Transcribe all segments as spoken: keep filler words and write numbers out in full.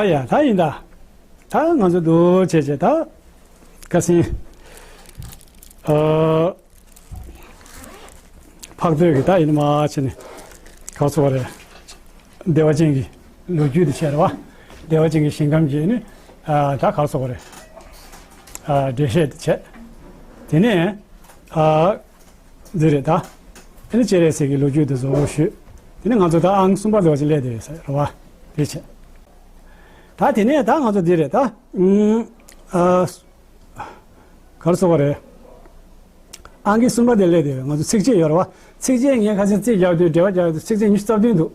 ཡ་ད་ཡིན་ད། ད་ང་ཚོ་འདུག་བྱས་བྱས་ད། ཁ་སང་། ཨ། འཕགས་བསྟོད་ཀྱི་ད་ཡིན་མ་བྱས་ནས། ག་རེ་ཟེར་དགོས་རེད། བདེ་བ་ཅན་གྱི་ལོ་རྒྱུས་དེ་བྱས་རེད་བ། བདེ་བ་ཅན་གྱི་ཞིང་ཁམས་ཀྱི་ནི། ཨ། ད་ག་རེ་ཟེར་དགོས་རེད། ཨ། འགྲེལ་བཤད་དེ་བྱས། དེ་ནས། ཨ། འདི་རེད་ད། དེ་ནི་སྤྱན་རས་གཟིགས་ཀྱི་ལོ་རྒྱུས་དེ་ཚོ་ཞུས། དེ་ནི་ང་ཚོ་ད་ཨང་གསུམ་པ་དེ་བ་ཅིག་སླེབས་བསྡད་ཡོད་ས་རེད་བ། དེ་བྱས། ད་དེ་ནས་ད་ང་ཚོ་འདི་རེད་ད། ཨུམ། ཨ། ག་རེ་ཟེར་དགོས་རེད། ཨང་ཀི་གསུམ་པ་དེ་སླེབས་བསྡད་ཡོད། ང་ཚོ་ཚིགས་བཅད་ཡོད་རེད་བ། ཚིགས་བཅད་ངས་ཁ་སང་རྩིས་རྒྱག་དུས་འགྲེལ་པ་རྒྱག་དུས་ཚིགས་བཅད་ཉི་ཤུ་རྩ་བདུན་འདུག་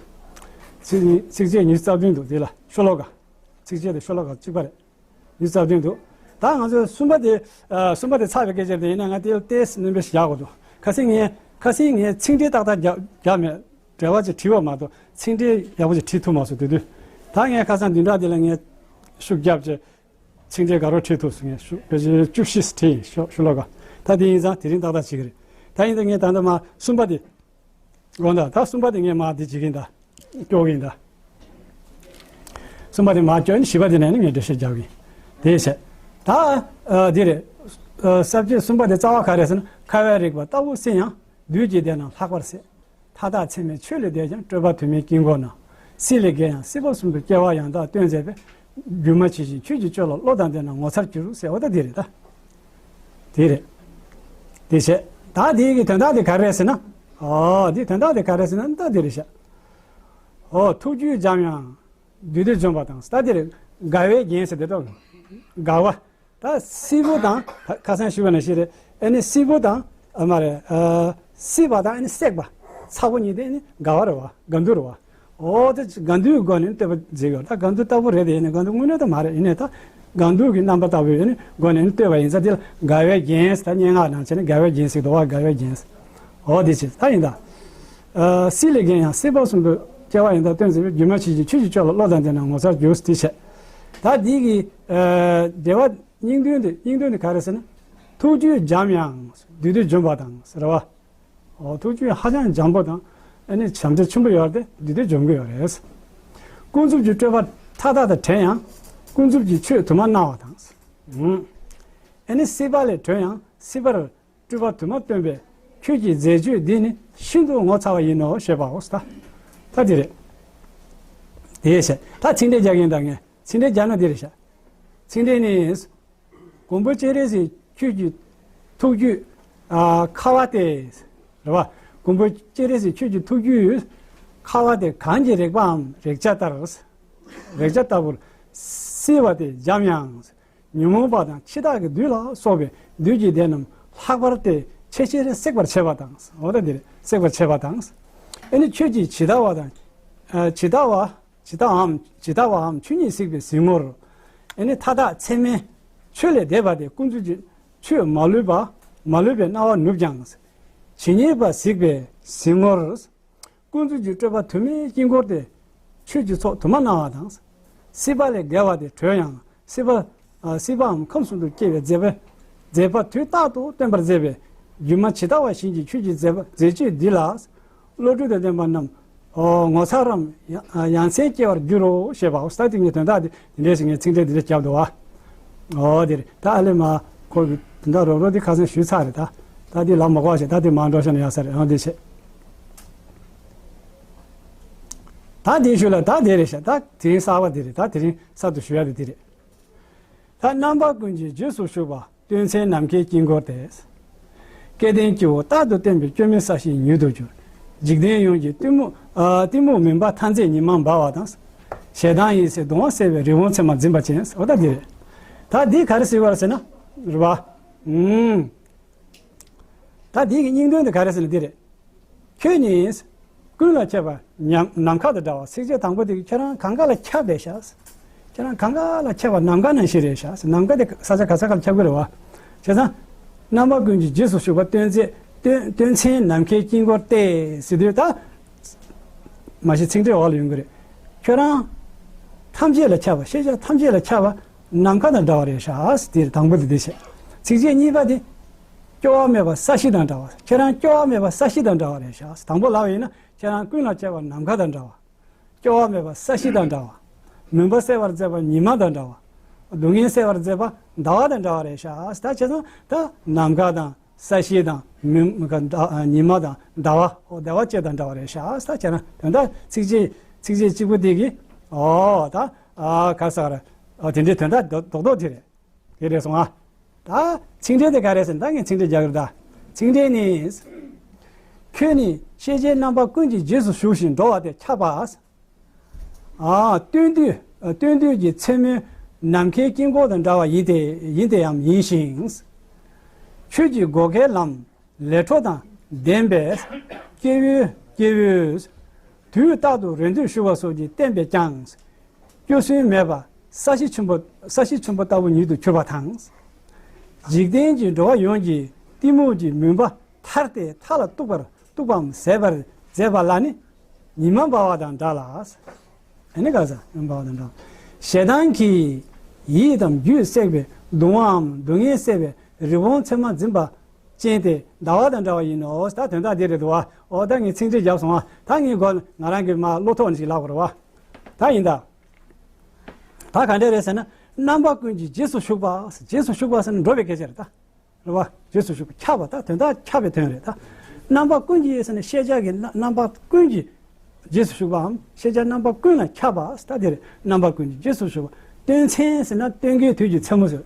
ཚིགས་ཚིགས་བཅད་ཉི་ཤུ་རྩ་བདུན་འདུག་དེ་ལ་ཤོ་ལོ་ཀ་ཚིགས་བཅད་དེ་ཤོ་ལོ་ཀ་གཅིག་པ་རེད། ཉི་ཤུ་རྩ་བདུན་འདུག་ད་ང་ཚོས་གསུམ་པ་དེ། ཨ། གསུམ་པ་དེ་ཚར་བའི་སྐད་ཆ་དེ་ཡིན་ན་ང་དེ་ལ་ཏོག་ཙམ་སྣོན་པ་ཞིག་རྒྱག་དགོས་འདུག་ཁ་སང་ངས་ཁ་སང་ངས་ཚིག་འགྲེལ་ཏག་ཏག་རྒྱག་རྒྱག་མེད། འགྲེལ་པ་ཅིག་བྲིས་པ་མ་གཏོགས་ཚིག་འགྲེལ་ཡག་པོ་ཅིག་བྲིས་ཐུབ་མ་སོང་དེ་དུས། ད་ངས་ཁ་སང་བདུན་ཕྲག་འདི་ལ་ངས་ཤུགས་བརྒྱབ་བྱས། ཚིག་འགྲེལ་དགའ་རབ་བྲིས་ཐུབ་སོང་། ངས་ཤུ་བེ་ཅི་བཅུ་བཞི་བྲིས་ཡིན། ཤོ་ཤོ་ལོ་ཀ་ད་དེ་ཡིན་ཙང་དེ་རིང་ཏག་ཏག་བྱེད་ཀྱི་རེད། ད་ཡིན་ད་ངས་ད་ལྟ་མ་གསུམ་པ་དེ། དགོངས་དག་ད་གསུམ་པ་དེ་ངས་མ་དེ་བྱེད་ཀྱི་ཡིན་ད། སྐྱོར་གྱི་ཡིན་ད། གསུམ་པ་དེ་མ་སྐྱོར་ནས་བཞི་པ་དེ་ནས་ནི་ངས་འགྲེལ་བཤད་རྒྱག་གི་ཡིན། དེ་བྱས། ད། ཨ། འདི་རེད། ཨ། ས་བཅད་གསུམ་པ་དེ་རྩ་བ་ག་རེ་ཟེར་ན། ཁ་བས་རིག་པ་ལྟ་བུ་སྲིད་ཡང་། བདུད་ཀྱིས་བདེན་རྣམས་ལྷག་པར་སྲེད། མཐའ་དག་ཚད་མས་ཆོས་ལས་འདས་ཀྱང་། སྤྲོས་པ་དུ་མའི་དཀྱིལ་འཁོར་ན། སྲིད་ལས་འགལ་ཡང་སྲིད་པ་གསུམ་དུ་སྐྱེ་བ་ཡང་དག་སྟོན་མཛད་པས། སྒྱུ་མ་ཇི་བཞིན་ཆོས་ཀྱི་སྤྱོད་ལ་བློ་དང་ལྡན་ན་ངོ་མཚར་འགྱུར་ཟེར་བ་ད་འདི་རེད་ད། དེ་རེད། དེ་བྱས། ད་དེའི་གི་དོན་དག་དེ་ག་རེ་རེད་ཟེར་ན། ཨོ། དེའི་དོན་དག་དེ་ག་རེ་རེད་ཟེར་ན་ད་དེ་རེད་ཤག་ཨོ། ཐུགས་རྒྱུད་འཇམ་ཡང་། བདུད་སྡེ་འཇོམས་པ་དང་། ད་དེ་རེད། དགའ་བའི་རྒྱན་ཟེར་དེ་ཏོ། དགའ་བ། ད་སྲིད་པ་དང་ད་ཁ་སང་ཞུས་པ་ནང་བཞིན་རེད། ཨ་ནི་སྲིད་པ་དང་། ཨ། མ་རེད། ཨ། སྲིད་པ་དང་ཨ་ནི་སྲེག་པ། ཚ་པོ་གཉིས་དེ་ཨ་ནི་དགའ་བ་རེད་བ། དགའ་མདོག་རེད་བ། འོ་དེ་དགའ་མདོག་གི་སྒོ་ནས་བསྟོད་པ་མཛད་ཡོད། ད་དགའ་མདོག་ལྟ་བུ་རེད་དེ་ཡིན་ནའི་དགའ་མདོག་དངོས་གནས་ད་མ་རེད། ཡིན་ནའི་ད་དགའ་མདོག་གི་རྣམ་པ་ལྟ་བུ་ཡིན་ནའི་སྒོ་ནས་བསྟོད་པ་ཡིན་ཙང་དེ་ལ་དགའ་བའི་རྒྱན་ཟེར། ད་སྙན་ངག་ནང་བྱས་ན་དགའ་བའི་རྒྱན་ཟེར། འོ་དེ་བྱས་ད་ཡིན་ད། ཨ། སྲིད་ལས་འགལ་ཡང་སྲིད་པ་གསུམ་དུ་སྐྱེ་བ་ཡང་དག་སྟོན་མཛད་པའི། སྒྱུ་མ་ཇི་བཞིན་ཆོས་ཀྱི་སྤྱོད་ལ་བློ་དང་ལྡན་ན་ངོ་མཚར་འགྱུར་ཟེར་དེ་བྱས། ད་འདི་གི། ཨ། འགྲེལ་པ་སྙིང་དོན་དེ་སྙིང་དོན་དེ་ག་རེ་ཟེར་ན། ཐུགས་རྒྱུད་འཇམ་ཡང་བདུད་སྡེ་འཇོམས་པ་དང་ཟེར་བ། འོ། ཐུགས་རྒྱུད་ཧ་ཅང་འཇམ་པོ་དང་། ཨ་ནི་བྱམས་བརྩེ་ཆེན་པོ་ཡོད་རེད་དེ་བདུད་སྡེ་འཇོམས་ཀྱི་ཡོད་རེད། ཀུན་རྫོབ་ཀྱི་སྤྲོས་པ་མཐའ་དག་དང་བྲལ་ཡང་། ཀུན་རྫོབ་ཀྱི་ཆོས་དུ་མ་སྣང་བ་དང་། ཨ་ནི་སྲིད་པ་ལས་གྲོལ་ཡང་སྲིད་པར་སྤྲོས་པ་དུ་མ་སྟོན་པའི་ཁྱོད་ཀྱི་མཛད་སྤྱོད་འདི་ནི་ཤིན་ཏུ་ངོ་མཚར་བ་ཡིན་ནོ་ཞེས་པའོ། ད་ད་འདི་རེད། དེ་བྱས་ད་ཚིག་འགྲེལ་རྒྱག་གིན་ད་ངས་ཚིག་འགྲེལ་རྒྱག་ན་འདི་རེད་ཤག་ཚིག་འགྲེལ་ནི། མགོན་པོ་སྤྱན་རས་གཟིགས་ཁྱོད་ཀྱི་ཐུགས་རྒྱུད། ཨ། ཁ་བ་སྟེ། རེད་བ། མགོན་པོ་སྤྱན་རས་གཟིགས་ཁྱོད་ཀྱི་ཐུགས་རྒྱུད་ཁ་བ་སྟེ་གངས་ཀྱི་རེག་པའམ་རེག་བྱ་ལྟར། རེག་བྱ་ལྟ་བུར་བསིལ་བ་སྟེ་འཇམ་ཡང་། ཉོན་མོངས་པ་དང་འཆི་བདག་གི་བདུད་ལ་སོགས་པའི་བདུད་ཀྱི་སྡེ་རྣམས་ལྷག་པར་སྟེ་ཆེས་ཆེར་སྲེག་པར་བྱེད་པ་དང་། འོ་ད་འདིར་སྲེག་པར་བྱེད་པ་དང་། ཨ་ནི་ཁྱོད་ཀྱིས་ཇི་ལྟ་བ་དང་། ཨ། ཇི་ལྟ་བ། ཇི་ལྟ་བའམ་ཇི་ལྟ་བའམ་ཆོས་ཉིད་གཟིགས་པའི་གཟིགས་ངོར། ཨ་ནི་མཐའ་དག་ཚད་མས་ཆོས་ལས་འདས་པ་སྟེ་ཀུན་རྫོབ་ཀྱི་ཆོས་མ་ལུས་པ། མ་ལུས་པའི་སྣང་བ་ནུབ་ཀྱང་། ཇི་སྙེད་པ་གཟིགས་པའི་གཟིགས་ངོར། ཀུན་རྫོབ་ཀྱི་སྤྲོས་པ་དུ་མའི་དཀྱིལ་འཁོར་ཏེ། ཆོས་ཀྱི་ཚོགས་དུ་མ་སྣང་བ་དང་། སྲིད་པ་ལས་འགལ་བ་སྟེ་གྲོལ་ཡང་སྲིད་པ། ཨ། སྲིད་པའམ་ཁམས་གསུམ་དུ་སྐྱེ་བའི་མཛད་པ། མཛད་པ་དུས་རྟག་ཏུ་སྟོན་པར་མཛད་པའི་སྒྱུ་མ་ཇི་ལྟ་བ་བཞིན་གྱི་ཆོས་ཀྱི་མཛད་པ་མཛད་སྤྱོད་འདི་ལ། བློ་གྲོས་དང་ལྡན་པ་རྣམས། ཨོ། ངོ་མཚར་རམ་ཡ་ཡང་སེམས་སྐྱེ་བར་འགྱུར་རོ་ཞེས་པའོ། ད་དེ་ངས་དོན་དག་འདི་འདི་འདྲ་ཞིག་ངས་ཚིག་འགྲེལ་འདི་འདྲ་བརྒྱབ་འདུག་བ། ཨོ་དེ་རེད། ད་ཨ་ལེ་མ་ཁོ་གི་དོན་དག་རོབ་རོབ་འདི་ཁ་སང་ཞུས་ཚར་རེད་ད། ད་འདི་ལབ་མ་དགོས་ཤག་ད་འདི་མ་འགྲོ་ཤག་ན་ཡག་ས་རེད། ཨང་འདི་བྱེད། ད་འདི་ཞུ་ལ་ད་དེ་རེད་ཤག་ད་དེ་རིང་གསར་བ་འདི་རེད། ད་དེ་རིང་གསར་དུ་ཞུ་ཡ་དེ་འདི་རེད། ད་རྣམ་པ་ཀུན་གྱི་རྗེས་སུ་ཞུགས་པ། སྟོན་མཚན་ནམ་མཁའི་དཀྱིལ་འཁོར་ཏེ། སྐལ་ལྡན་སྐྱེ་བོ་རྟག་ཏུ་བསྟེན་པའི་སྐྱོན་མེད་ས་གཞིའི་ཉིད་དུ་གྱུར། འཇིག་རྟེན་ཡོངས་ཀྱི་གཏི་མུག་ཨ། གཏི་མུག་མུན་པ་མཐའ་མཛད་ཉི་མ་འབར་བ་དང་། ཞེ་སྡང་ཡེ་ཤེས་གདུང་བ་སེལ་བའི་རི་བོང་མཚན་མ་འཛིན་པ་ཅན། འོ་ད་འདི་རེད། ད་འདི་ག་རེ་ཟེར་བ་རེད་ཟེར་ན། རེད་བ། ཨུམ། ད་འདི་གི་སྙིང་དོན་དེ་ག་རེ་ཟེར་ན་འདི་རེད། ཁྱོད་ཉིད་ཀུན་ལ་ཁྱབ་པ་ཉམ་ནམ་མཁའ་དང་འདྲ་བ། ཚིགས་བཅད་དང་པོ་དེ་གིས་ཁྱོད་རང་གང་ག་ལ་ཁྱབ་བསྡད་ཤག་ཁྱོད་རང་གང་ག་ལ་ཁྱབ་པ་ནམ་མཁའ་ནང་བཞིན་རེད་ཤག་ནམ་མཁའ་དེ་ས་ཆ་ག་ས་ག་ལ་ཁྱབ་ཀྱི་རེད་བ། བྱས་ཙང་། རྣམ་པ་ཀུན་གྱི་རྗེས་སུ་ཞུགས་པ། སྟོན་མཚན་སྟོན་སྟོན་མཚན་ནམ་མཁའི་དཀྱིལ་འཁོར་ཏེ་ཟེར་དུས་ད། མ་གཞི་ཚིག་འགྲེལ་འོག་ལ་ཡོང་གི་རེད། ཁྱོད་རང་ཐམས་ཅད་ལ་ཁྱབ་པ། ཤེས་བྱ་ཐམས་ཅད་ལ་ཁྱབ་པ་ནམ་མཁའ་དང་འདྲ་བ་རེད་ཤག་དེ་དང་པོ་དེ་དེ་བྱས། ཚིགས་བཅད་གཉིས་པ་དེ། སྐྱོ་བ་མེད་པ་ས་གཞི་དང་འདྲ་བ། ཁྱེད་རང་སྐྱོ་བ་མེད་པ་ས་གཞི་དང་འདྲ་བ་རེད་ཤག་དང་པོ་ལབ་པ་ཡིན་ན་ཁྱེད་རང་ཀུན་ལ་ཁྱབ་པ་ནམ་མཁའ་དང་འདྲ་བ། སྐྱོ་བ་མེད་པ་ས་གཞི་དང་འདྲ་བ། མུན་པ་སེལ་བར་མཛད་པ་ཉི་མ་དང་འདྲ་བ། སྡུག་བསྔལ་སེལ་བར་མཛད་པ་ཟླ་བ་དང་འདྲ་བ་རེད་ཤག་ད་བྱས་ཙང་ད་ནམ་མཁའ་དང་ས་གཞི་དང་མུན་ཉི་མ་དང་ཟླ་བ་ཟླ་བ་བཅས་དང་འདྲ་བ་རེད་ཤག་ད་བྱས་ན་དོན་དག་ཚིགས་བཅད་ཚིགས་བཅད་གཅིག་པོ་དེ་གིས་ཨོ་ད་ག་ཟེར་དེ་འདྲའི་དོན་དག་རྡོག་རྡོག་དེ་རེད། དེ་རེད་སོང་ཨ། ད་ཚིག་འགྲེལ་དེ་ག་རེད་ཟེར་ན་ད་ངས་ཚིག་འགྲེལ་རྒྱག་གི་རེད་ད། ཚིག་འགྲེལ་ནི། ཁྱོད་ནི་ཤེས་བྱའི་རྣམ་པ་ཀུན་གྱི་རྗེས་སུ་ཞུགས་ཤིང་འགྲོ་བ་དེ་ཁྱབ་པ། ཨ་སྟོན་དུས་སྟོན་དུས་ཀྱི་མཚན་མོའི་ནམ་མཁའི་དཀྱིལ་འཁོར་དང་འདྲ་བ་ཡིན་ཏེ་ཡིན་ཏེའམ་ཡིན་ཞིང་། ཆོས་ཀྱི་བགོ་སྐལ་ལམ་ལས་འཕྲོ་དང་ལྡན་པས་སྐྱེ་བོའི་སྐྱེ་བོའི་དུས་རྟག་ཏུ་རེ་འདོད་ཞུ་བ་སོགས་ཀྱིས་བསྟན་པས་ཀྱང་། སྐྱོ་སུན་མེད་པ་ས་གཞི་ཆེན་པོ་ས་གཞི་ཆེན་པོ་ལྟ་བུ་ཉིད་དུ་གྱུར་པ་དང་། འཇིག་རྟེན་གྱི་འགྲོ་བ་ཡོངས་ཀྱི་གཏི་མུག་གི་མུན་པ་ཐར་ཏེ་མཐའ་ལ་གཏུགས་པར་གཏུགས་པའམ་ཟད་པར་མཛད་པ་ལ་ནི་ཉི་མ་འབར་བ་དང་འདྲ་ལ། ཨ་ནི་ག་ས་ཉི་མ་འབར་བ་དང་འདྲ། ཞེ་སྡང་གིས་ཡིད་དམ་རྒྱུད་བསྲེགས་པའི་གདུང་བའམ་སྡུག་བསྔལ་སེལ་བའི་རི་བོང་མཚན་མ་འཛིན་པ་ཅན་ཏེ་ཟླ་བ་དང་འདྲ་བ་ཡིན་ནོ། ད་དོན་དག་འདི་རེད་འདུག་བ། ཨོ་ད་ངས་ཚིག་འགྲེལ་བརྒྱབ་སོང་བ། ད་ངས་མགོ་ང་རང་གི་མ་བློ་ཐོག་ནས་ཅིག་ལབ་དགོས་རེད་བ། ད་ཡིན་ད། ད་ག་འདྲས་རེད་ཟེར་ན་རྣམ་པ་ཀུན་གྱི་རྗེས་སུ་ཞུགས་པ། རྗེས་སུ་ཞུགས་པ་ཟེར་ན་འགྲོ་བའི་སྐད་ཆ་རེད་ད། རེད་བ། རྗེས་སུ་ཞུགས་པ་ཁྱབ་པ་ད་དོན་དག་ཁྱབ་པའི་དོན་རེད་ད། རྣམ་པ་ཀུན་གྱི་ཟེར་ན་ཤེས་བྱ་གི་རྣམ་རྣམ་པ་ཀུན་གྱི་རྗེས་སུ་ཞུགས་པའམ་ཤེས་བྱ་རྣམ་པ་ཀུན་ལ་ཁྱབ་པ་ད་དེ་རེད། རྣམ་པ་ཀུན་གྱི་རྗེས་སུ་ཞུགས་པ། སྟོན་མཚན་ཟེར་ན་སྟོན་ཀའི་དུས་ཀྱི་མཚན་མོ་ཟེར།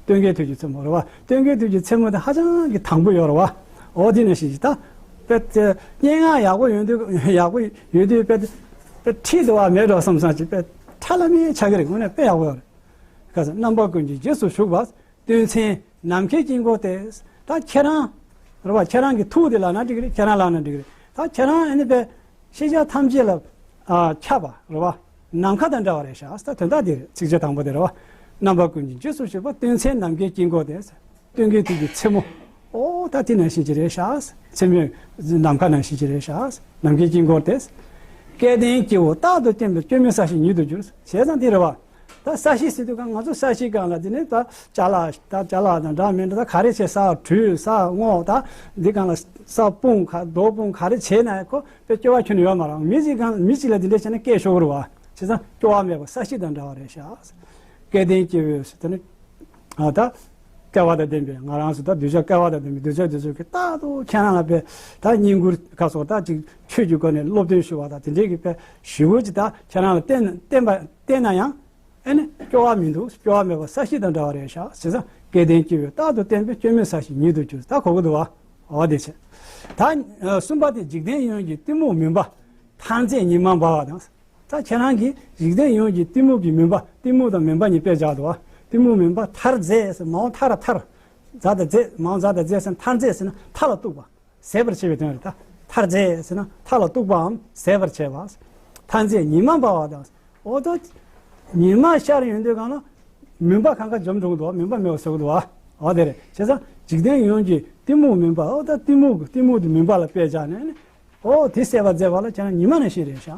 སྟོན་ཀའི་དུས་ཀྱི་མཚན་མོ་རེད་བ། སྟོན་ཀའི་དུས་ཀྱི་མཚན་མོ་དེ་ཧ་ཅང་གི་དྭངས་པོ་ཡོད་རེད་བ། འོ་དེ་ནང་བཞིན་ཅིག་ད། དཔེ་དེ་སྙན་ངག་ཡག་པོ་ཡོད་དུས་ཡག་པོ་ཡོད་དུས་དཔེ་དཔེ་ཁྲིད་དུ་བ་མེད་འགྲོ་བསམ་བསམ་ཅིག་དཔེ་ཁྲ་ལ་མེ་ཆགས་ཀྱི་རེད། དངོས་གནས་དཔེ་ཡག་པོ་ཡོད་རེད། ཁ་སང་རྣམ་པ་ཀུན་གྱི་རྗེས་སུ་ཞུགས་པ། སྟོན་མཚན་ནམ་མཁའི་དཀྱིལ་འཁོར་ཏེ། ད་ཁྱེད་རང་རེད་བ། ཁྱེད་རང་གི་ཐུགས་དེ་ལབ་ན་འགྲིག་གི་རེད། ཁྱེད་རང་ལབ་ན་འགྲིག་གི་རེད། ད་ཁྱེད་རང་ཨ་ནི་པའི་ཤེས་བྱ་ཐམས་ཅད་ལ་ཨ་ཁྱབ་པ་རེད་བ། ནམ་མཁའ་དང་འདྲ་བ་རེད་ཤག་ད་དོན་དག་དེ་རེད། ཚིགས་བཅད་དང་པོ་དེ་རེད་བ། རྣམ་པ་ཀུན་གྱི་རྗེས་སུ་ཞུགས་པ། སྟོན་མཚན་ནམ་མཁའི་དཀྱིལ་འཁོར་ཏེ། སྟོན་ཀའི་དུས་ཀྱི་མཚན་མོ། ཨོ་ད་དེ་ནང་བཞིན་ཅིག་རེད་ཤག་མཚན་མོའི་ནམ་མཁའ་ནང་བཞིན་ཅིག་རེད་ཤག་ནམ་མཁའི་དཀྱིལ་འཁོར་ཏེ། སྐལ་ལྡན་སྐྱེ་བོ་རྟག་ཏུ་བསྟེན་པའི་སྐྱོན་མེད་ས་གཞི་ཉིད་དུ་གྱུར། བྱས་ཙང་དེ་རེད་བ། ད་ས་གཞི་ཟེར་དུས་གང་ང་ཚོ་ས་གཞི་སྒང་ལ་དེ་ནས་ད་ཅ་ལག་ད་ཅ་ལག་དང་འདྲ་མི་འདྲ་ད་ག་རེ་བྱས། ས་དྲུད་ས་སྔོག་ད་འདི་སྒང་ལ་ས་སྤུངས་ཁ་རྡོ་སྤུངས་ག་རེ་བྱས་ན་ཁོ་དཔེ་སྐྱོ་བ་ཁྱོན་ནས་ཡོད་མ་རེད། མི་གཅིག་གང་མི་གཅིག་ལ་དེ་འདྲ་བྱས་ན་སྐད་ཤོར་གི་རེད་བ། བྱས་ཙང་སྐྱོ་བ་མེད་པ་ས་གཞི་དང་འདྲ་བ་རེད་ཤག་སྐལ་ལྡན་སྐྱེ་བོས་ཟེར་དེ་ནི་ཨ་ད་སྐལ་བ་དང་ལྡན་པའི་ང་རང་ཚོ་ད་གདུལ་བྱ་སྐལ་བ་དང་ལྡན་པའི་གདུལ་བྱ་དེ་ཚོ་གི་རྟག་ཏུ་ཁྱེད་རང་ལ་དཔེ་ད་བསྙེན་བཀུར་ཁ་སོགས་ད་ཅིག་ཆོས་ཀྱི་སྒོ་ནས་སློབ་སྟོན་ཞུ་བ་དང་དེ་འདྲའི་གི་དཔེ་ཞི་བོ་ཅིག་ད་ཁྱེད་རང་ལ་བསྟན་བསྟན་པ་བསྟན་ན་ཡང་། ཨེ་ནི་སྐྱོ་བ་མི་འདུག་སྐྱོ་བ་མེད་པ་ས་གཞི་དང་འདྲ་བ་རེད་ཤག་བྱས་ཙང་སྐལ་ལྡན་སྐྱེ་བོས་རྟག་ཏུ་བསྟེན་པའི་སྐྱོན་མེད་ས་གཞི་ཉིད་དུ་གྱུར། ད་གོ་གི་འདུག་བ། འོ་དེ་བྱས། ད་གསུམ་པ་དེ་འཇིག་རྟེན་ཡོངས་ཀྱི་གཏི་མུག་མུན་པ་ཐར་མཛད་ཉི་མ་འབར་བ་དང་། ད་ཁྱེད་རང་གིས་འཇིག་རྟེན་ཡོངས་ཀྱི་གཏི་མུག་གི་མུན་པ། གཏི་མུག་དང་མུན་པ་གཉིས་དཔེ་བཞག་འདུག་བ། གཏི་མུག་མུན་པ་ཐར་མཛད་ཟེར་མ་འོངས་མཐར་ཐར། མཛད་དང་མཛད་མ་འོངས་མཛད་དང་མཛད་ཟེར་ན་ཐར་མཛད་ཟེར་ན་མཐའ་ལ་གཏུགས་པ། ཟད་པར་བྱེད་པའི་དོན་རེད་ད། ཐར་མཛད་ཟེར་ན་མཐའ་ལ་གཏུགས་པའམ་ཟད་པར་བྱེད་པ། ཐར་མཛད་ཉི་མ་འབར་བ་དང་། འོ་ད། ཉི་མ་ཤར་ཡོང་དུས་གང་ལ། མུན་པ་གང་ག་འཇོམས་འགྲོ་གི་འདུག་མུན་པ་མེད་པ་བཟོ་གི་འདུག་བ། འོ་དེ་རེད། བྱས་ཙང་འཇིག་རྟེན་ཡོངས་ཀྱི་གཏི་མུག་མུན་པ། འོ་ད་གཏི་མུག་གི་གཏི་མུག་དེ་མུན་པ་ལ་དཔེ་བཞག་ནས་ནི། འོ་དེ་ཟད་པར་མཛད་པ་ལ་ཁྱེད་རང་ཉི་མ་ནང་བཞིན་རེད་ཤག་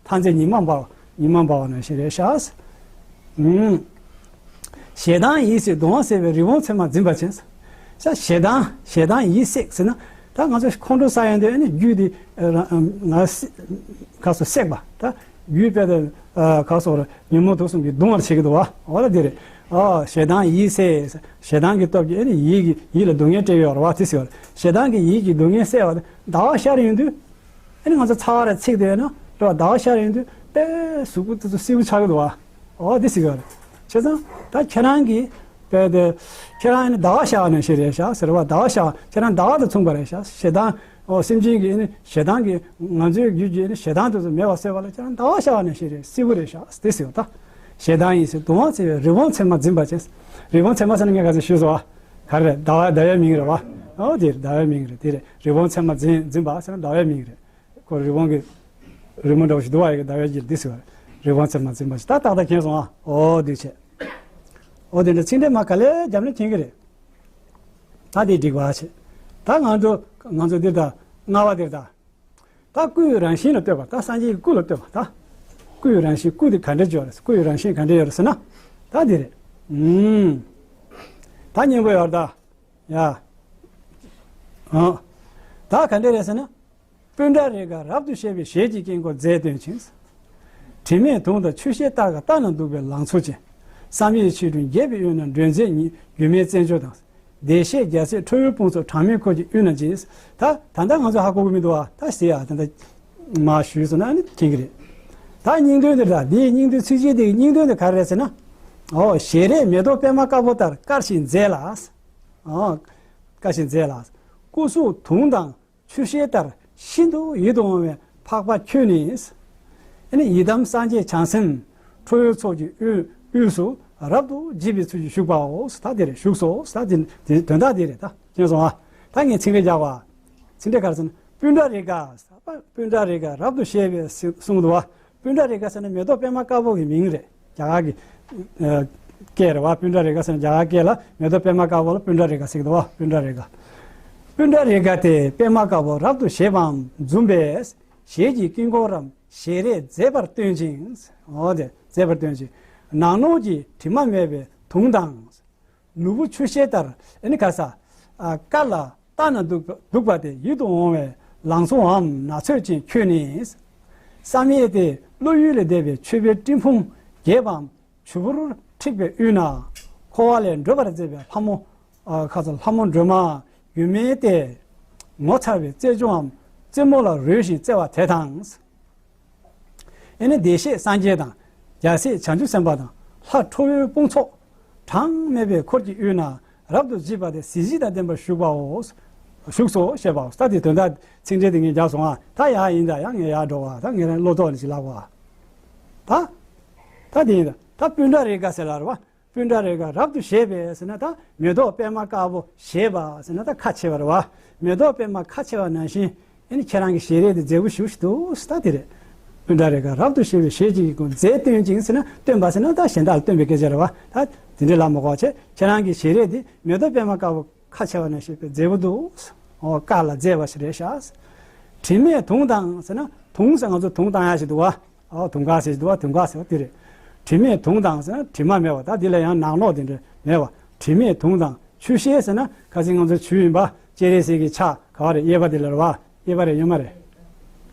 ཐར་མཛད་ཉི་མ་འབར་བ། ཉི་མ་འབར་བ་ནང་བཞིན་རེད་ཤག་ཨུམ། ཞེ་སྡང་ཡིད་བསྲེགས་གདུང་བ་སེལ་བའི་རི་བོང་མཚན་མ་འཛིན་པ་ཅན། ས་ཞེ་སྡང་ཞེ་སྡང་ཡིད་བསྲེགས་ཟེར་ན། ད་ང་ཚོ་ཁོང་ཁྲོ་ཟ་ཡོང་དུས་ཨ་ནི་རྒྱུད་དེ་ང་ཁ་སོ་བསྲེགས་པ་ད་རྒྱུད་དཔེ་དེ་ཁ་སོ་ཉོན་མོངས་དུག་གསུམ་གྱིས་གདུང་བར་བྱེད་ཀྱི་འདུག་བ། འོ་ལ་དེ་རེད། ཨ་ཞེ་སྡང་ཡིད་བསྲེགས། ཞེ་སྡང་གི་སྟོབས་ཀྱིས་ཨ་ནི་ཡིད་ཀྱི་ཡིད་ལ་སྡུག་བསྔལ་སྤྲད་ཡོད་རེད་བ། དེ་ཟེར་བ་རེད། ཞེ་སྡང་གིས་ཡིད་ཀྱི་སྡུག་བསྔལ་བསལ་བ་དེ་ཟླ་བ་ཤར་ཡོང་དུས། ཨ་ནི་ང་ཚོ་ཚ་བ་རེ་ཚིག་དེ་ཡོད་ན་རེད་བ། ཟླ་བ་ཤར་ཡོང་དུས་དཔེ་གཟུགས་པོ་དེ་ཚོ་བསིལ་པོ་ཆགས་ཀྱི་འདུག་བ། འོ་དེ་ཟེར་གི་རེད། བྱས་ཙང་ད་ཁྱེད་རང་གིས་དཔེ་དེ་ཁྱེད་རང་ཨ་ནི་ཟླ་བ་ཤར་བ་ནང་བཞིན་རེད་ཤག་ཟེར་བ། ཟླ་བ་ཤར་བ་ཁྱེད་རང་ཟླ་བ་དང་མཚུངས་པ་རེད་ཤག་ཞེ་སྡང་འོ་སེམས་ཅན་གྱི་ཨ་ནི་ཞེ་སྡང་གི་ང་ཚོའི་རྒྱུད་ཀྱི་ཨ་ནི་ཞེ་སྡང་དེ་ཚོ་མེད་པ་བསལ་བ་ལ་ཁྱེད་རང་ཟླ་བ་ཤར་བ་ནང་བཞིན་རེད། བསིལ་པོ་རེད་ཤག་དེ་ཟེར་བ་ད། ཞེ་སྡང་ཡིད་བསྲེགས་གདུང་བ་སེལ་བའི་རི་བོང་མཚན་མ་འཛིན་པ་ཅན། རི་བོང་མཚན་མ་ཟེར་ན་ངས་ག་ཚོད་ཞུས་སོང་བ། ག་རེ་རེད། ཟླ་བ་ཟླ་བའི་མིང་རེད་བ། འོ་དེ་རེད། ཟླ་བའི་མིང་རེད། དེ་རེད། རི་བོང་མཚན་མ་འཛིན་འཛིན་པ་ཟེར་ན་ཟླ་བའི་མིང་རེད། ཁོ་རི་བོང་གི་རི་མོ་འདྲ་བོ་ཞིག་འདུག་བ། ཡ་གི་ཟླ་བའི་རྒྱུད་འདི་ཟེར་བ་རེད། རི་བོང་མཚན་མ་འཛིན་པ་ཞིག་ད་ཏག་ཏག་མཁྱེན་སོང་ཨ། འོ་འདི་བྱས། འོ་དེ་འདྲ་ཚིག་འགྲེལ་མ་ག་ལེ་རྒྱབ་ནས་མཁྱེན་གི་རེད། ད་དེ་འགྲིག་པ་བྱས། ད་ང་ཚོ་ང་ཚོ་འདིར་ད་ལྔ་པ་འདིར་ད། ད་སྐུ་ཡི་རང་བཞིན་ལ་ལྟོས་པ། ད་སངས་རྒྱས་ཀྱི་སྐུ་ལ་ལྟོས་པ་ད། སྐུ་ཡི་རང་བཞིན་སྐུ་དེ་ག་འདྲ་ཅིག་ཡོད་རེད། སྐུ་ཡི་རང་བཞིན་ག་འདྲ་ཡོད་རེད་ཟེར་ན། ད་འདི་རེད། ཨུམ། ད་སྙན་པོ་ཡོད་རེད་ད། ཡ། ཨ། ད་ག་འདྲ་རེད་ཟེར་ན། སྤུན་ཟླ་རེས་འགའ་རབ་ཏུ་བཤད་པའི་ཞལ་གྱི་དཀྱིལ་འཁོར་མཛད་སྟོན་ཅིང་། དྲི་མེད་དུང་དང་ཆུ་ཤེལ་ལྟར་ག་ལྟ་ན་སྡུག་པའི་ལང་ཚོ་ཅན། བསམ་ཡས་ཆོས་སྤྲིན་རྒྱས་པའི་དབུས་ན་འགྲོ་མཛད་ཉི་སྒྱུ་མའི་རྩེད་འཇོ་དང་། བདེ་གཤེགས་རྒྱལ་སྲས་ཁྲོ་བོའི་དཔུང་ཚོགས་གྲངས་མེད་འཁོར་གྱི་དབུས་ན་མཇལ། ད་ད་ལྟ་ང་ཚོ་ཧ་གོ་གི་མི་འདུག་ཨ། ད་ཟེར་ཡ་ད་ལྟ་མ་ཞུས་སོང་ན་ནི་མཁྱེན་གི་རེད། ད་སྙིང་དོན་འདི་ལ་འདིའི་སྙིང་དོན་ཚིགས་བཅད་འདིའི་སྙིང་དོན་འདི་ག་རེ་རེད་ཟེར་ན། ཨོ་ཞལ་རས་མེ་ཏོག་པད་མ་དཀར་པོ་ལྟར་དཀར་ཞིང་མཛེས་ལ། ཨོ་དཀར་ཞིང་མཛེས་ལ། སྐུ་གཟུགས་དུང་དང་ཆུ་ཤེལ་ལྟར་ཤིན་ཏུ་ཡིད་དུ་འོང་བའི་འཕགས་པ་ཁྱོད་ནི། ཨ་ནི་ཡི་དམ་སངས་རྒྱས་བྱང་སེམས་ཁྲོ་བོའི་ཚོགས་ཀྱི་དབུས་དབུས་སུ་རབ་ཏུ་བརྗིད་པའི་ཚུལ་གྱིས་བཞུགས་པའོ། ད་དེ་རེད། བཞུགས་སོ། ད་དེ་དེ་དོན་དག་དེ་རེད། ད་མཁྱེན་སོང་ཨ། ད་ངས་ཚིག་འགྲེལ་རྒྱག་པ། ཚིག་འགྲེལ་ག་རེ་ཟེར་ན་པུཎྜ་རེ་ཁ། པུཎྜ་རེ་ཁ་རབ་ཏུ་བཞད་པའི་གསུངས་འདུག་བ། པུཎྜ་རེ་ཁ་ཟེར་ན་མེ་ཏོག་པད་མ་དཀར་པོ་གི་མིང་རེད། རྒྱ་གར་གྱི་ཨ་སྐད་རེད་བ། པུཎྜ་རེ་ཁ་ཟེར་ན་རྒྱ་གར་སྐད་ལ་མེ་ཏོག་པད་མ་དཀར་པོ་ལ་པུཎྜ་རེ་ཁ་ཟེར་གི་འདུག་བ། པུཎྜ་རེ་ཁ། པུཎྜ་རེ་ཁ་སྟེ་པད་མ་དཀར་པོ་རབ་ཏུ་བཞད་པའམ་འཛུམ་པས་ཞལ་གྱི་དཀྱིལ་འཁོར་རམ་ཞལ་རས་མཛེས་པར་སྟོན་ཅིང་། འོ་དེ་མཛེས་པར་སྟོན་ཅིང་། ནག་ནོག་གི་དྲི་མ་མེད་པའི་དུང་དང་། ནོར་བུ་ཆུ་ཤེལ་ལྟར་ཨ་ནི་ག་ས་ཨ་དཀར་ལ་ལྟ་ན་སྡུག་སྡུག་པ་དེ་ཡིད་དུ་འོང་བའི་ལང་ཚོའམ་ན་ཚོད་ཅན་ཁྱོད་ནི། བསམ་ཡས་ཏེ་བློ་ཡུལ་ལས་འདས་པའི་མཆོད་པའི་སྤྲིན་ཕུང་རྒྱས་པའམ་བྱུར་བུར་འཁྲིགས་པའི་དབུས་ན། འཁོར་བ་ལས་སྒྲོལ་བར་མཛད་པའི་ལྷ་མོ། ཨ་ཁ་ཚ་ལྷ་མོ་སྒྲོལ་མ་སྒྱུ་མའི་ལྟས་ངོ་མཚར་བའི་རྩེད་འཇོའམ་རྩེད་མོ་ལ་རོལ་ཞིང་རྩེ་བ་དེ་དང་། ཨེ་ནི་བདེ་གཤེགས་སངས་རྒྱས་དང་། རྒྱལ་སྲས་བྱང་ཆུབ་སེམས་དཔའ་དང་ལྷ་ཁྲོ་བོའི་དཔུང་ཚོགས་གྲངས་མེད་པའི་འཁོར་གྱི་དབུས་ན་རབ་ཏུ་བརྗིད་པ་དེ་གཟི་བརྗིད་དང་ལྡན་པར་བཞུགས་པའོ། བཞུགས་སོ་ཞེས་པའོ། ད་དེ་དོན་དག་ཚིག་འགྲེལ་དེ་ངས་རྒྱག་སོང་ཨ། ད་ཡག་ཡིན། ད་ཡང་ངས་ཡར་འགྲོ་བ། ད་ངས་རང་བློ་ལྡོག་ནས་ཅིག་ལབ་པ། ད་ད་དེ་ཡིན། ད་ད་པུཎྜ་རེ་ཁ་ཟེར་ལ་རེད་བ། པུཎྜ་རེ་ཁ་རབ་ཏུ་བཞད་པས་ཟེར་ན་ད་མེ་ཏོག་པད་མ་དཀར་པོ་བཞད་པ་ཟེར་ན་ད་ཁ་ཕྱེ་བ་རེད་བ། མེ་ཏོག་པད་མ་ཁ་ཕྱེ་བ་ནང་བཞིན་ཨེ་ནི་ཁྱེད་རང་གི་ཞལ་རས་དེ་མཛེས་པོ་ཞེ་པོ་ཞིག་འདུག་ཟེར། ད་དེ་རེད། པུཎྜ་རེ་ཁ་རབ་ཏུ་བཞད་པའི་ཞལ་གྱི་དཀྱིལ་འཁོར་མཛེས་སྟོན་ཅིང་ཟེར་ན་སྟོན་པ་ཟེར་ན་ད་གཞན་དག་ལ་སྟོན་པའི་སྐད་ཆ་རེད་བ། ད་དེ་འདྲའི་ལབ་མ་དགོས་པ་བྱས། ཁྱེད་རང་གི་ཞལ་རས་དེ་མེ་ཏོག་པད་མ་དཀར་པོ་ཁ་ཕྱེ་བ་ནང་བཞིན་པའི་མཛེས་པོ་འདུག། ཨོ་དཀར་ལ་མཛེས་པ་ཞིག་རེད་ཤག། དྲི་མེད་དུང་དང་ཟེར་ན་དུང་ཟེར་ང་ཚོ་དུང་བཏང་ཡ་ཞིག་འདུག་བ། ཨོ་དུང་དཀར་ཟེར་ཞིག་འདུག་བ། དུང་དཀར་ཟེར་བ་དེ་རེད། དྲི་མེད་དུང་དང་ཟེར་ན་དྲི་མ་མེད་པ། ད་འདི་ལ་ཡང་ནག་ནོག་དེ་འདྲ་མེད་པ། དྲི་མེད་དུང་དང་ཆུ་ཤེལ་ཟེར་ན་ཁ་སང་ང་ཚོ་ཆུ་ཡིན་པ། སྤྱན་རས་གཟིགས་ཀྱི་ཕྱག་ག་བ་རེད། གཡས་པ་དེ་ལ་རེད་བ། གཡས་པ་རེད། གཡོན་མ་རེད།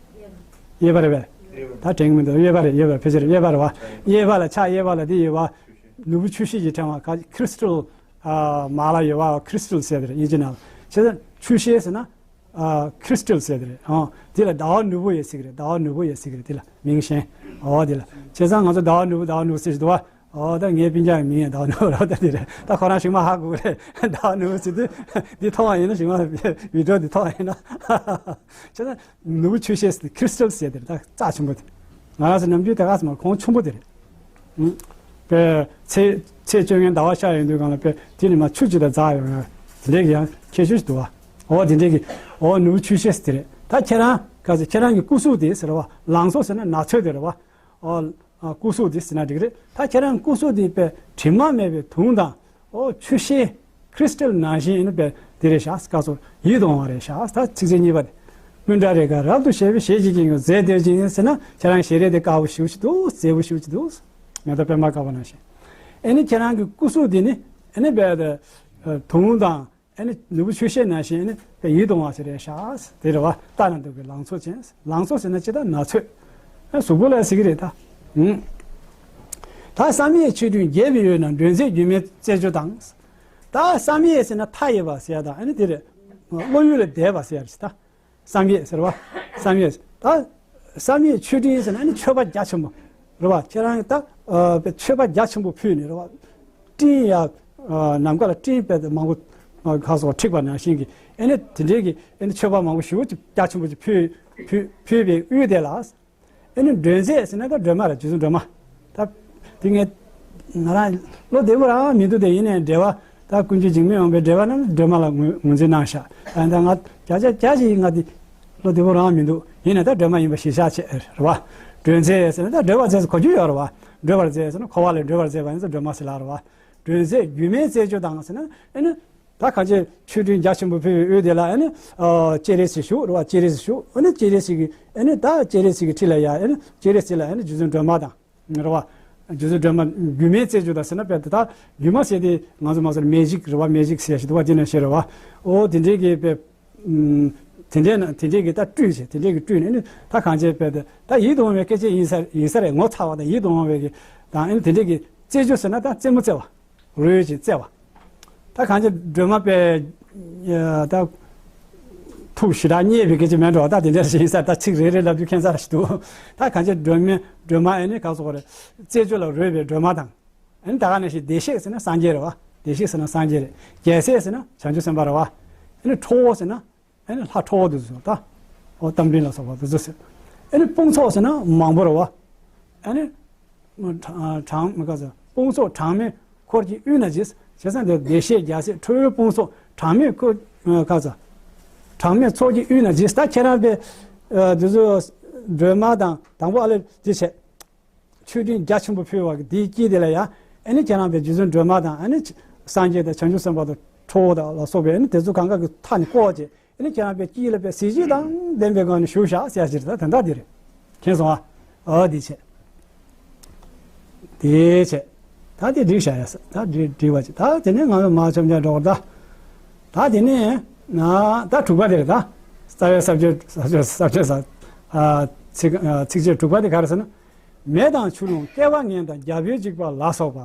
གཡས་པ་རེད་པས། ད་དྲན་གྱི་མི་འདུག། གཡས་པ་རེད། གཡས་པ་རེད། ཕལ་ཆེར་གཡས་པ་རེད་བ། གཡས་པ་ལ་ཕྱག་གཡས་པ་ལ་དེ་ཡོད་བ། ནོར་བུ་ཆུ་ཤེལ་གྱི་ཕྲེང་བ་ཁ་ཁྲི་སི་ཊལ། ཨ་མ་ལ་ཡོད་བ། ཁྲི་སི་ཊལ་ཟེར་དེ་རེད་དབྱིན་ཇི་ནང་ལ། བྱས་ཙང་ཆུ་ཤེལ་ཟེར་ན་ཨ་ཁྲི་སི་ཊལ་ཟེར་དེ་རེད། ཨང་དེ་ལ་ཟླ་བ་ནོར་བུ་ཡོད་ཟེར་གི་རེད། ཟླ་བ་ནོར་བུ་ཡོད་ཟེར་གི་རེད། དེ་ལ་མིང་གཞན། ཨོ་དེ་ལ་བྱས་ཙང་ང་ཚོ་ཟླ་བ་ནོར་བུ་ཟླ་བ་ནོར་བུ་ཟེར་ཞིག་འདུག་བ། ཨོ་ད་ངའི་སྤུན་ཀྱག་གི་མིང་ཡང་ཟླ་བ་ནོར་བུ་རེད། ད་དེ་རེད། ད་ཁོ་རང་ཞིག་མ་ཧ་གོ་གི་རེད། ཟླ་བ་ནོར་བུ་ཟེར་དུས་འདི་མཐོང་བ་ཡིན་ན་ཞིག་མ་བི་ཌི་ཡོ་འདི་མཐོང་བ་ཡིན་ན། བྱས་ཙང་ནོར་བུ་ཆུ་ཤེལ་ཟེར་དེ་ཁྲི་སི་ཊལ་ཟེར་དེ་རེད། ད་རྩ་ཆེན་པོ་དེ། ང་རང་ཚོ་ནམ་རྒྱུན་དེ་ག་ཙམ་མ་གོང་ཆེན་པོ་དེ་རེད། ཨུ། པའི་ཚེས་ཚེས་བཅོ་ལྔའི་ཟླ་བ་ཤར་ཡོང་དུས་སྒང་ལ་པའི་དེ་ནི་མ་ཆུ་ཅིག་དང་འཛག་ཡོང་ཡ། དེ་འདྲས་ཀྱི་ཡང་ཁྱད་ཆོས་ཤིག་འདུག་བ། འོ་དེ་འདྲས་ཀྱི་འོ་ནོར་བུ་ཆུ་ཤེལ་ཟེར་དེ་རེད། ད་ཁྱེད་རང་ག་ཚོད་ཁྱེད་རང་གི་སྐུ་གཟུགས་དེ་ཟེར་བ། ལང་ཚོ་ཟེར་ན་ན་ཚོད་དེ་རེད་བ། འོ་སྐུ་གཟུགས་དེ་ཟེར་ན་འགྲིག་རེད། ད་ཁྱེད་རང་སྐུ་གཟུགས་དེ་པའི་དྲི་མ་མེད་པའི་དུང་དང་འོ་ཆུ་ཤེལ། ཁྲི་སི་ཊལ་ནང་བཞིན་ཡིན་ན་པས་དེ་རེད་ཤག། སྐབས་སུ་ཡིད་དུ་འོང་བ་རེད་ཤག། ད་ཚིགས་བཅད་གཉིས་པ་དེ། པུཎྜ་རེ་ཁ་རབ་ཏུ་བཞད་པའི་ཞལ་གྱི་དཀྱིལ་འཁོར་མཛེས་སྟོན་ཅིང་ཟེར་ན་ཁྱེད་རང་ཞལ་རས་དེ་དཀར་པོ་ཞེ་པོ་ཅིག་འདུག། མཛེས་པོ་ཞེ་པོ་ཅིག་འདུག། མེ་ཏོག་པད་མ་དཀར་པོ་ནང་བཞིན། ཨེ་ནི་ཁྱེད་རང་གི་སྐུ་གཟུགས་དེ་ནི་ཨེ་ནི་པས་དུང་དང་ཨེ་ནི་ནོར་བུ་ཆུ་ཤེལ་ནང་བཞིན་ཨེ་ནི་པས་ཡིད་དུ་འོང་བ་ཞིག་རེད་ཤག། དེ་རེད་བ། ལྟ་ན་སྡུག་པའི་ལང་ཚོ་ཅན། ལང་ཚོ་ཟེར་ན་ཅི་ལྟར་ན་ཚོད། ཨ་གཟུགས་པོ་ལ་ཟེར་གི་རེད་ད། ཨུང་། ད་བསམ་ཡས་ཆོས་སྤྲིན་རྒྱས་པའི་དབུས་ན་འགྲོ་མཛད་སྒྱུ་མའི་རྩེད་འཇོ་དང་། ད་བསམ་ཡས་ཟེར་ན་མཐའ་ཡས་པ་ཟེར་ཡ་དང་ཨ་ནི་དེ་རེད། བློ་ཡུལ་ལས་འདས་པ་ཟེར་ཡ་རེད་ད། བསམ་ཡས་ཟེར་བ། བསམ་ཡས། ད་བསམ་ཡས་ཆོས་སྤྲིན་ཟེར་ན་ཨ་ནི་མཆོད་པ་རྒྱ་ཆེན་པོ་རེད་བ། ཁྱེད་རང་ད་ཨ་མཆོད་པ་རྒྱ་ཆེན་པོ་ཕུལ་ནས་རེད་བ། སྤྲིན་ཡ་ཨ་ནམ་མཁའ་ལ་སྤྲིན་དཔེ་མང་པོ་ཁ་སོགས་འཁྲིགས་པ་ནང་བཞིན་གྱི་ཨ་ནི་དེ་འདྲའི་གི་ཨ་ནི་མཆོད་པ་མང་པོ་ཞེ་པོ་ཅིག་རྒྱ་ཆེན་པོ་ཅིག་ཕུལ་ཕུལ་ཕུལ་བའི་དབུས་དེ་ལ། ཨེ་ནི་སྒྲོལ་མཛད་ཟེར་ན་ད་སྒྲོལ་མ་རེད། རྗེ་བཙུན་སྒྲོལ་མ། ད་དེ་ངས་ང་རང་བློ་བདེ་པོ་རང་མི་འདུག་སྟེ། ཡིན་ནའི་འགྲེལ་པ་ད་ཀུན་མཁྱེན་འཇིགས་མེད་དབང་པོའི་འགྲེལ་པ་རྣམས་སྒྲོལ་མ་ལ་ངོས་ངོས་འཛིན་གནང་ཤག། ད་ད་ང་བརྒྱ་ཆ་བརྒྱ་ཞིག་ང་དེ་བློ་བདེ་པོ་རང་མི་འདུག། ཡིན་ནའི་ད་སྒྲོལ་མ་ཡིན་པ་གཞིར་བཞག་བྱས་རེད་བ། སྒྲོལ་མཛད་ཟེར་ན་ད་སྒྲོལ་བར་མཛད་ཟེར་གོ་རྒྱུ་ཡོད་རེད་བ། སྒྲོལ་བར་མཛད་ཟེར་ན་འཁོར་བ་ལས་སྒྲོལ་བར་མཛད་པ་ཡིན་ཙང་སྒྲོལ་མ་ཟེར་ལ་རེད་བ། སྒྲོལ་མཛད་སྒྱུ་མའི་རྩེད་འཇོ་དང་ཟེར་ན་ཨེ་ནི། ད་གང་ཅི་ཆོས་སྤྲིན་རྒྱ་ཆེན་པོ་ཕུལ་བའི་དབུས་དེ་ལ་ཨ་ནི་ཨ་སྤྱན་རས་གཟིགས་བཞུགས་རེད་བ། སྤྱན་རས་གཟིགས་བཞུགས། ཨ་ནི་སྤྱན་རས་གཟིགས་ཀྱི་ཨ་ནི་ད་སྤྱན་རས་གཟིགས་ཀྱི་འཁྲིས་ལ་ཡ་ཨ་ནི་སྤྱན་རས་གཟིགས་ལ་ཨ་ནི་རྗེ་བཙུན་སྒྲོལ་མ་དང་རེད་བ། རྗེ་བཙུན་སྒྲོལ་མ་སྒྱུ་མའི་རྩེད་འཇོ་དང་ཟེར་ན་དཔེ་དེ་ད་སྒྱུ་མ་ཟེར་དེ་ང་ཚོ་མ་ཟེར་མེ་ཇིག་རེད་བ། མེ་ཇིག་ཟེར་ཞིག་འདུག་བ། དེ་ནང་བཞིན་རེད་བ། ཨོ་དེ་འདྲའི་གི་དཔེ་ཨུམ་ དེ་འདྲའི་ནང་དེ་འདྲའི་གི་ད་སྤྲུལ་བྱས། དེ་འདྲའི་གི་སྤྲུལ་ནས་ནི་ད་གང་བྱས་པས་ད་ད་ཡིད་དུ་འོང་བའི་སྐད་ཆ་ཡིན་ས་ཡིན་ས་རེད། ངོ་ཚ་བ་དང་ཡིད་དུ་འོང་བའི་གི་དང་ཨེ་ནི་དེ་འདྲའི་གི་རྩེད་འཇོ་ཟེར་ན་ད་རྩེད་མོ་རྩེ་བ། རོལ་ཅིག་རྩེ་བ། ད་གང་ཅི་སྒྲོལ་མ་པས་ད་ཐུགས་ཞེ་དྲག་མཉེས་པའི་སྐད་ཆ་མེད་འགྲོ། ད་དེ་འདྲ་ཞིག་ཡིན་ས། ད་ཚིག་རེ་རེ་ལབ་རྒྱུ་ཁྱད་མཚར་ཞིག་འདུག་ད་གང་ཅི་སྒྲོལ་མ་སྒྲོལ་མ་ཨེ་ནི་ག་སོགས་རེད། རྩེད་འཇོ་ལ་རོལ་པའི་སྒྲོལ་མ་དང་། ཨེ་ནི་ད་ག་ནང་བཞིན་བདེ་གཤེགས་ཟེར་ན་སངས་རྒྱས་རེད་བ། བདེ་གཤེགས་ཟེར་ན་སངས་རྒྱས་རེད། རྒྱལ་སྲས་ཟེར་ན་བྱང་ཆུབ་སེམས་དཔའ་རེད་བ། ཨེ་ནི་ཁྲོ་བོ་ཟེར་ན། ཨེ་ནི་ལྷ་ཁྲོ་བོ་དེ་ཚོ་ད། ཨོ་རྟ་མགྲིན་ལ་སོགས་པ་དེ་ཚོ་ཟེར། ཨེ་ནི་དཔུང་ཚོགས་ཟེར་ན་མང་པོ་རེད་བ། ཨེ་ནི། གྲངས་གྲངས་མི་ག་ཚོད་དཔུང་ཚོགས་གྲངས་མེད་འཁོར་གྱིས་དབུས་ན་བརྗིད། བྱས་ཙང་དེ་བདེ་གཤེགས་རྒྱལ་སྲས་ཁྲོ་བོའི་དཔུང་ཚོགས་གྲངས་མེད་འཁོར་ག་ཚོད། གྲངས་མེད་ཚོགས་ཀྱིས་དབུས་ན་བརྗིད། ད་ཁྱེད་རང་པས་དེ་ཚོ་སྒྲོལ་མ་དང་དང་པོ་ཨ་ལས་དེ་བྱས། མཆོད་སྤྲིན་རྒྱ་ཆེན་པོ་ཕུལ་བ་གི་དེའི་དཀྱིལ་དེ་ལ་ཡང་ཨེ་ནི་ཁྱེད་རང་པའི་རྗེ་བཙུན་སྒྲོལ་མ་དང་ཨེ་ནི་སངས་རྒྱས་དང་བྱང་ཆུབ་སེམས་དཔའ་དང་ཁྲོ་བོ་དང་ལ་སོགས་པའི་ཨེ་ནི་དེ་ཚོ་གང་ག་གི་མཐའ་ནས་བསྐོར་བྱས། ཨེ་ནི་ཁྱེད་རང་པའི་དཀྱིལ་ལ་པའི་གཟི་བརྗིད་དང་ལྡན་པའི་སྒང་ནས་བཞུགས་བཞག་ཟེར་ཡ་ཅིག་རེད། ད་དོན་དག་འདི་རེད། མཁྱེན་སོང་ཨ། ཨོ་འདི་བྱས། དེ་བྱས། ད་དེ་འགྲིག་བཞག་ཡ་ས་ད་འགྲིག་འགྲིག་པ་ཅིག་ད་དེ་ནས་ང་ཚོ་མ་འཆམ་འཆམ་འགྲོ་གི་རེད་ད། ད་དེ་ནས་ན་ད་དྲུག་པ་དེ་རེད་ད། རྩ་བའི་ས་བཅད་ས་བཅད་ས་བཅད་ས་ཚིག་ཚིགས་བཅད་དྲུག་པ་དེ་ག་རེ་ཟེར་ན། མེ་དང་ཆུ་རླུང་བསྐལ་པ་ངན་དང་རྒྱ་བོད་འཇིགས་པ་ལ་སོགས་པ།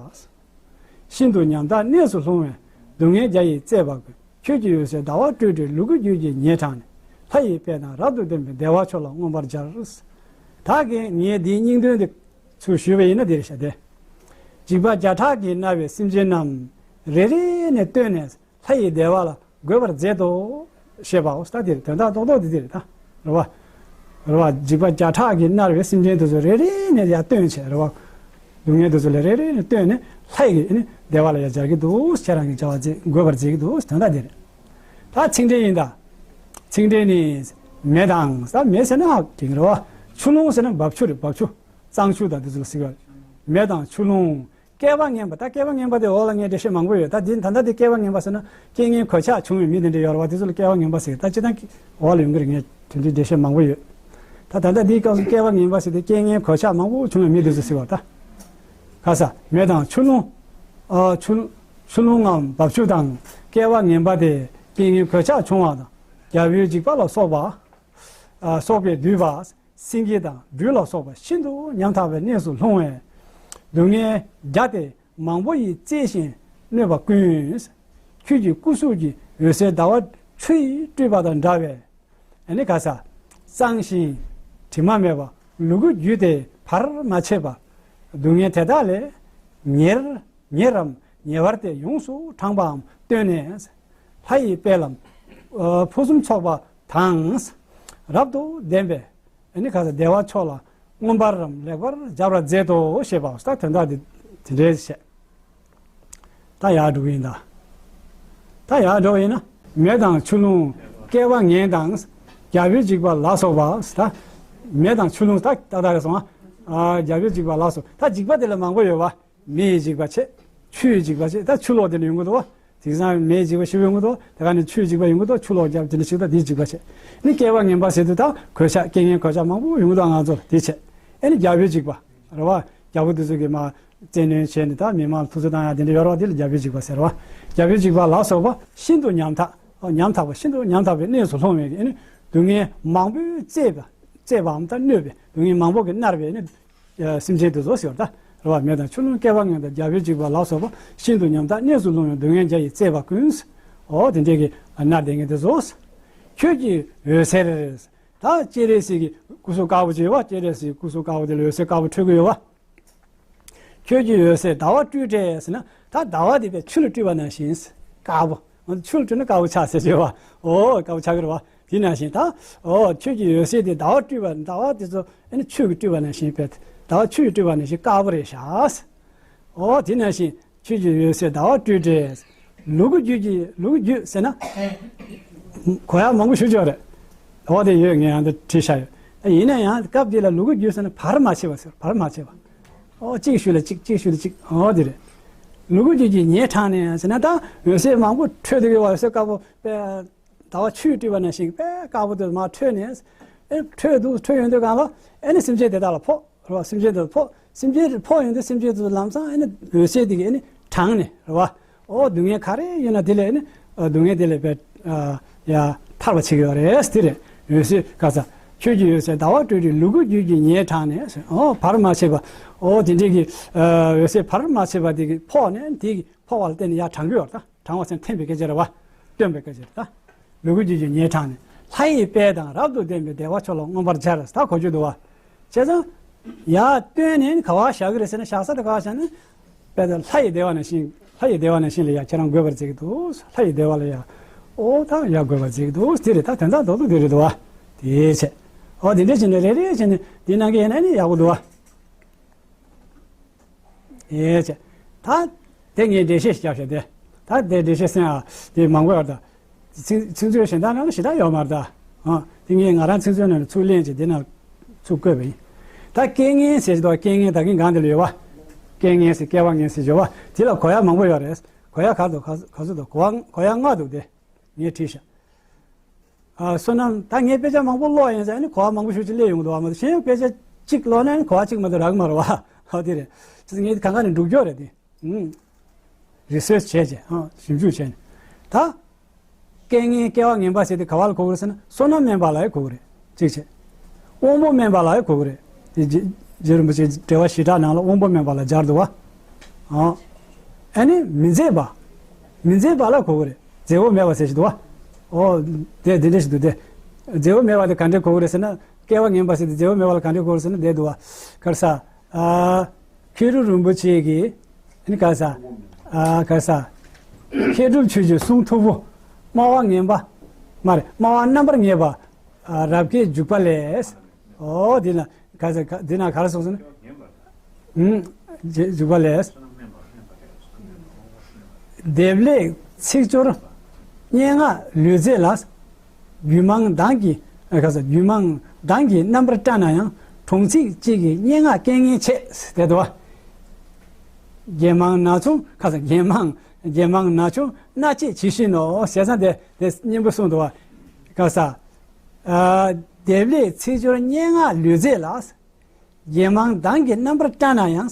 ཤིན་ཏུ་ཉམ་ཐག་གནས་སུ་ལྷུང་བའི་སྡུག་བསྔལ་བརྒྱ་ཡིས་གཙེས་པ་ཀུན། ཁྱོད་ཀྱི་འོད་ཟེར་ཟླ་བ་སྤྲོས་བྲལ་ལུ་གུ་རྒྱུད་ཀྱིས་ཉེ་དྲངས་ནས། ལྷ་ཡི་དཔལ་དང་རབ་ཏུ་ལྡན་པའི་བདེ་བ་མཆོག་ལ་མངོན་པར་སྦྱར། ད་གིན་ངས་འདིའི་སྙིང་དོན་དེ་ཚུར་ཞུས་པ་ཡིན་ན་འདིར་བཤད་དེ། འཇིགས་པ་བརྒྱ་ཕྲག་གིས་མནར་བའི་སེམས་ཅན་རྣམས་རེ་རེ་ནས་བཏོན་ནས། ལྷ་ཡི་བདེ་བ་ལ་འགོད་པར་མཛད་དོ། ཞེས་པའོ། ད་འདིར་དོན་དག་རྡོག་རྡོག་འདི་འདིར་ད། རེད་བ། རེད་བ། འཇིགས་པ་བརྒྱ་ཕྲག་གིས་མནར་བའི་སེམས་ཅན་དེ་ཚོ་རེ་རེ་ནས་ཡར་བཏོན་བྱས་རེད་བ། སྡུག་བསྔལ་དེ་ཚོ་ལ་རེ་རེ་ནས་བཏོན་ནས་ལྷ་ཡི་ནི་བདེ་བ་ལ་ཡར་སྦྱར་གྱི་འདུག་ཁྱེད་རང་གིས་བྱ་བ་མཛད་འགོད་པར་མཛད་ཀྱི་འདུག་དོན་དག་འདིར། ད་ཚིག་འགྲེལ་ཡིན་ད། ཚིག་འགྲེལ་ནི། མེ་དང་ས་མེ་ཟེར་ན་ཧ་གིང་རེད་བ། ཆུ་རླུང་ཟེར་ན་འབབ་ཆུ་རེད། འབབ་ཆུ། གཙང་ཆུ་དང་དེ་ཚོ་ལ་ཟེར་བ། མེ་དང་ཆུ་རླུང་། བསྐལ་པ་ངན་པ། ད་བསྐལ་པ་ངན་པ་དེ་འོག་ལ་ངས་འགྲེལ་བཤད་མང་པོ་ཡོད། ད་འདི་ད་ལྟ་འདི་བསྐལ་པ་ངན་པ་ཟེར་ན་རྐྱེན་ངན་གོད་ཆག་བྱུང་བའི་མི་དེ་འདྲ་ཡོད་རེད་བ། དེ་ཚོ་ལ་བསྐལ་པ་ངན་པ་ཟེར། ད་སྤྱིར་བཏང་འོག་ལ་ཡོང་གི་རེད། ངས་དེ་འདྲའི་འགྲེལ་བཤད་མང་པོ་ཡོད། ད་ད་ལྟ་འདིའི་སྐབས་སུ་བསྐལ་པ་ངན་པ་ཟེར་དུས་རྐྱེན་ངན་གོད་ཆག་མང་པོ་བྱུང་བའི་མི་དེ་ཚོ་ཟེར་བ་ད། ག་ས་མེ་དང་ཆུ་རླུང་། ཨ་ཆུ་ཆུ་རླུང་ངམ་འབབ་ཆུ་དང་བསྐལ་པ་ངན་པ་དེ་རྐྱེན་ངན་གོད་ཆག་བྱུང་བ་དང་རྒྱ་བོད་འཇིགས་པ་ལ་སོགས་པ། ཨ་སོགས་པས་བསྡུས་པ། སེང་གེ་དང་སྦྲུལ་ལ་སོགས་པ་ཤིན་ཏུ་ཉམ་ཐག་པའི་གནས་སུ་ལྷུང་བས། སྡུག་བསྔལ་བརྒྱ་སྟེ་མང་པོ་ཡིས་གཙེས་ཤིང་གནོད་པ་ཀུན། ཁྱོད་ཀྱི་སྐུ་གཟུགས་ཀྱི་འོད་ཟེར་ཟླ་བ་ཆུ་ཡིས་སྤྲུལ་པ་དང་འདྲ་བས། ཨ་ནི་ག་ས། གཙང་ཞིང་དྲི་མ་མེད་པ་ལུ་གུ་རྒྱུད་དེ་བར་མ་ཆད་པ། སྡུག་བསྔལ་དེ་དག་ལས་ཉེར་ཉེ་རམ་ཉེ་བར་ཏེ་ཡོངས་སུ་དྲངས་པའམ་བཏོན་ནས། ལྷ་ཡི་དཔལ་ལམ། ཨ་ཕུན་སུམ་ཚོགས་པ་དང་། རབ་ཏུ་ལྡན་པའི་ཨ་ནི་ག་ས་བདེ་བ་མཆོག་ལ་མངོན་པར་རམ་ལེགས་པར་སྦྱར་བར་མཛད་དོ་ཞེས་པའོ། ད་དོན་དག་འདི་དེ་འདྲའི་བཤད། ད་ཡར་འགྲོ་གི་ཡིན་ད། ད་ཡར་འགྲོ་གི་ཡིན་ན་མེ་དང་ཆུ་རླུང་བསྐལ་པ་ངན་དང་། རྒྱ་བོད་འཇིགས་པ་ལ་སོགས་པ། ད་མེ་དང་ཆུ་རླུང་ད་ཏག་ཏག་རེད་སོང་ཨ། རྒྱ་བོད་འཇིགས་པ་ལ་སོགས་ད་འཇིགས་པ་དེ་ལ་མང་པོ་ཡོད་པ། མེ་ཡི་འཇིགས་པ་བྱས། ཆུ་ཡི་འཇིགས་པ་བྱས། ད་ཆུ་ལོག་དེ་ནས་ཡོང་གི་འདུག་བ། དེང་སང་མེ་ཡི་འཇིགས་པ་ཞེ་པོ་ཡོང་གི་འདུག་དེ་ག་ནས་ཆུ་ཡི་འཇིགས་པ་ཡོང་གི་འདུག་ཆུ་ལོག་རྒྱབ་དེ་འདྲ་ཞིག་ད་དེའི་འཇིགས་པ་བྱས། ནི་བསྐལ་པ་ངན་པ་ཟེར་དུས་ད་གོད་ཆག་རྐྱེན་ངན་གོད་ཆག་མང་པོ་ཡོང་གི་འདུག་ང་ཚོར་དེ་བྱས། ཨེ་ནི་རྒྱ་བོད་འཇིགས་པ་རེད་བ། རྒྱ་བོད་དེ་ཚོ་གིས་མ་བཙན་གནོན་བྱས་ནས་ད་མི་མང་ལ་ཐུབ་ཚོད་བཏང་ཡ་དེ་འདྲ་ཡོད་རེད་བ། དེ་ལ་རྒྱ་བོད་འཇིགས་པ་ཟེར་བ། རྒྱ་བོད་འཇིགས་པ་ལ་སོགས་པ་ཤིན་ཏུ་ཉམ་ཐག་ཉམ་ཐག་པ་ཤིན་ཏུ་ཉམ་ཐག་པའི་གནས་སུ་ལྷུང་བའི་ཨེ་ནི་སྡུག་བསྔལ་མང་པོས་གཙེས་པ་གཙེས་པའམ་ད་གནོད་པའི་སྡུག་བསྔལ་མང་པོ་གིས་མནར་བའི་ཨེ་ནི་སེམས་ཅན་དེ་ཚོ་ཟེར་བ་ད། རེད་བ། མེ་དང་ཆུ་རླུང་བསྐལ་པ་ངན་དང་རྒྱ་བོད་འཇིགས་པ་ལ་སོགས་པ་ཤིན་ཏུ་ཉམ་ཐག་གནས་སུ་ལྷུང་བའི་སྡུག་བསྔལ་བརྒྱ་ཡིས་གཙེས་པ་ཀུན། འོ་དེ་འདྲས་ཀྱི་མནར་བསྡད་མཁན་དེ་ཚོ། ཁྱོད་ཀྱི་འོད་ཟེར། ད་སྤྱན་རས་གཟིགས་ཀྱི་སྐུ་གཟུགས་དཀར་པོ་ཅིག་ཡོད་བ། སྤྱན་རས་གཟིགས་སྐུ་གཟུགས་དཀར་པོ་དེ་ལ་འོད་ཟེར་དཀར་པོ་འཕྲོས་ཀྱི་ཡོད་བ། ཁྱོད་ཀྱི་འོད་ཟེར་ཟླ་བ་སྤྲོས་བྲལ་ཟེར་ན་ད་ཟླ་བ་དེ་བས་ཆུ་ལ་སྤྲུལ་བ་ནང་བཞིན་དཀར་པོ། ང་ཚོ་ཆུ་ལ་སྤྲུལ་ན་དཀར་པོ་ཆགས་ཟེར་གྱི་ཡོད་བ། འོ་དཀར་པོ་ཆགས་ཀྱི་རེད་བ། དེ་ནང་བཞིན་ད། འོ་ཁྱོད་ཀྱི་འོད་ཟེར་དེ་ཟླ་བ་སྤྲུལ་བ་ཟླ་བ་དེ་ཚོ་ཨ་ནི་ཆུ་གིས་སྤྲུལ་བ་ནང་བཞིན་པས། ཟླ་བ་ཆུ་ཡིས་སྤྲུལ་བ་ནང་བཞིན་དཀར་པོ་རེད་ཤག་འོ་དེ་ནང་བཞིན་ཁྱོད་ཀྱི་འོད་ཟེར་ཟླ་བ་སྤྲོས་བྲལ། ལུ་གུ་རྒྱུད་ཀྱི་ལུ་གུ་རྒྱུད་ཟེར་ན། གོ་ཡག་མང་པོ་ཞུ་ཆོག་རེད། འོ་དེ་ཡོད། ངས་ཡང་འདི་བྲིས་བཞག་ཡོད། ཡིན་ན་ཡང་སྐབས་འདི་ལ་ལུ་གུ་རྒྱུད་ཟེར་ན་བར་མ་ཆད་པ་ཟེར། བར་མ་ཆད་པ། འོ་གཅིག་ཞུས་ལ་གཅིག་གཅིག་ཞུས་ལ་གཅིག་འོ་དེ་རེད། ལུ་གུ་རྒྱུད་ཀྱིས་ཉེ་དྲངས་ནས་ཟེར་ན་ད་འོད་ཟེར་མང་པོ་འཕྲོས་འདུག་གི་བ། འོད་ཟེར་དཀར་པོ་དཔེ་ཟླ་བ་ཆུས་སྤྲུལ་བ་ནང་བཞིན་དཔེ་དཀར་པོ་དེ་མར་འཕྲོས་ནས། ཨེ་འཕྲོས་འདུག་འཕྲོས་ཡོང་དུས་སྒང་ལ་ཨེ་ནི་སེམས་ཅན་དེ་དག་ལ་ཕོག་རེད་བ། སེམས་ཅན་དེ་ཕོག་སེམས་ཅན་དེ་ཕོག་ཡོང་དུས་སེམས་ཅན་དེ་ལམ་སང་ཨེ་ནི་འོད་ཟེར་དེ་གིས་ཨེ་ནི་དྲངས་ནས་རེད་བ། ཨོ་སྡུག་བསྔལ་ག་རེ་ཡོད་ན་དེ་ལས་ཨེ་ནི་སྡུག་བསྔལ་དེ་ལས་དཔེ་ཡ་ ཐར་བ་བྱེད་ཀྱི་ཡོད་རེད། དེ་རེད། འོད་ཟེར་ག་ས། ཁྱོད་ཀྱི་འོད་ཟེར་ཟླ་བ་སྤྲོས་བྲལ་ལུ་གུ་རྒྱུད་ཀྱི་ཉེ་དྲགས་ནས། ཨོ་བར་མ་ཆད་པ། ཨོ་དེ་འདྲའི་གི་འོད་ཟེར་བར་མ་ཆད་པ་དེ་གི་ཕོག་ནས་དེ་གི་ཕོག་པ་ལ་བརྟེན་ནས་ཡར་དྲང་གི་ཡོད་རེད་ད། དྲང་བ་ཟེར་ན་འཐེན་པའི་སྐད་ཆ་རེད་བ། བཏོན་པའི་སྐད་ཆ་རེད་ད། ལུ་གུ་རྒྱུད་ཀྱི་ཉེ་དྲགས་ནས། ལྷ་ཡི་དཔལ་དང་རབ་ཏུ་ལྡན་པའི་བདེ་བ་མཆོག་ལ་མངོན་པར་སྦྱར། ད་གོ་རྒྱུ་འདུག་བ། བྱས་ཙང་། ཡར་བཏོན་ནས་ག་བ་བཞག་གི་རེད་ཟེར་ན། བཞག་ས་དེ་ག་བ་བཞག་ན། དཔལ་དང་ལྷ་ཡི་བདེ་བ་ནང་བཞིན། ལྷ་ཡི་བདེ་བ་ནང་བཞིན་ལ་ཡར་ཁྱེད་རང་འགོད་པར་མཛད་ཀྱི་འདུག་ལྷ་ཡི་བདེ་བ་ལ་ཡར། ཨོ་ད་ཡར་འགོད་པར་མཛད་ཀྱི་འདུག་དེ་རེད་ད། དོན་དག་རྡོག་རྡོག་དེ་རེད་འདུག་བ། དེ་བྱས། ཨོ་དེ་འདྲ་བྱས་ནས་རེ་རེ་བྱས་ནས་འདི་གནང་གི་ཡིན་ན་ནི་ཡག་པོ་འདུག་བ། ཨེ་ཅེ། ད། དེ་ངས་འགྲེལ་བཤད་ཞིག་བརྒྱབ་ཤག་དེ། ད་དེ་འགྲེལ་བཤད་གསན་ཨ། དེ་མང་པོ་ཡོད་ད། ཚིག་ཚིག་མཛོད་གཞན་དག་ནང་ལ་ཞེ་དྲག་ཡོད་མ་རེད་ད། ཨ། དེ་ངས་ང་རང་ཚིག་མཛོད་ནང་ནས་ཚུར་ལེན་བྱས་དེ་ནང་ཚུར་བཀོད་པ་ཡིན། ད་སྐལ་ངན་ཟེར་གྱི་འདུག་སྐལ་ངན་ད་གིན་སྒང་དེ་ལ་ཡོད་བ། སྐལ་ངན་ཟེར་སྐལ་བ་ངན་ཟེར་ཡོད་བ། དེ་ལ་གོ་ཡག་མང་པོ་ཡོད་རེད། གོ་ཡག་ག་འདུག་ག་ག་ཚོད་འདུག་གོ་བ་གོ་ཡག་ལྔ་འདུག་དེ། ངས་བྲིས་ཤག་ཨ། བསོད་ནམས་ད་ངས་དཔེ་ཆ་མང་པོ་ཀློག་ཡིན་ཟེར་ནི་གོ་བ་མང་པོ་ཞེ་ཅིག་སླེབས་ཡོང་གི་འདུག་བ། མ་གཏོགས་གཞན་དཔེ་ཆ་གཅིག་ཀློག་ན་ནི་གོ་བ་གཅིག་མ་གཏོགས་རག་གི་མ་རེད་བ། ཧ་དེ་རེད། ཅི་ངས་གང་ག་ནས་འགྲུག་རྒྱུ་རེད་དེ། ཨུམ། རི་སར་ཆི་བྱས་བྱས་ཨ་ཞིབ་འཇུག་བྱས་ནས། ད། སྐལ་ངན་སྐལ་བ་ངན་པ་ཟེར་དེ་ག་བ་ལ་གོ་གི་རེད་ཟེར་ན་བསོད་ནམས་དམན་པ་ལ་ཡང་གོ་གི་རེད། གཅིག་བྱས། དབང་པོ་དམན་པ་ལ་ཡང་གོ་གི་རེད། དེ་རྗེ་རྗེ་རིན་པོ་ཆེ་འགྲེལ་པ་བཞི་སྦྲགས་ནང་ལ་དབང་པོ་དམན་པ་ལ་སྦྱར་འདུག་བ། ཨ། ཨ་ནི་མི་མཛེས་པ། མི་མཛེས་པ་ལ་གོ་གི་རེད། མཛེས་པོ་མེད་པ་ཟེར་ཞིག་འདུག་བ། ཨོ། དེ་དེ་འདྲ་ཞིག་འདུག་སྟེ། མཛེས་པོ་མེད་པ་དེ་ག་འདྲས་གོ་གི་རེད་ཟེར་ན། སྐལ་བ་ངན་པ་ཟེར་དེ་མཛེས་པོ་མེད་པ་ལ་ག་འདྲས་གོ་གི་རེད་ཟེར་ན་དེ་འདུག་བ། ག་རེ་ཟ། ཨ། མཁས་གྲུབ་རིན་པོ་ཆེ་གིས། ཨ་ནི་ག་རེ་ཟ། ཨ། ག་རེ་ཟ། མཁས་གྲུབ་ཆོས་ཀྱི་གསུང་ཐོར་བུ། སྨྲ་བ་ངན་པ། མ་རེད། སྨྲ་བ་རྣམ་པར་ངེས་པ། ཨ། རབ་བསྐྱེད་འཇུག་པ་ལས། ཨོ་འདི་ན། ག་ཟེར་ག་འདི་ན་ག་རེ་གསུངས་སོང་ན། ཨུམ། འཇུག་པ་ལས། འདེབས་ལེགས་ཚིག་སྦྱོར་སྙན་ངག་ལུས་རྫས་ལ། རྒྱུད་མང་གདངས་ཀྱིས། ཨ། ག་ཟེར། རྒྱུད་མང་གདངས་ཀྱིས་རྣམ་པར་བཀྲ་ན་ཡང་། གྲོང་ཚིག་གཅིག་གི་སྙན་ངག་སྐལ་ངན་ཆེ། དེ་འདུག་བ། རྒྱན་མང་ན་ཆུང་། ག་ཟེར། རྒྱན་མང་། རྒྱན་མང་ན་ཆུང་སྣ་གཅིག་ཇི་བཞིན་ནོ། ཞེས་ས་དེ་དེ་སྙན་པོ་གསུངས་འདུག་བ། ག་ཟེར། ཨ། འདེབས་ལེགས་ཚིག་སྦྱོར་སྙན་ངག་ལུས་རྫས་ལ། རྒྱན་མང་གདངས་ཀྱིས་རྣམ་པར་བཀྲ་ན་ཡང་།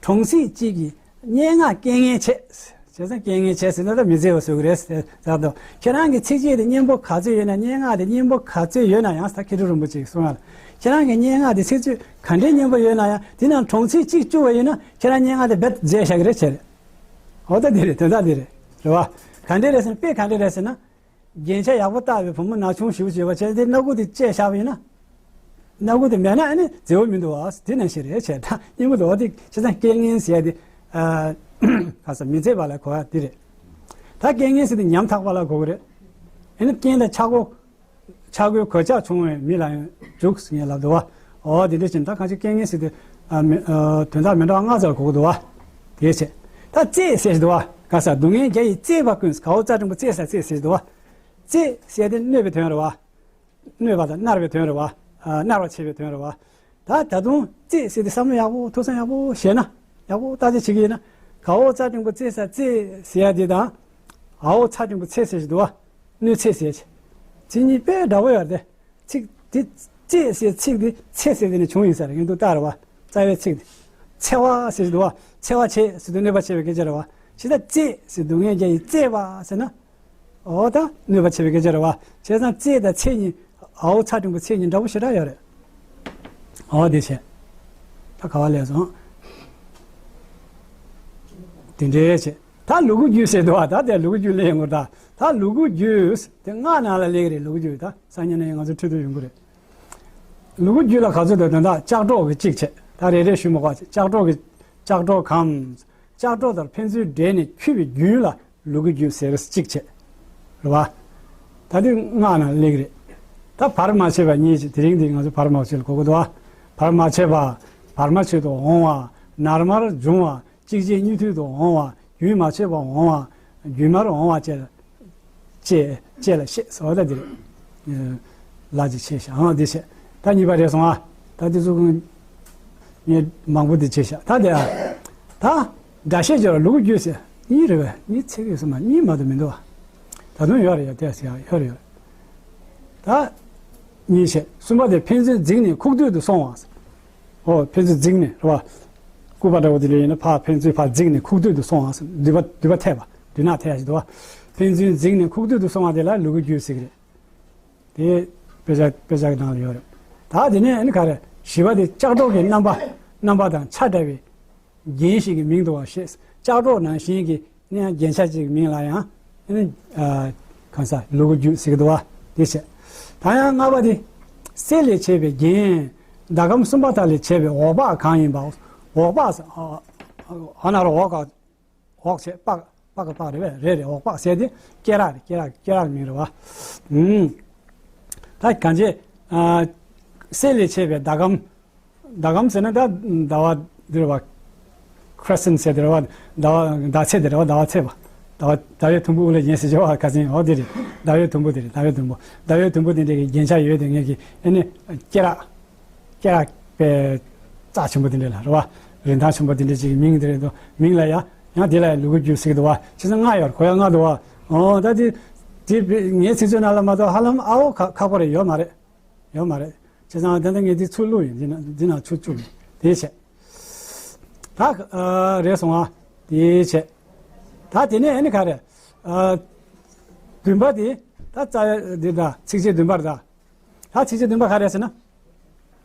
གྲོང་ཚིག་གཅིག་གི་སྙན་ངག་སྐལ་ངན་ཆེ། བྱས་ཙང་སྐལ་ངན་ཆེ་ཟེར་ན་ད་མི་མཛེས་པ་བཟོ་གི་རེད་ཟེར་ད་དོ། ཁྱེད་རང་གི་ཚིགས་བཅད་དེ་སྙན་པོ་ག་ཚོད་ཡོད་ན། སྙན་ངག་དེ་སྙན་པོ་ག་ཚོད་ཡོད་ན་ཡང་། ད་མཁས་གྲུབ་རིན་པོ་ཆེས་གསུངས་ཡ་ལ། ཁྱེད་རང་གི་སྙན་ངག་དེ་ཚིགས་བཅད་ག་འདྲའི་སྙན་པོ་ཡོད་ན་ཡང་། དེ་ནང་གྲོང་ཚིག་གཅིག་བཅུག་པ་ཡིན་ན་ཁྱེད་རང་སྙན་ངག་དེ་རྦད་མཛེས་བཞག་གི་རེད་བྱས་རེད། འོ་ད་དེ་རེད། དོན་དག་དེ་རེད། རེད་བ། ག་འདྲས་རེད་ཟེར་ན། དཔེ་ག་འདྲས་རེད་ཟེར་ན། རྒྱན་ཆ་ཡག་པོ་བཏགས་པའི་བུ་མོ་ན་ཆུང་ཞེ་པོ་ཅིག་ཡོད་པ་བྱས་ཏེ་སྣ་ཁུག་དེ་བཅད་བཞག་པ་ཡིན་ན། སྣ་ཁུག་དེ་མེད་ན་ཨ་ནི་མཛེས་པོ་མི་འདུག་བ། དེ་ནང་བཞིན་རེད་བྱས། ད་སྙན་པོ་འདུག་བ། དེ་བྱས་ཙང་སྐལ་ངན་ཟེར་ཡ་དེ། ཨ། ག་ཟེར། མི་མཛེས་པ་ལ་གོ་ཡ་དེ་རེད། ད་སྐལ་ངན་ཟེར་དེ་ཉམ་ཐག་པ་ལ་གོ་གི་རེད། ཨ་ནི་རྐྱེན་དང་ཆག་སྒོ། ཆག་སྒོའི་གོད་ཆག་བྱུང་བའི་མི་ལ་ཡང་འཇུག་ཟེར་ངེས་ལབ་འདུག་བ། འོ་དེ་འདྲ་བྱས་ན་ད་གང་ཅི་སྐལ་ངན་ཟེར་དེ། ཨ། མི། ཨ། དོན་དག་མི་འདྲ་བ་ལྔ་ཙམ་གོ་གི་འདུག་བ། དེ་བྱས། ད་གཙེས་ཟེར་ཞིག་འདུག་བ། ག་ཟེར། སྡུག་བསྔལ་བརྒྱ་ཡིས་གཙེས་པ་ཀུན། གའོ་ཙ་འགྲེང་བུ་གཙེས་ས་གཙེས་ཟེར་ཞིག་འདུག་བ། གཙེས་ཟེར་དེ་གནོད་པའི་དོན་རེད་བ། གནོད་པ་དང་མནར་བའི་དོན་རེད་བ། ཨ། མནར་བར་བྱེད་པའི་དོན་རེད་བ། ད་ད་དུང་གཙེས་ཟེར་དེ་བསམ་བློ་ཡག་པོ་ཐུགས་བསམ་ཡག་པོ་བཞེས་ན། ཡག་པོ་བརྟག་དཔྱད་བྱེད་ཀྱི་ཡིན་ན། གའོ་ཙ་འགྲེང་བུ་གཙེས་ས་གཙེས་ཟེར་ཡ་དེ་དང་། འའོ་ཚ་འགྲེང་བུ་ཚེ་ཟེར་ཞིག་འདུག་བ། གནོད་འཚེ་ཟེར་ཞིག། ཚིག་གཉིས་དཔེ་འདྲ་བོ་ཡོད་རེད་དེ། ཚིག་དེ་གཙེས་ཟེར་ཚིག་དེ་ཚེ་ཟེར་དེ་ནས་བྱུང་ཡིན་ས་རེད། ཡིན་འདུག་ལྟ་རེད་བ། རྩ་བའི་ཚིག་དེ། འཚེ་བ་ཟེར་ཞིག་འདུག་བ། འཚེ་བ་བྱེད་ཟེར་དུས་གནོད་པ་བྱེད་པའི་སྐད་ཆ་རེད་བ། ཇི་ལྟར་གཙེས་ཟེར་སྡུག་བསྔལ་བརྒྱ་ཡིས་གཙེས་པ་ཟེར་ན། འོ་ད་གནོད་པ་བྱེད་པའི་སྐད་ཆ་རེད་བ། བྱས་ཙང་གཙེས་དང་ཚེ་གཉིས། འའོ་ཚ་འགྲེང་བུ་ཚེ་གཉིས་འདྲ་བོ་ཞེ་དྲག་ཡོད་རེད། འོ་དེ་བྱས། ད་ག་བ་ལས་སོང་། དེ་འདྲའི་བྱས། ད་ལུ་གུ་རྒྱུད་ཟེར་འདུག་བ། ད་དེ་ལུ་གུ་རྒྱུད་ལས་ཡོང་གི་རེད་ད། ད་ལུ་གུ་རྒྱུད་དེ་སྔགས་ནང་ལ་སླེབས་ཀྱི་རེད། ལུ་གུ་རྒྱུད་ད་སང་ཉིན་ནས་ང་ཚོ་ཁྲིད་དུ་ཡོང་གི་རེད། ལུ་གུ་རྒྱུད་ལ་ག་ཚོད་འདུག་དོན་དག་ལྕགས་སྒྲོག་གི་གཅིག་བྱས། ད་རེ་རེ་ཞུ་མ་དགོས། ལྕགས་སྒྲོག་གི། ལྕགས་སྒྲོག་གམ། ལྕགས་སྒྲོག་དང་ཕན་ཚུན་འབྲེལ་ནས་འཁྱུད་པའི་རྒྱུན་ལ་ལུ་གུ་རྒྱུད་ཟེར་གཅིག་བྱས། རེད་བ། ད་དེ་སྔགས་ནང་སླེབས་ཀྱི་རེད། ད་བར་མ་ཆད་པ་གཉིས་བྱས། དེ་རིང་འདི་ང་ཚོ་བར་མ་ཆད་ལ་གོ་གི་འདུག་བ། བར་མ་ཆད་པ། བར་མ་ཆད་དུ་འོང་བ། ནར་མར་འབྱུང་བ། གཅིག་རྗེས་གཉིས་མཐུད་དུ་འོང་བ། རྒྱུན་མ་ཆད་པར་འོང་བ། རྒྱུན་མར་འོང་བ་བཅས་ལ། བཅས། བཅས་ལ་བཤད་ཟེར་བ་ད་འདི་རེད། ལ་ཅིག་ཆེ་ཤག་ཨང་འདི་བཤད། ད་གཉིས་པ་རེད་སོང་ཨ། ད་འདི་ཚོ་ངས་མང་པོ་འདི་བྱས་ཤག་ད་དེ་ཨ། ད་སྒྲ་བཤད་སྦྱོར་ལུ་གུ་རྒྱུད་ཟེར་གཉིས་རེད་པས། གཉིས་ཚིག་ཡོད་ས་མ། གཉིས་མ་གཏོགས་མི་འདུག་ཨ། ད་དུང་ཡོད་རེད་ཡ། དེ་ཟེར་ཡ་ཡོད་རེད་ཡོད་རེད། ད་གཉིས་བཤད། གསུམ་པ་དེ་ཕན་ཚུན་འཛིངས་ནས་ཁུག་རྡོལ་དུ་སོང་བ། ཨོ་ཕན་ཚུན་འཛིངས་ནས་རེད་བ། སྐུད་པ་འདྲ་བོ་དེ་ལས་ཡིན་ན་ཕར་ཕན་ཚུན་ཕར་འཛིངས་ནས་ཁུག་རྡོལ་དུ་སོང་བ། མདུད་པ་མདུད་པ་ཐེབས་པ། མདུད་ནག་ཐེབས་ཡ་ཞིག་འདུག་བ། ཕན་ཚུན་འཛིངས་ནས་ཁུག་རྡོལ་དུ་སོང་བ་དེ་ལ་ལུ་གུ་རྒྱུད་ཟེར་གི་རེད། དེ་དཔེ་ཆ་དཔེ་ཆ་གི་ནང་ལ་ཡོད་རེད། ད་དེ་ནས་ཨ་ནི་ག་རེ་བཞི་པ་དེ་ལྕགས་སྒྲོག་གི་རྣམ་པ་རྣམ་པ་དང་ཆ་འདྲ་བའི་རྒྱན་ཞིག་གི་མིང་འདུག་པ་ཞེས། ལྕགས་སྒྲོག་ནང་བཞིན་གྱི་ཡང་རྒྱན་ཆ་ཅིག་གི་མིང་ལ་ཡང་ཨ་ནི་ཨ་གང་ཟག་ལུ་གུ་རྒྱུད་ཟེར་གྱི་འདུག་པ་དེ་བྱས། ད་ཡང་ལྔ་པ་དེ་གསེར་ལས་བྱས་པའི་རྒྱན། ཟླ་གམ་གསུམ་པ་དག་ལས་བྱས་པའི་འོག་པག་གང་ཡིན་པའོ། འོག་པག་ཟེར་ཨ་ཨ་ཨ་ན་རོ་འོག་ག་འོག་བྱས་པག་པག་གི་པག་རེད་པས། རེད་རེད། འོག་པག་ཟེར་དེ་སྐེ་རགས་རེད། སྐེ་རགས་སྐེ་རགས་མིང་རེད་པ། ཨུམ། ད་གང་བྱས་ཨ་གསེར་ལས་བྱས་པའི་ཟླ་གམ། ཟླ་གམ་ཟེར་ན་ད་ཟླ་བ་འདི་རེད་པ། ཁི་རི་སི་ཊན་ཟེར་དེ་རེད་པ། ཟླ་བ་ཟླ་ཚེས་དེ་རེད་པ། ཟླ་བ་ཚེས་པ། ཟླ་བ་ཟླ་བའི་དུམ་བུ་དབུ་ལ་བརྒྱན་ཟེར་བྱ་བ་ཁ་སང་འོ་དེ་རེད། ཟླ་བའི་དུམ་བུ་དེ་རེད། ཟླ་བའི་དུམ་བུ། ཟླ་བའི་དུམ་བུ་དེ་འདྲའི་གི་རྒྱན་ཆ་ཡོད་དེ་ངེད་ཀྱི་ཨ་ནི་སྐེ་རགས། སྐེ་རགས་པའི་རྩ་ཆེན་པོ་དེ་འདྲ་ལ་རེད་པ། རིན་ཐང་ཆེན་པོ་དེ་འདྲ་ཅིག་གི་མིང་དེ་རེད་འདུག་མིང་ལ་ཡ་ཡང་དེ་ལ་ཡ་ལུ་གུ་རྒྱུད་ཟེར་གྱི་འདུག་པ། བྱས་ཙང་ལྔ་ཡོད་རེད། གོ་ཡ་ལྔ་འདུག་པ། འོ་ད་དེ་དེ་ངའི་ཚིག་མཛོད་ནང་ལ་མ་གཏོགས་ཧ་ལམ་ཨ་འོ་ཁ་ཁག་པོ་རེད། ཡོད་མ་རེད། ཡོད་མ་རེད། བྱས་ཙང་ད་ལྟ་ངས་འདི་ཚུར་བླུགས་ཡིན། འདི་ན་འདི་ནང་ཚུར་བཅུག་ཡིན། དེ་བྱས། ད་ཨ་རེད་སོང་ཨ། དེ་བྱས། ད་དེ་ནས་ཨ་ནི་ག་རེ། ཨ་བདུན་པ་དེ་ད་རྩ་བའི་འདི་ད་ཚིགས་བཅད་བདུན་པ་རེད་ད། ད་ཚིགས་བཅད་བདུན་པ་ག་རེ་ཟེར་ན།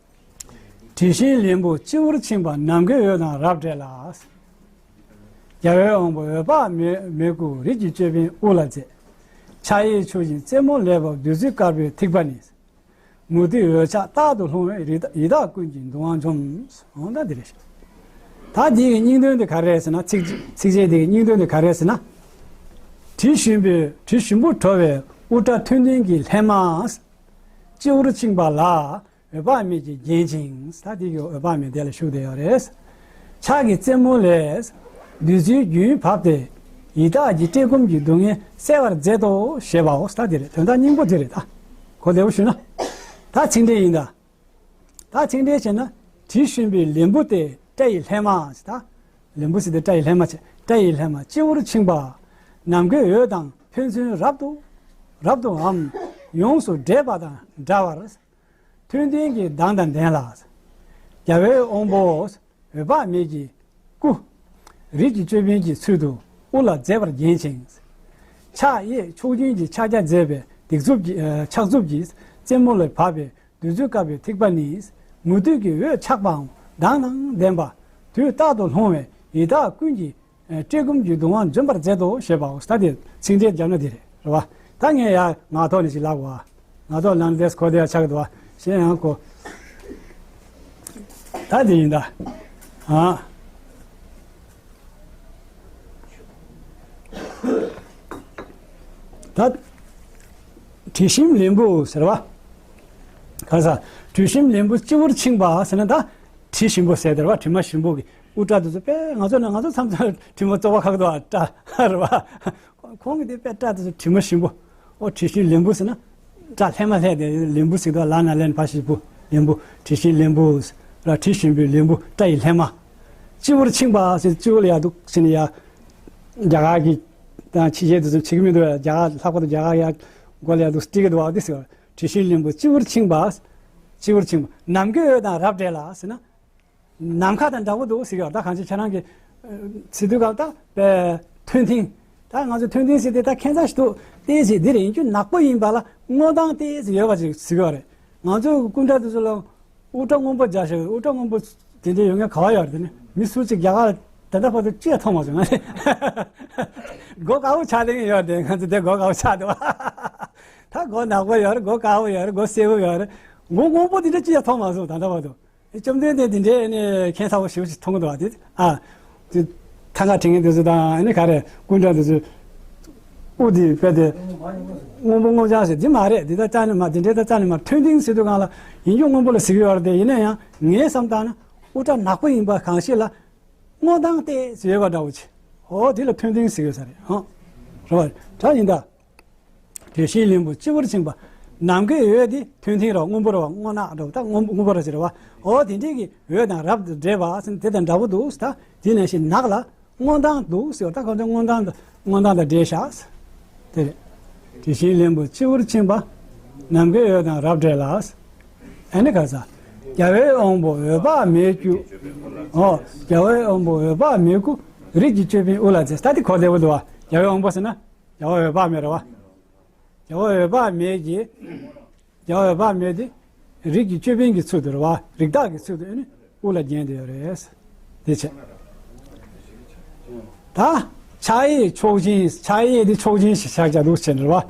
དྲི་ཞིམ་ལན་བུ་སྤྱི་བོར་འཆིང་བ། ནམ་མཁའི་འོད་དང་རབ་འདྲེས་ལ། རྒྱལ་བའི་དབང་པོ་འོད་དཔག་མེད་མེད་སྐུ། རིགས་ཀྱི་ཅོད་པན་དབུ་ལ་མཛེས། ཕྱག་གཡས་ཕྱོགས་བཞིན་རྩེ་མོ་ལས་བབས། བདུད་རྩི་དཀར་པོའི་ཐིགས་པ་ནི། མུ་ཏིག་འོད་ཆགས་རྟག་ཏུ་ལྷུང་བས། ཡི་དྭགས་ཀུན་གྱི་གདུང་བ་འཇོམས། འོ་ད་འདི་རེད། ད་འདི་གི་སྙིང་དོན་དེ་ག་རེ་རེད་ཟེར་ན། ཚིགས་ཚིགས་བཅད་འདི་གི་སྙིང་དོན་དེ་ག་རེ་རེད་ཟེར་ན། དྲི་ཞིམ་པོའི་དྲི་ཞིམ་པོ་བྲོ་བའི་དབུ་སྐྲ་མཐོན་མཐིང་གི་ལྷས་མ། སྤྱི་བོར་འཆིང་བ་ལ། འོད་དཔག་མེད་ཀྱིས་བརྒྱན་ཅིང་། ད་དེ་གི་འོད་དཔག་མེད་དེ་ལ་བཞུགས་བསྡད་ཡོད་རེད། ཕྱག་གི་རྩེ་མོ་ལས་བདུད་རྩིའི་རྒྱུན་བབས་ཏེ། ཡི་དྭགས་ཀྱི་བཀྲེས་སྐོམ་གྱི་སྡུག་བསྔལ་སེལ་བར་མཛད་དོ་ཞེས་པའོ། ད་དེ་རེད། དོན་དག་སྙིང་པོ་དེ་རེད། ད་གོ་བདེ་པོ་ཞུས་ན། ད་ཚིག་འགྲེལ་ཡིན་ད། ད་ཚིག་འགྲེལ་བྱས་ན། དྲི་ཞིམ་པའི་ལན་བུ་སྟེ་སྐྲ་ཡི་ལྷས་མ་ཟེར་ད། ལན་བུ་ཟེར་དེ་སྐྲ་ཡི་ལྷས་མ་བྱས། སྐྲ་ཡི་ལྷས་མ་སྤྱི་བོར་འཆིང་བ། ནམ་མཁའི་འོད་དང་ཕན་ཚུན་རབ་ཏུ་རབ་ཏུའམ་ཡོངས་སུ་འདྲེས་པ་དང་འདྲ་བར། མཐོན་མཐིང་གི་མདངས་དང་ལྡན་ལ། རྒྱལ་བའི་དབང་པོ་འོད་དཔག་མེད་ཀྱི་སྐུ། རིགས་ཀྱི་ཅོད་པན་གྱི་ཚུལ་དུ་དབུ་ལ་མཛེས་པར་བརྒྱན་ཅིང་། ཕྱག་གཡས་ཕྱོགས་རྒྱན་གྱི་ཕྱག་རྒྱ་མཛེས་པའི་སྡིགས་མཛུབ་ཀྱི་ཨ་ཕྱག་མཛུབ་ཀྱིས་རྩེ་མོ་ལས་བབས་པའི་བདུད་རྩི་དཀར་པོའི་ཐིགས་པ་ནི། མུ་ཏིག་གི་འོད་ཆགས་པའམ་མདངས་དང་ལྡན་པ། དུས་རྟག་ཏུ་ལྷུང་བས་ཡི་དྭགས་ཀུན་གྱི་ཨ་བཀྲེས་སྐོམ་གྱི་གདུང་བ་འཇོམས་པར་མཛད་དོ་ཞེས་པའོ། ད་དེ་ཚིག་འགྲེལ་བརྒྱབ་ན་དེ་རེད། རེད་པ། ད་ངས་ཡར་ངག་ཐོག་ནས་ཅིག་ལབ་དགོས་པ། ང་ཚོ་ལམ་འདྲེས་གོ་བདེ་བ་ཆགས་འདུག་བ། གཞན་ཡང་གོ། ད་དེ་ཡིན་ད། ཨ། ད། དྲི་ཞིམ་ལན་བུ་ཟེར་བ། ག་ས། དྲི་ཞིམ་ལན་བུ་སྤྱི་བོར་འཆིང་བ་ཟེར་ན་ད། དྲི་ཞིམ་པོ་ཟེར་དེ་རེད་བ། དྲི་མ་ཞིམ་པོ་གི་དབུ་སྐྲ་དེ་ཚོ་དཔེ་ང་ཚོ་ནང་ང་ཚོ་མཚམས་མཚམས་དྲི་མ་བཙོག་པ་ཁག་འདུག་བ། སྐྲ་རེད་བ། ཁོང་གི་དེ་དཔེ་སྐྲ་དེ་ཚོ་དྲི་མ་ཞིམ་པོ། ཨོ་དྲི་ཞིམ་ལན་བུ་ཟེར་ན། སྐྲ་ལྷས་མ་ལྷས་དེ་ལན་བུ་ཟེར་དུས་ལ་ན་ལེན་བ་ཞིག་བུ་ལན་བུ། དྲི་ཞིམ་ལན་བུ་ཟེར་ར། དྲི་ཞིམ་པོའི་ལན་བུ་སྐྲ་ཡི་ལྷས་མ། སྤྱི་བོར་འཆིང་བ་ཟེར་སྤྱི་བོ་ལ་ཡག་འདུག་ཟེར་ནས་ཡ། རྒྱ་གར་གྱི་དང་ཕྱི་རྒྱལ་དེ་ཚོ་བྱེད་ཀྱི་མི་འདུག་ཡ། རྒྱ་གར་ལྷག་པར་དུ་རྒྱ་གར་ཡ་མགོ་ལ་ཡག་འདུག་སྤྲད་ཀྱི་འདུག་བ། འདི་ཟེར་བ། དྲི་ཞིམ་ལན་བུ་སྤྱི་བོར་འཆིང་བ། སྤྱི་བོར་འཆིང་བ་ནམ་མཁའི་འོད་དང་རབ་འདྲེས་ལ་ཟེར་ན། ནམ་མཁའ་དང་འདྲ་པོ་འདུག་ཟེར་གྱི་ཡོད། ད་གང་ཅི་ཁྱེད་རང་གི་ཨ་ཟེར་དུས་སྐབས་ད་དཔེ་མཐོན་མཐིང་། ད་ང་ཚོ་མཐོན་མཐིང་ཟེར་དེ་ད་ཁྱད་མཚར་ཞིག་འདུག་ཏོག་ཙམ་འདི་རེད། ཡིན་རྒྱུ་ནག་པོ་ཡིན་པ་ལ་སྔོ་མདངས་ཏོག་ཙམ་ཡོད་པ་ཅིག་ཟེར་གྱི་ཡོད་རེད། ང་ཚོ་སྐུ་འདྲ་དེ་ཚོ་ལ་དབུ་སྐྲ་སྔོན་པོ་སྦྱར་ཞིང་། དབུ་སྐྲ་སྔོན་པོ་དེ་འདྲ་ཡོད་མཁན་ག་བ་ཡོད་རེད། དེ་ནི་མི་སུ་གཅིག་རྒྱ་གར་ད་ལྟ་བར་དུ་ཅི་ཡང་མཐོང་མ་སོང་ང་། མགོ་དཀར་པོ་ཆགས་བསྡད་མཁན་ཡོད་རེད། ང་ཚོ་དེ་མགོ་དཀར་པོ་ཆགས་འདུག་བ། ད་མགོ་ནག་པོ་ཡོད་རེད། མགོ་དཀར་པོ་ཡོད་རེད། མགོ་སེར་པོ་ཡོད་རེད། མགོ་སྔོན་པོ་དེ་འདྲ་ཅི་ཡང་མཐོང་མ་སོང་ད་ལྟ་བར་དུ། བཅོམ་ལྡན་འདས་དེ་འདྲའི་ཨ་ནི་ཁྱད་མཚར་པོ་ཞེ་པོ་ཅིག་མཐོང་གི་འདུག་བ། དེ་ཨ། དེ་ཐང་ག་དྲན་མཁན་དེ་ཚོ་དང་ཨ་ནི་ག་རེ་སྐུ་འདྲ་དེ་ཚོ་དབུ་དེ་དཔེ་དེ་སྔོན་པོ་སྔོ་ལྗང་ཟེར་དེ་མ་རེད། དེ་ད་རྩ་ནས་མ་དེ་འདྲའི་ད་རྩ་ནས་མ། མཐོན་མཐིང་ཟེར་དུས་སྒང་ལ་ཡིན་རྒྱུ་སྔོན་པོ་ལ་ཟེར་གྱི་ཡོད་རེད་དེ། ཡིན་ན་ཡང་ངས་བསམ་བཏང་ན་དབུ་སྐྲ་ནག་པོ་ཡིན་པ་གང་ཞིག་ལ་སྔོ་མདངས་ཏོག་ཙམ་ཡོད་པ་འདྲ་བོ་ཅིག་འོ་དེ་ལ་མཐོན་མཐིང་ཟེར་གྱི་ཡོད་ས་རེད། ཧང་། རེད་བ། དྲི་ཞིམ་ལན་བུ་སྤྱི་བོར་འཆིང་བ། ནམ་མཁའི་འོད་དེ་མཐོན་མཐིང་ར་སྔོན་པོ་ར་བ། སྔོ་ནག་ར་བ། ད་སྔོན་སྔོན་པོ་ར་ཟེར་བ། འོ་དེ་འདྲའི་གི་འོད་དང་རབ་ཏུ་འདྲེས་པ་ཟེར་ན་དེ་དང་འདྲ་པོ་འདུག་ཟེར། ད་དེ་ནང་བཞིན་ནག་ལ་སྔོ་མདངས་འདུག་ཟེར་བ། ད་གང་ཚོད་སྔོ་མདངས་དང་སྔོ་མདངས་དང་འདྲེས་ཤག་ཟེར། དེ་རེད། དྲི་ཞིམ་ལན་བུ་སྤྱི་བོར་འཆིང་བ། ནམ་མཁའི་འོད་དང་རབ་འདྲེས་ལ་ཟེར། ཨ་ནི་ག་ས། རྒྱལ་བའི་དབང་པོ་འོད་དཔག་མེད་སྐུ། ཨོ། རྒྱལ་བའི་དབང་པོ་འོད་དཔག་མེད་སྐུ། རིགས་ཀྱི་ཅོད་པན་དབུ་ལ་མཛེས། ད་དེ་གོ་བདེ་པོ་འདུག་བ། རྒྱལ་བའི་དབང་པོ་ཟེར་ན། རྒྱལ་བ་འོད་དཔག་མེད་རེད་བ། རྒྱལ་བ་འོད་དཔག་མེད་ཀྱི་ རྒྱལ་བ་འོད་དཔག་མེད་དེ་རིགས་ཀྱི་ཅོད་པན་གྱི་ཚུལ་དུ་རེད་བ། རིགས་བདག་གི་ཚུལ་དུ་ཨ་ནི་དབུ་ལ་བརྒྱན་ཏེ་ཡོད་རེད། དེ་བྱས། ད་ཕྱག་གཡས་མཆོག་སྦྱིན། ཕྱག་གཡས་དེ་མཆོག་སྦྱིན་ཞེས་ཕྱག་རྒྱ་འདུག་བྱས་ནས་རེད་བ།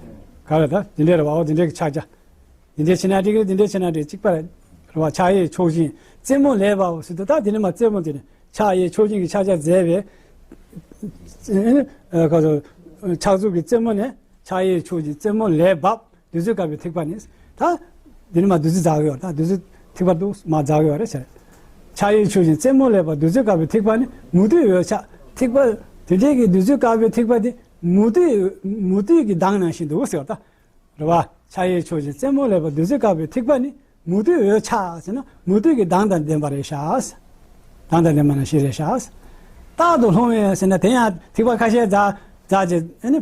ག་རེ་ད་དེ་འདྲས་རེད་བ། འོ་དེ་འདྲས་ཀྱི་ཕྱག་རྒྱ། དེ་འདྲས་བྱས་ན་འགྲིག་རེད། དེ་འདྲས་བྱས་ན་འགྲིག་གཅིག་པ་རེད་བ། ཕྱག་གཡས་མཆོག་སྦྱིན་རྩེ་མོ་ལེགས་པའོ་ཟེར་དུས། ད་དེ་ནི་མ་རྩེ་མོ་དེ་ནི་ཕྱག་གཡས་མཆོག་སྦྱིན་གྱི་ཕྱག་རྒྱ་མཛད་པའི་ཨ་ནི་ཨ་ག་ཚོད་ཕྱག་མཛུབ་ཀྱི་རྩེ་མོ་ནས། ཕྱག་གཡས་མཆོག་སྦྱིན་རྩེ་མོ་ལས་བབས། བདུད་རྩི་དཀར་པོའི་ཐིགས་པ་ནི། ད་འདི་ནི་མ་བདུད་རྩི་འཛག་གི་ཡོད། ད་བདུད་རྩི་ཐིགས་པ་འདུག་མ་འཛག་གི་ཡོད་རེད་ཟེར། ཕྱག་གཡས་མཆོག་སྦྱིན་རྩེ་མོ་ལས་བབས། བདུད་རྩི་དཀར་པོའི་ཐིགས་པ་ནི། མུ་ཏིག་འོད་ཆགས་ཐིགས་པ། དེ་འདྲའི་གི་བདུད་རྩི་དཀར་པོའི་ཐིགས་པ་དེ་མུ་ཏིག་མུ་ཏིག་གི་མདངས་ནང་བཞིན་འདུག་ཟེར་བ་ད། རེད་བ། ཕྱག་གཡས་མཆོག་སྦྱིན་རྩེ་མོ་ལས་བབས། བདུད་རྩི་དཀར་པོའི་ཐིགས་པ་ནི། མུ་ཏིག་འོད་ཆགས་ཟེར་ན་མུ་ཏིག་གི་མདངས་དང་ལྡན་པ་རེད་ཤག་མདངས་དང་ལྡན་པ་ནང་བཞིན་རེད་ཤག་རྟག་ཏུ་ལྷུང་བའི་ཟེར་ན་དེ་ཡང་ཐིགས་པ་ཁ་ཤས་འཛག་འཛག་བྱས་ཨ་ནི་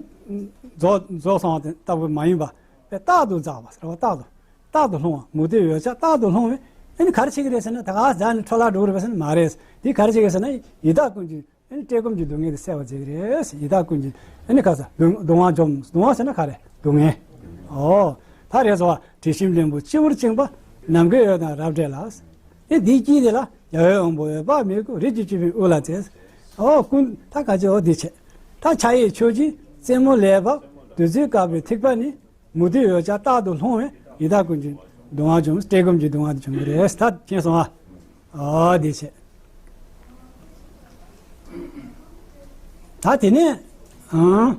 རྫོགས་རྫོགས་སོང་བ་དེ་ལྟ་བུ་མ་ཡིན་པ། རྟག་ཏུ་འཛག་པ་ཟེར་བ། རྟག་ཏུ་རྟག་ཏུ་ལྷུང་བ། མུ་ཏིག་འོད་ཆགས་རྟག་ཏུ་ལྷུང་བས། ཨ་ནི་ག་རེ་བྱེད་ཀྱི་རེད་ཟེར་ན། ད་ག་འཛག་ནས་འཕྲོ་བརླག་འགྲོ་གི་རེད་པས་ཟེར་ན་མ་རེད། འདི་ག་རེ་བྱེད་ཀྱི་རེད་ཟེར་ན་ཡི་དྭགས་ཀུན་གྱི་ཨ་ནི་བཀྲེས་སྐོམ་གྱི་སྡུག་བསྔལ་དེ་སེལ་བར་བྱེད་ཀྱི་རེད། ཡི་དྭགས་ཀུན་གྱི་ཨ་ནི་ག་ས་གདུང་གདུང་བ་འཇོམས། གདུང་བ་ཟེར་ན་ག་རེ། སྡུག་བསྔལ། ཨོ། ད་རེད་ཟེར་བ། དྲི་ཞིམ་ལན་བུ་སྤྱི་བོར་བཅིངས་པ། ནམ་མཁའི་འོད་དང་རབ་འདྲེས་ལ། ཨེ་འདིའི་དཀྱིལ་དེ་ལ་རྒྱལ་བའི་དབང་པོ་འོད་དཔག་མེད་སྐུ། རིགས་ཀྱི་ཅོད་པན་དབུ་ལ་མཛད། ཨོ་ཀུན་ད་ག་ཅི། ཨོ་འདི་བྱས། ད་ཕྱག་གཡས་མཆོག་སྦྱིན་རྩེ་མོ་ལས་བབས། བདུད་རྩི་དཀར་པོའི་ཐིགས་པ་ནི། མུ་ཏིག་འོད་ཆགས་རྟག་ཏུ་ལྷུང་བས། ཡི་དྭགས་ཀུན་གྱི་གདུང་བ་འཇོམས། བཀྲེས་སྐོམ་གྱི་གདུང་བ་དེ་འཇོམས་ཀྱི་རེད། ད་མཁྱེན་སོང་ཨ། ཨོ་འདི་བྱས། ད་དེ་ནས་ཨང་།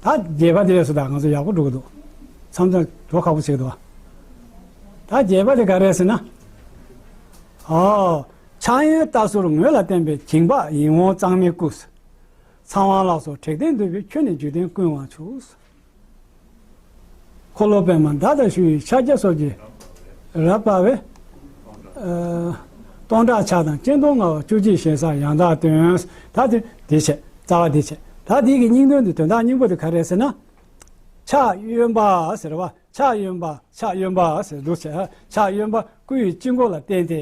ད་རྒྱས་པ་དེ་ལས་སུ་ད་ང་ཚོ་ཡག་པོ་འགྲོ་གི་འདུག་མཚམས་མཚམས་འགྲོ་ཁག་པོ་བྱེད་ཀྱི་འདུག་ད་རྒྱས་པ་དེ་ག་རེ་ཟེར་ན། ཨོ། ཕྱག་གཡོན་རྟ་ཟུར་ངོས་ལ་བསྟན་པའི་འགྱིང་བག་ཡིད་འོང་གཙང་མའི་སྐུ། ཚངས་དབང་ལ་སོགས་དྲེགས་ལྡན་འདུས་པས། ཁྱོད་ནི་འཇིག་རྟེན་ཀུན་དབང་ཕྱུག་འཁོར་ལོ་པདྨ་མདའ་དང་གཞུ་ཡི་ཕྱག་རྒྱ་སོགས་ཀྱིས་རབ་སྤར་བའི། ཨ། སྟོང་ཕྲག་ཕྱག་དང་སྤྱན་སྟོང་མངའ་བ། བཅུ་གཅིག་ཞལ་བཟང་ཡང་དག་སྟོན། ད་དེ་དེ་བྱས། རྩ་བ་དེ་བྱས། ད་དེ་གི་སྙིང་དོན་དེ། དོན་དག་སྙིང་པོ་དེ་ག་རེ་ཟེར་ན། ཕྱག་གཡོན་པ་ཟེར་བ། ཕྱག་གཡོན་པ། ཕྱག་གཡོན་པ་ཟེར་འདུག་བྱས། ཕྱག་གཡོན་པ་སྐུ་ཡི་དཀྱིལ་འཁོར་ལ་བསྟན་ཏེ།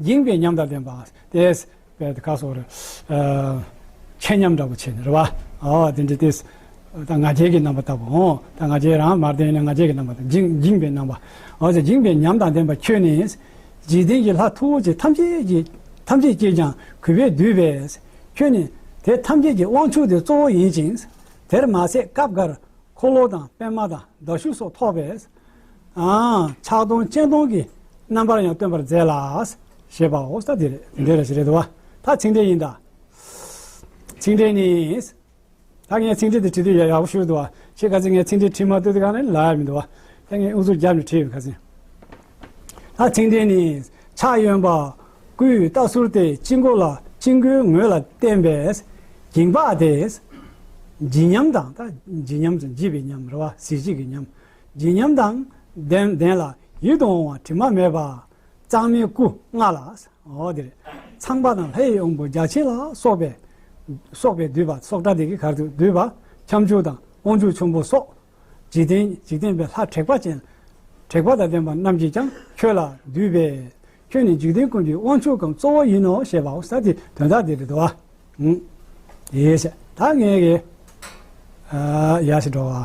འགྱིང་བའི་ཉམས་དང་ལྡན་པ། དེ་དཔེ་དེ་ག་སོགས་རེད། ཨ། ཆེ་ཉམས་འདྲ་པོ་བྱས་ནས་རེད་བ། ཨོ་དེ་འདྲ་དེ། ད་ང་རྒྱལ་གྱི་རྣམ་པ་ལྟ་བུ། ཨོ་ད་ང་རྒྱལ་རང་མར་བསྟན་ནས་ང་རྒྱལ་གྱི་རྣམ་པ་དང་འགྱིང་འགྱིང་བའི་རྣམ་པ། ཨོ་ད་འགྱིང་བའི་ཉམས་དང་ལྡན་པ་ཁྱོད་ནི། འཇིག་རྟེན་གྱི་ལྷ་མཐུ་བོ་ཆེ་ཐམས་ཅད་ཀྱིས་ཐམས་ཅད་ཀྱིས་ཀྱང་གུས་པས་འདུད་པས། ཁྱོད་ནི་དེ་ཐམས་ཅད་ཀྱི་དབང་ཕྱུག་དེ་གཙོ་བོ་ཡིན་ཅིང་། དེར་མ་ཟད་སྐབས་འགར། འཁོར་ལོ་དང་པདྨ་དང་མདའ་གཞུ་སོགས་ཐོགས་པས། ཨ། ཕྱག་སྟོང་སྤྱན་སྟོང་གི་རྣམ་པར་ཡང་སྟོན་པར་མཛད་ལ། ཞེས་པའོ། ད་དེ་རེད། དེ་འདྲ་རེད་ཟེར་རེད་དོ། ད་ཚིག་འགྲེལ་ཡིན་ད། ཚིག་འགྲེལ་ནི། ད་ངས་ཚིག་འགྲེལ་དེ་བྲིས་དུས་ཡག་ཡག་པོ་ཞུ་འདུག་བ། ཁྱེད་ག་ཚོད་ངས་ཚིག་འགྲེལ་བྲིས་མ་ཐུབ་དུས་གང་ནས་ལབ་ཡ་མི་འདུག་བ། ད་ངས་ཨུ་ཚུགས་བརྒྱབ་ནས་བྲིས་ཡོད་ག་ཚོད། ད་ཚིག་འགྲེལ་ནི། ཕྱག་གཡོན་པ། སྐུའི་རྟ་ཟུར་དེ་དཀྱིལ་འཁོར་ལ་དཀྱིལ་འཁོར་ངོས་ལ་བསྟན་པས། འགྱིང་བག་དེ། འཇིགས་ཉམས་དང་། ད་འཇིགས་ཉམས་སུ་འཇིགས་པའི་ཉམས་རེད་བ། གཟི་བརྗིད་ཀྱི་ཉམས། འཇིགས་ཉམས་དང་ལྡན་ལྡན་ལ་ཡིད་དུ་འོང་བ་དྲི་མ་མེད་པ། གཙང་མའི་སྐུ་མངའ་ལ། འོ་དེ་རེད། ཚངས་པ་དང་ལྷའི་དབང་པོ་བརྒྱ་བྱིན་ལ་སོགས་པས། སོགས་པས་འདུས་པ། སོགས་སྒྲ་དེ་གིས་ག་རེ་འདུས་པ། ཁྱབ་འཇུག་དང་དབང་ཕྱུག་ཆེན་པོ་སོགས། འཇིག་རྟེན་འཇིག་རྟེན་པའི་ལྷ་དྲེགས་པ་ཅན། དྲེགས་པ་དང་ལྡན་པ་རྣམས་ཀྱིས་ཀྱང་ཁྱོད་ལ་འདུད་པས། ཁྱོད་ནི་འཇིག་རྟེན་ཀུན་གྱི་དབང་ཕྱུག་གམ་གཙོ་བོ་ཡིན་ནོ་ཞེས་པའོ། ས་དེ་དོན་དག་དེ་རེད་དོ། ཨང་། དེ་བྱས། ད་ངས་གི། ཨ། ཡར་ཞིག་འགྲོ་བ།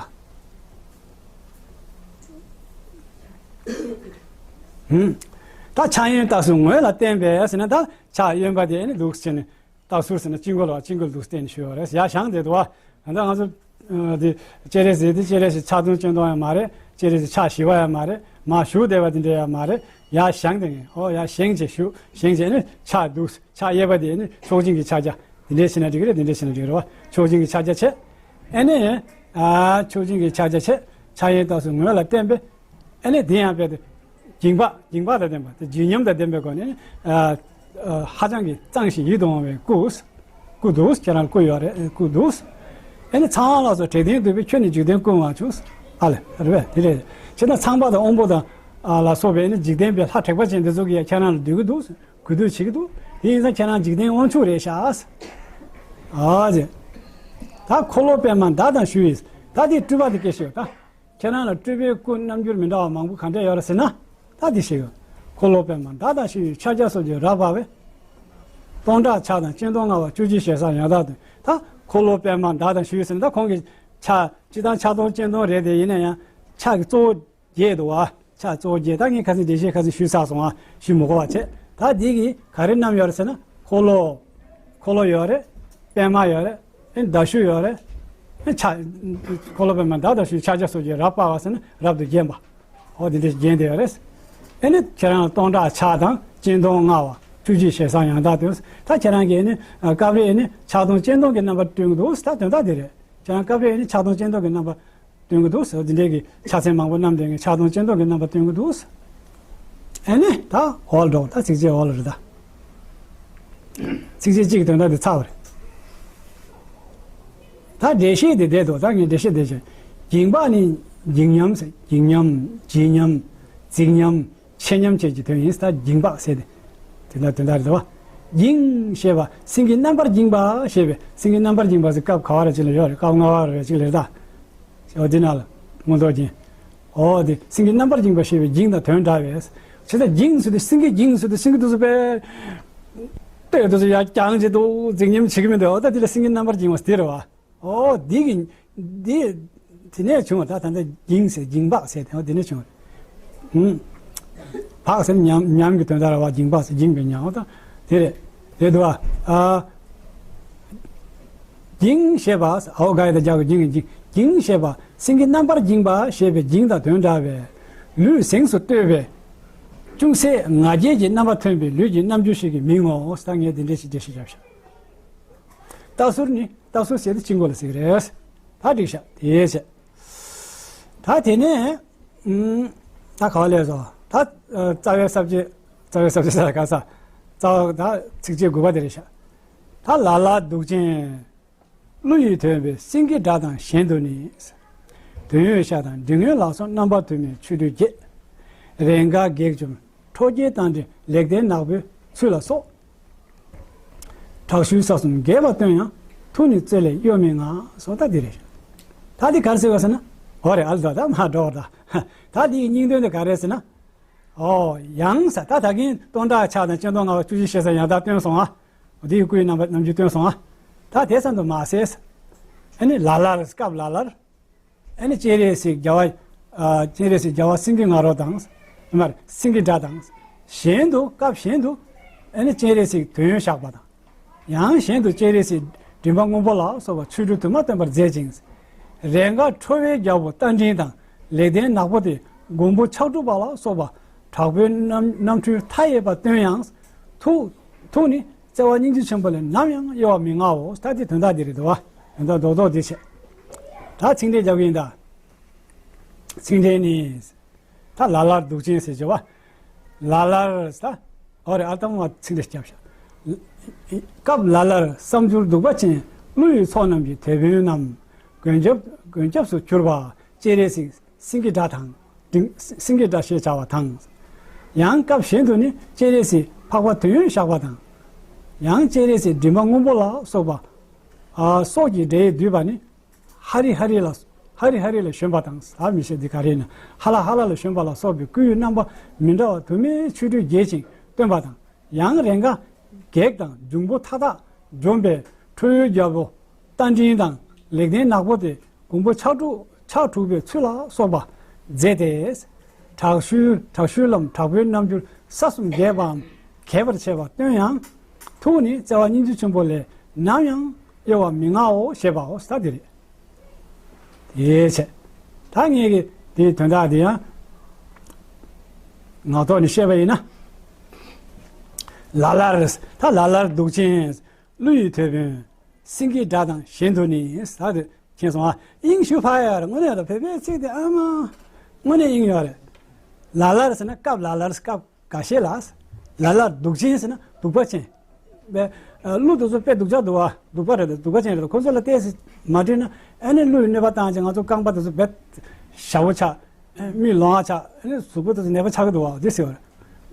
ཨང་། ད་ཕྱག་གཡོན་རྟ་ཟུར་ངོས་ལ་བསྟན་པས་ཟེར་ན། ད་ཕྱག་གཡོན་པ་དེ་ནི་འདུག་སེ་བྱས་ནས། རྟ་ཟུར་ཟེར་ན་དཀྱིལ་འཁོར་ལ། དཀྱིལ་འཁོར་འདུག་སེ་བསྟན་ནས་ཞུས་པ་རེད། ཡར་བཞེངས་བསྡད་འདུག་བ། ད་ང་ཚོ་ཨ་དེ་སྤྱན་རས་གཟིགས་དེ་སྤྱན་རས་གཟིགས་ཕྱག་སྟོང་སྤྱན་སྟོང་ཡང་མ་རེད། སྤྱན་རས་གཟིགས་ཕྱག་བཞི་པ་ཡང་མ་རེད། མར་བཞུགས་བསྡད་པ་དེ་འདྲ་ཡང་མ་རེད། ཡར་བཞེངས་བསྡད་མཁན། ཨོ་ཡར་བཞེངས་བྱས་བཞུགས། བཞེངས་བྱས་ནི་ཕྱག་འདུག་ཕྱག་གཡས་པ་དེ་ནི་མཆོག་སྦྱིན་གྱི་ཕྱག་རྒྱ། དེ་འདྲས་བྱས་ན་འགྲིག་གི་རེད། དེ་འདྲས་བྱས་ན་འགྲིག་གི་རེད་བ། མཆོག་སྦྱིན་གྱི་ཕྱག་རྒྱ་བྱས། ཨ་ནི། ཨ། མཆོག་སྦྱིན་གྱི་ཕྱག་རྒྱ་བྱས། ཕྱག་གཡས་རྟ་ཟུར་ངོས་ལ་བསྟན་པས། ཨ་ནི་དེ་ཡང་རྦད་དེ། འགྱིང་བག་འགྱིང་བག་དང་ལྡན་པ་དེ། འཇིགས་ཉམས་དང་ལྡན་པའི་སྒོ་ནས། ཨ། ཨ། ཧ་ཅང་གི་གཙང་ཞིང་ཡིད་དུ་འོང་བའི་སྐུ། སྐུ་འདུག་ཁྱེད་རང་སྐུ་ཡོད་རེད། སྐུ་འདུག་ཨ་ནི་ཚངས་དབང་ལ་སོགས་དྲེགས་ལྡན་འདུས་པས། ཁྱོད་ནི་འཇིག་རྟེན་ཀུན་དབང་ཕྱུག་ཨ་ལས། རེད་པས། དེ་རེད། བྱས་ན་ཚངས་པ་དང་དབང་པོ་དང་། ཨ། ལ་སོགས་པའི་ནི་འཇིག་རྟེན་པའི་ལྷ་དྲེགས་པ་ཅན་དེ་ཚོ་གིས་ཡང་ཁྱེད་རང་ལ་འདུད་ཀྱི་འདུག་གུས་འདུད་བྱེད་ཀྱི་འདུག་དེ་ཡིན་ཙང་ཁྱེད་རང་འཇིག་རྟེན་དབང་ཕྱུག་རེད་ཤག་ཨ་ཙི། ད་འཁོར་ལོ་པདྨ་མདའ་དང་གཞུ་ཡི། ད་དེ་སྤྲུལ་པ་དེ་སྐད་ཤོད་ད། ཁྱེད་རང་ལ་སྤྲུལ་པའི་སྐུ་རྣམ་འགྱུར་མི་འདྲ་བ་མང་པོ་ག་འདྲ་ཡོད་རེད་ཟེར་ན། ད་དེ་ཤེས་ཡོད། འཁོར་ལོ་པདྨ་མདའ་དང་གཞུ་ཡི་ཕྱག་རྒྱ་སོགས་ཀྱིས་རབ་སྤར་བའི། སྟོང་ཕྲག་ཕྱག་དང་སྤྱན་སྟོང་མངའ་བ། བཅུ་གཅིག་ཞལ་བཟང་ཡང་དག་སྟོན། ད་འཁོར་ལོ་པདྨ་མདའ་དང་གཞུ་ཡི་ཟེར་ན། ད་ཁོང་གི་ཕྱག་སྤྱིར་བཏང་ཕྱག་སྟོང་སྤྱན་སྟོང་རེད་དེ། ཡིན་ན་ཡང་ ཕྱག་གི་གཙོ་བོ་བརྒྱད་འདུག་བ། ཕྱག་གཙོ་བོ་བརྒྱད། ད་ངས་ཁ་སང་འགྲེལ་བཤད་ཁ་སང་ཞུས་ཚར་སོང་ང་། ཞུ་མི་དགོས་པ་བྱས། ད་འདི་གི་ག་རེ་བསྣམས་ཡོད་རེད་ཟེར་ན། འཁོར་ལོ། འཁོར་ལོ་ཡོད་རེད། པདྨ་ཡོད་རེད། ཨེ་མདའ་གཞུ་ཡོད་རེད། ཨེ་ཕྱག་འཁོར་ལོ་པདྨ་མདའ་དང་གཞུ་ཕྱག་རྒྱ་སོགས་ཀྱིས་རབ་སྤར་བ་ཟེར་ན་རབ་ཏུ་བརྒྱན་པ། འོ་འདི་འདྲ་ཞིག་བརྒྱན་བསྡད་ཡོད་རེད། ཨེ་ནི་ཁྱེད་རང་ལ་སྟོང་ཕྲག་ཕྱག་དང་སྤྱན་སྟོང་མངའ་བ། བཅུ་གཅིག་ཞལ་བཟང་ཡང་དག་སྟོན། ད་ཁྱེད་རང་གིས་ཨེ་ནི་སྐབས་རེ་ཨེ་ནི་ཕྱག་སྟོང་སྤྱན་སྟོང་གི་རྣམ་པ་སྟོན་གྱི་འདུག། ད་དོན་དག་འདི་རེད། ཁྱེད་རང་སྐབས་རེ་ཨེ་ནི་ཕྱག་སྟོང་སྤྱན་སྟོང་གི་རྣམ་པ་སྟོན་གྱི་འདུག་ཟེར། འདི་འདྲའི་གི་ཕྱག་མཚན་མང་པོ་བསྣམས་བསྡད་མཁན་ཕྱག་སྟོང་སྤྱན་སྟོང་གི་རྣམ་པ་སྟོན་གྱི་འདུག་ཟེར། ཨེ་ནི་ད་འོག་ལ་འགྲོ། ད་ཚིགས་བཅད་འོག་ལ་རེད་ད། ཚིགས་བཅད་གཅིག་གི་དོན་དག་འདི་ཚར་བ་རེད། ད་འགྲེལ་བཤད་འདི་བསྡད་འདུག། ད་ངས་འགྲེལ་བཤད་འདི་བྱས། འགྱིང་བག་ནི་འགྱིང་ཉམས་ཟེར། འགྱིང་ཉམས། འཇིགས་ཉམས། འཇིགས་ཉམས། ཆེ་ཉམས་བཅས་ཀྱི་དོན་ཡིན། ད་འགྱིང་བག་ཟེར་དེ། དེ་འདྲ་དེ་འདྲ་རེད་པ། འགྱིང་ཞེས་པ་སེང་གེ་རྣམ་པར་འགྱིང་བ་ཞེས་པའི། སེང་གེ་རྣམ་པར་འགྱིང་བ་ཟེར་སྐབས་ག་བ་རེ་ཅིག་ལ་ཡོད་རེད། སྐབས་ལྔ་བ་རེ་ཅིག་ལ་རེད་ད། འོ་དེ་ན་ལ་མངོན་རྟོགས་འགྱིང་། འོ་དེ་སེང་གེ་རྣམ་པར་འགྱིང་བ་ཞེས་པའི་འགྱིང་དང་དོན་འདྲ་བས། བྱས་ཙང་འགྱིང་ཟེར་དུས་སེང་གེ་འགྱིང་ཟེར་དུས་སེང་གེ་དེ་ཚོ་དཔེ་ལྟོས་དེ་ཚོ་ཡར་རྐྱང་བྱེད་འདུག། འཇིགས་ཉམས་བྱེད་ཀྱི་མི་འདུག། འོ་ད་དེ་ལ་སེང་གེ་རྣམ་པར་འགྱིང་བ་ཟེར་དེ་རེད་པ། ཨོ། འདི་གི་འདི་དེ་ནས་བྱུང་བ། ད་ད་ལྟ་འགྱིང་ཟེར། འགྱིང་བག་ཟེར་དེ་འོ་དེ་ནས་བྱུང་བ་རེད། ཧུམ། བག་ཟེར་ཉམས། ཉམས་ཀྱི་དོན་དག་རེད་པ། འགྱིང་བག་ཟེར་འགྱིང་བའི་ཉམས། འོ་ད་དེ་རེད། རེད་འདུག་པ། ཨ། འགྱིང་ཞེས་པ། འོ་ག་ཡ་བཏགས་འགྱ་གི་འགྱིང་གི་འགྱིང་། འགྱིང་ཞེས་པ་སེང་གེ་རྣམ་པར་འགྱིང་བ་ཞེས་པའི་འགྱིང་དང་དོན་འདྲ་བས། ལུས་གཟེངས་སུ་བསྟོད་པའི་ཅུང་ཟད་ང་རྒྱལ་གྱི་རྣམ་པ་ཐོན་པའི་ལུས་ཀྱི་རྣམ་འགྱུར་ཞིག་གི་མིང་ངོ་། ད་ངས་འདི་འདྲ་ཞིག་འགྲེལ་བཤད་བརྒྱབ་ཤག། རྟ་ཟུར་ནི། རྟ་ཟུར་ཟེར་དེ་དཔྱི་མགོ་ལ་ཟེར་གི་རེད། ད་འགྲིག་ཤག། དེ་བྱས། ད་དེ་ནས་ཨུམ། ད་ག་བ་ལས་སོ། ད་ཨ་རྩ་བའི་ས་བཅད། རྩ་བའི་ས་བཅད་ཟེར་ག་ས། རྩ་བ་ད་ཚིགས་བཅད་དགུ་པ་དེ་རེད་ཤག། ད་ལ་ལར་གདུག་ཅན། ཀླུ་ཡི་ཐོད་པའི་སེང་གེ་འདྲ་དང་གཞན་དུ་ནི། དོན་ཡོད་ཤ་དང་མགྲིན་སྔོན་ལ་སོགས་རྣམ་པ་དུ་མའི་ཆོ་འཕྲུལ་རྒྱས། རེས་འགའ་བགེགས་འཇོམས་ཁྲོ་རྒྱལ་རྟ་མགྲིན་ལེགས་ལྡན་ནག་པོའི་ཚུལ་ལ་སོགས། དྲག་ཤུལ་ས་གསུམ་འགེབས་པ་སྟོན་ཡང་ཐུགས་ནི་རྩེ་ལས་གཡོ་མི་མངའ་སོགས། ད་འདི་རེད། ད་འདི་ག་རེ་ཟེར་བ་ཟེར་ན། འོ་རེད། ཨ་ལ་ད་ད་མ་འགྲོ་བར་ད། ད་འདིའི་སྙིང་དོན་དེ་ག་རེ་ཟེར་ན། ཨོ། ཡང་ས་ད་ད་གིན་སྟོང་ཕྲག་ཕྱག་དང་སྤྱན་སྟོང་མངའ་བ་བཅུ་གཅིག་ཞལ་བཟང་ཡང་དག་སྟོན་སོང་ང་། འདི་ཡི་སྐུའི་རྣམ་པ་རྣམ་འགྱུར་སྟོན་སོང་ང་། ད་དེ་ཙམ་དུ་མ་ཟད། ཨ་ནི་ལ་ལར། སྐབས་ལ་ལར། ཨ་ནི་སྤྱན་རས་གཟིགས་རྒྱལ་བ། ཨ། སྤྱན་རས་གཟིགས་རྒྱལ་བ་སེང་གེ་ང་རོ་དང་། མར་སེང་གེ་སྒྲ་དང་། གཞན་དུ་སྐབས་གཞན་དུ། ཨ་ནི་སྤྱན་རས་གཟིགས་དོན་ཡོད་ཞགས་པ་དང་། ཡང་གཞན་དུ་སྤྱན་རས་གཟིགས་མགྲིན་པ་སྔོན་པོ་ལ་སོགས་པ་ཆོ་འཕྲུལ་དུ་མ་སྟོན་པར་མཛད་ཅིང་། རེས་འགའ་ཁྲོ་བོའི་རྒྱལ་པོ་རྟ་མགྲིན་དང་ལེགས་ལྡན་ནག་པོ་སྟེ་མགོན་པོ་ཕྱག་དྲུག་པ་ལ་སོགས་པ་དྲག་པོའི་རྣམ་རྣམ་འཕྲུལ་མཐའ་ཡས་པ་སྟོན་ཡང་། ཐུགས་ཐུགས་ནི་བརྩེ་བ་སྙིང་རྗེ་ཆེན་པོ་ལས་ནམ་ཡང་གཡོ་བ་མི་མངའོ། ད་དེ་དོན་དག་འདི་རེད་དོ། དོན་དག་རྡོག་རྡོག་འདི་བྱས། ད་ཚིག་འགྲེལ་རྒྱག་གི་ཡིན་ད། ཚིག་འགྲེལ་ནི། ད་ལ་ལར་གདུག་ཅན་ཟེར་གྱི་བ། ལ་ལར་ད། ཨོ་རེད། ཨ་ལྟ་མ་ཚིག་འགྲེལ་རྒྱབ་ཤག། སྐབས་ལ་ལར་བསམ་སྦྱོར་གདུག་པ་ཅན་ཀླུ་ཡི་ཚོགས་རྣམས་ཀྱི་དེད་དཔོན་རྣམས་མགོན་སྐྱབས་མགོན་སྐྱབས་སུ་གྱུར་པ་སྤྱན་རས་གཟིགས་སེང་གེ་སྒྲ་དང་། སེང་གེ་སྒྲ་ཞེས་བྱ་བ་དང་། ཡང་སྐབས་གཞན་དུ་ནི་སྤྱན་རས་གཟིགས་འཕགས་པ་དོན་ཡོད་ཞགས་པ་དང་། ཡང་སྤྱན་རས་གཟིགས་མགྲིན་པ་སྔོན་པོ་ལ་སོགས་པ། ཨ། སོགས་ཀྱི་སྒྲས་བསྡུས་པ་ནི། ཧ་རི་ཧ་རི་ལ། ཧ་རི་ཧ་རི་ལ་ཞོན་པ་དང་། ད་མི་ཤེས་འདི་ག་རེ་ཡིན་ན། ཧ་ལ་ཧ་ལ་ལ་ཞོན་པ་ལ་སོགས་པའི་སྐུའི་རྣམ་པ་མི་འདྲ་བ་དུ་མའི་ཆོ་འཕྲུལ་རྒྱས་ཤིང་སྟོན་པ་དང་། ཡང་རེས་འགའ་བགེགས་དང་འབྱུང་པོ་མཐའ་དག་འཇོམས་པའི་ཁྲོ་བོའི་རྒྱལ་པོ་རྟ་མགྲིན་དང་ལེགས་ལྡན་ནག་པོ་སྟེ་མགོན་པོ་ཕྱག་དྲུག་ཕྱག་དྲུག་པའི་ཚུལ་ལ་སོགས་པ་མཛད་དེ། དྲག་ཤུལ་དྲག་ཤུལ་ལམ་དྲག་པོའི་རྣམ་འགྱུར་ས་གསུམ་འགེབས་པའམ་རྒྱས་པར་བྱེད་པ་སྟོན་ཡང་། ཐུགས་ནི་བརྩེ་བ་སྙིང་རྗེ་ཆེན་པོ་ལས་ནམ་ཡང་གཡོ་བ་མི་མངའོ་ཞེས་པའོ། ད་འདི་རེད། དེའི་ཕྱིར། ད་ངས་ཀྱི་དེའི་དོན་དག་འདི་ཡང་ངག་ཐོག་ནས་བཤད་པ་ཡིན་ན། ལ་ལར། ད་ལ་ལར་གདུག་ཅན་ཀླུ་ཡི་དེད་དཔོན་སེང་གེ་སྒྲ་དང་གཞན་དུ་ནི། ད་དེ་མཁྱེན་སོང་ཨ། དབྱིངས་ཞུ་ཕ་ཡ་རེད། དངོས་གནས་ཡོད་རེད། བོད་པའི་ཚིག་དེ་ཨ་མ་དངོས་གནས་དབྱིངས་ཡོད་རེད། ལ་ལར་ཟེར་ན་སྐབས་ལ་ལར། སྐབས་འགའ་ཤས་ལ། ལ་ལར་གདུག་ཅན་ཟེར་ན་གདུག་པ་ཅན། པས། ཀླུ་དེ་ཚོ་དཔེ་སྡུག་ཅག་འདུག་བ། སྡུག་པ་རེད། སྡུག་པ་ཅན་རེད། ཁོ་ཚོ་ལ་ཏོག་ཙམ་མ་འགྲིག་ན་ཨ་ནི་ཀླུ་ཡི་གནོད་པ་བཏང་བྱས་ང་ཚོ་རྐང་པ་དེ་ཚོ་དཔེ་ཞ་བོ་ཆགས། མིག་ལོང་བ་ཆགས། ཨ་ནི་གཟུགས་པོ་དེ་ཚོ་ནད་པ་ཆགས་ཀྱི་འདུག་བ། འདི་ཟེར་བ་རེད།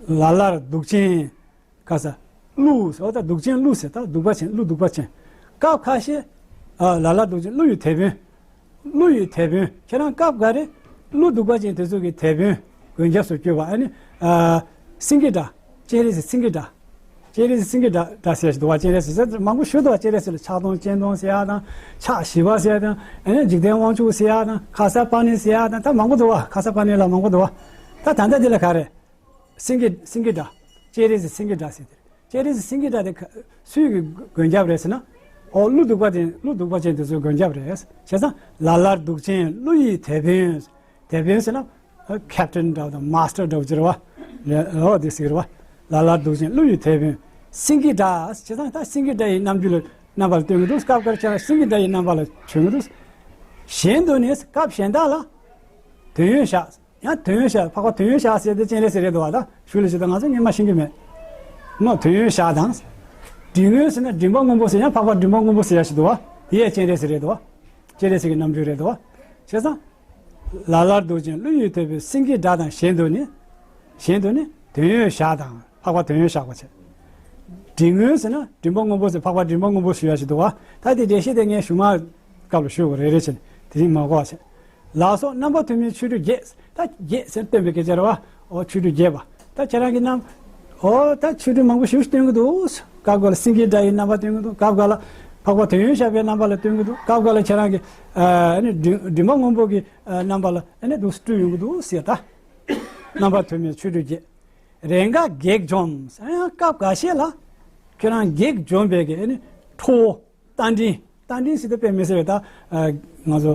ལ་ལར་གདུག་ཅན། ག་ས། ཀླུ་ཟེར་བ་ད་གདུག་ཅན་ཀླུ་ཟེར། ད་གདུག་པ་ཅན། ཀླུ་གདུག་པ་ཅན། སྐབས་ཁ་ཤས། ཨ། ལ་ལར་གདུག་ཅན་ཀླུ་ཡི་དེད་དཔོན། ཀླུ་ཡི་དེད་དཔོན། ཁྱེད་རང་སྐབས་འགའ་རེ་ཀླུ་གདུག་པ་ཅན་དེ་ཚོ་གི་དེད་དཔོན་མགོན་སྐྱབས་སུ་གྱུར་པ་ཨ་ནི། ཨ། སེང་གེ་སྒྲ། སྤྱན་རས་གཟིགས་སེང་གེ་སྒྲ། སྤྱན་རས་གཟིགས་སེང་གེ་སྒྲ་སྒྲ་ཟེར་ཞིག་འདུག་བ། སྤྱན་རས་གཟིགས་ཟེར་མང་པོ་ཞིག་འདུག་བ། སྤྱན་རས་གཟིགས་ལ་ཕྱག་སྟོང་སྤྱན་སྟོང་ཟེར་ཡ་དང་། ཕྱག་བཞི་པ་ཟེར་ཡ་དང་། ཨ་ནི་འཇིག་རྟེན་དབང་ཕྱུག་ཟེར་ཡ་དང་། ཁ་སར་པཱ་ཎི་ཟེར་ཡ་དང་། ད་མང་པོ་འདུག་བ། ཁ་སར་པཱ་ཎི་ལ་མང་པོ་འདུག་བ། ད་ད་ལྟ་འདི་ལ་ག་རེ། སེང་གེ་སེང་གེ་སྒྲ། སྤྱན་རས་གཟིགས་སེང་གེ་སྒྲ་ཟེར་དེ། སྤྱན་རས་གཟིགས་སེང་གེ་སྒྲ་དེ་ག་སུའི་གི་མགོན་སྐྱབས་རེད་ཟེར་ན། ཨོ་ཀླུ་གདུག་པ་དེ། ཀླུ་གདུག་པ་ཅན་དེ་ཚོའི་མགོན་སྐྱབས་རེད། བྱས་ཙང་ལ་ལར་གདུག་ཅན་ཀླུ་ཡི་དེད་དཔོན། དེད་དཔོན་ཟེར་ན། ཨ་ཁེབ་ཊན་འདྲ་བོ་དང་མཱ་སི་ཊར་འདྲ་བོ་ཅིག་རེད་བ། ལ་ཨོ་དེ་ཟེར་གི་རེད་བ། ལ་ལར་གདུག་ཅན་ཀླུ་ཡི་དེད་དཔོན། སེང་གེ་སྒྲ། བྱས་ཙང་ད་སེང་གེ་སྒྲ་ཡི་རྣམ་འགྱུར་ལ་རྣམ་པ་ལ་སྟོན་གི་འདུག་སྐབས་འགར་ཁྱེད་རང་སེང་གེ་སྒྲ་ཡི་རྣམ་པ་ལ་བྱོན་གི་འདུག་གཞན་དུ་ནི་སྐབས་གཞན་དག་ལ། དོན་ཡོད་ཞགས། ཡང་དོན་ཡོད་ཞགས། འཕགས་པ་དོན་ཡོད་ཞགས་ཟེར་དེ་སྤྱན་རས་གཟིགས་རེད་འདུག་བ། ད་ཞུ་ལ་ཞུ་ད་ང་ཚོ་སྔོན་མ་ཤེས་ཀྱི་མེད། མོ་དོན་ཡོད་ཞགས་དང་། མགྲིན་སྔོན་ཟེར་ན་མགྲིན་པ་སྔོན་པོ་ཟེར། ཡང་འཕགས་པ་མགྲིན་པ་སྔོན་པོ་ཟེར་ཡ་ཞིག་འདུག་བ། དེ་ཡང་སྤྱན་རས་གཟིགས་རེད་འདུག་བ། སྤྱན་རས་གཟིགས་ཀྱི་རྣམ་འགྱུར་རེད་འདུག་བ། བྱས་ཙང་། ལ་ལར་གདུག་ཅན་ཀླུ་ཡི་དེད་དཔོན་སེང་གེ་སྒྲ་དང་། གཞན་དུ་ནི། གཞན་དུ་ནི་དོན་ཡོད་ཞགས་དང་། འཕགས་པ་དོན་ཡོད་ཞགས་པ་བྱས། མགྲིན་སྔོན་ཟེར་ན་མགྲིན་པ་སྔོན་པོ་ཟེར། འཕགས་པ་མགྲིན་པ་སྔོན་པོ་ཞུ་ཡ་ཞིག་འདུག་བ། ད་དེ་འགྲེལ་བཤད་དེ་ངས་གཞུག་མ་སྐབས་ལ་ཞུ་དགོས། རེ་རེ་བྱས་ནས་དེ་རིང་མ་གོ་བ་བྱས། ལ་སོགས་རྣམ་པ་ཐོན་མིའི་ཆོས་དྲུག་རྒྱས། ད་རྒྱས་ཟེར་སྟོན་པའི་སྐད་ཆ་རེད་བ། ཨོ་ཆོས་དྲུག་རྒྱས་པ། ད་ཁྱེད་རང་གི་རྣམ། ཨོ་ད་ཆོས་དྲུག་མང་པོ་ཞིག་སྟོན་གི་འདུག་སྐབས་འགའ་ལ་སེང་གེའི་སྒྲ་ཡི་རྣམ་པ་སྟོན་གི་འདུག་སྐབས་འགའ་ལ་འཕགས་པ་དོན་ཡོད་ཞགས་པའི་རྣམ་པ་ལ་སྟོན་གི་འདུག་སྐབས་འགའ་ལ་ཁྱེད་རང་གི་ཨ་ནི་མགྲིན་མགྲིན་པ་སྔོན་པོ་གི་ཨ་རྣམ་པ་ལ་ཨ་ནི་འདུག་སྤྲུལ་ཡོང་གི་འདུག་ཟེར། ད་རྣམ་པ་ཐོན་མིའི་ཆོས་དྲུག་རྒྱས། རེས་འགའ་བགེགས་འཇོམས། ཡང་སྐབས་འགའ་ཤས་ལ་ཁྱེད་རང་བགེགས་འཇོམས་པའི་གི་ཨ་ནི་ཁྲོ་བོ། རྟ་མགྲིན། རྟ་མགྲིན་ཟེར་དུས་དཔེ་མི་སྲིད་པའི། ད་ང་ཚོ་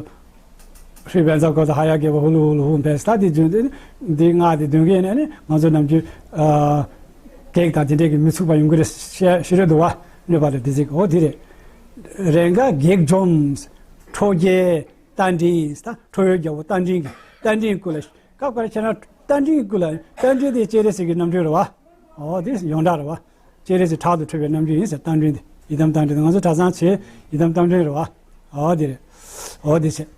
ཧྲི་བན་ཛ་གོ་ད་ཧ་ཡ་གེ་བ་ཧུ་ལུ་ཧུ་ལུ་ཧུ་བེ་སི་ད་དེ་བརྗོད་དེ་ནི་འདི་སྔགས་དེ་འདོན་གི་ཡིན་ན་ནི་ང་ཚོ་ནམ་རྒྱུན་ཨ་བགེགས་དང་དེ་འདྲས་ཀྱི་མི་ཚུགས་པ་ཡོང་གི་རེད་ཤེས་ཤེས་རེད་འདུག་བ། གནོད་པ་དང་དེ་ཚིག་འོ་དེ་རེད། རེས་འགའ་བགེགས་འཇོམས། ཁྲོ་རྒྱལ་རྟ་མགྲིན། ད་ཁྲོ་བོའི་རྒྱལ་པོ་རྟ་མགྲིན་གྱི་རྟ་མགྲིན་སྐུ་ལ། སྐབས་འགའ་ཁྱེད་རང་རྟ་མགྲིན་སྐུ་ལ། རྟ་མགྲིན་དེ་སྤྱན་རས་གཟིགས་ཀྱི་རྣམ་འཕྲུལ་རེད་བ། ཨོ་དེ་ཡོངས་གྲགས་རེད་བ། སྤྱན་རས་གཟིགས་ཕྲག་ཏུ་འཁྲིལ་བའི་རྣམ་འགྱུར་ཡིན་ཟེར། རྟ་མགྲིན་དེ་ཡི་དམ་རྟ་མགྲིན་དེ་ང་ཚོ་གྲྭ་ཚང་ཆེ་ཡི་དམ་རྟ་མགྲིན་རེད་བ། ཨོ་དེ་རེད། ཨོ་དེ་བྱས།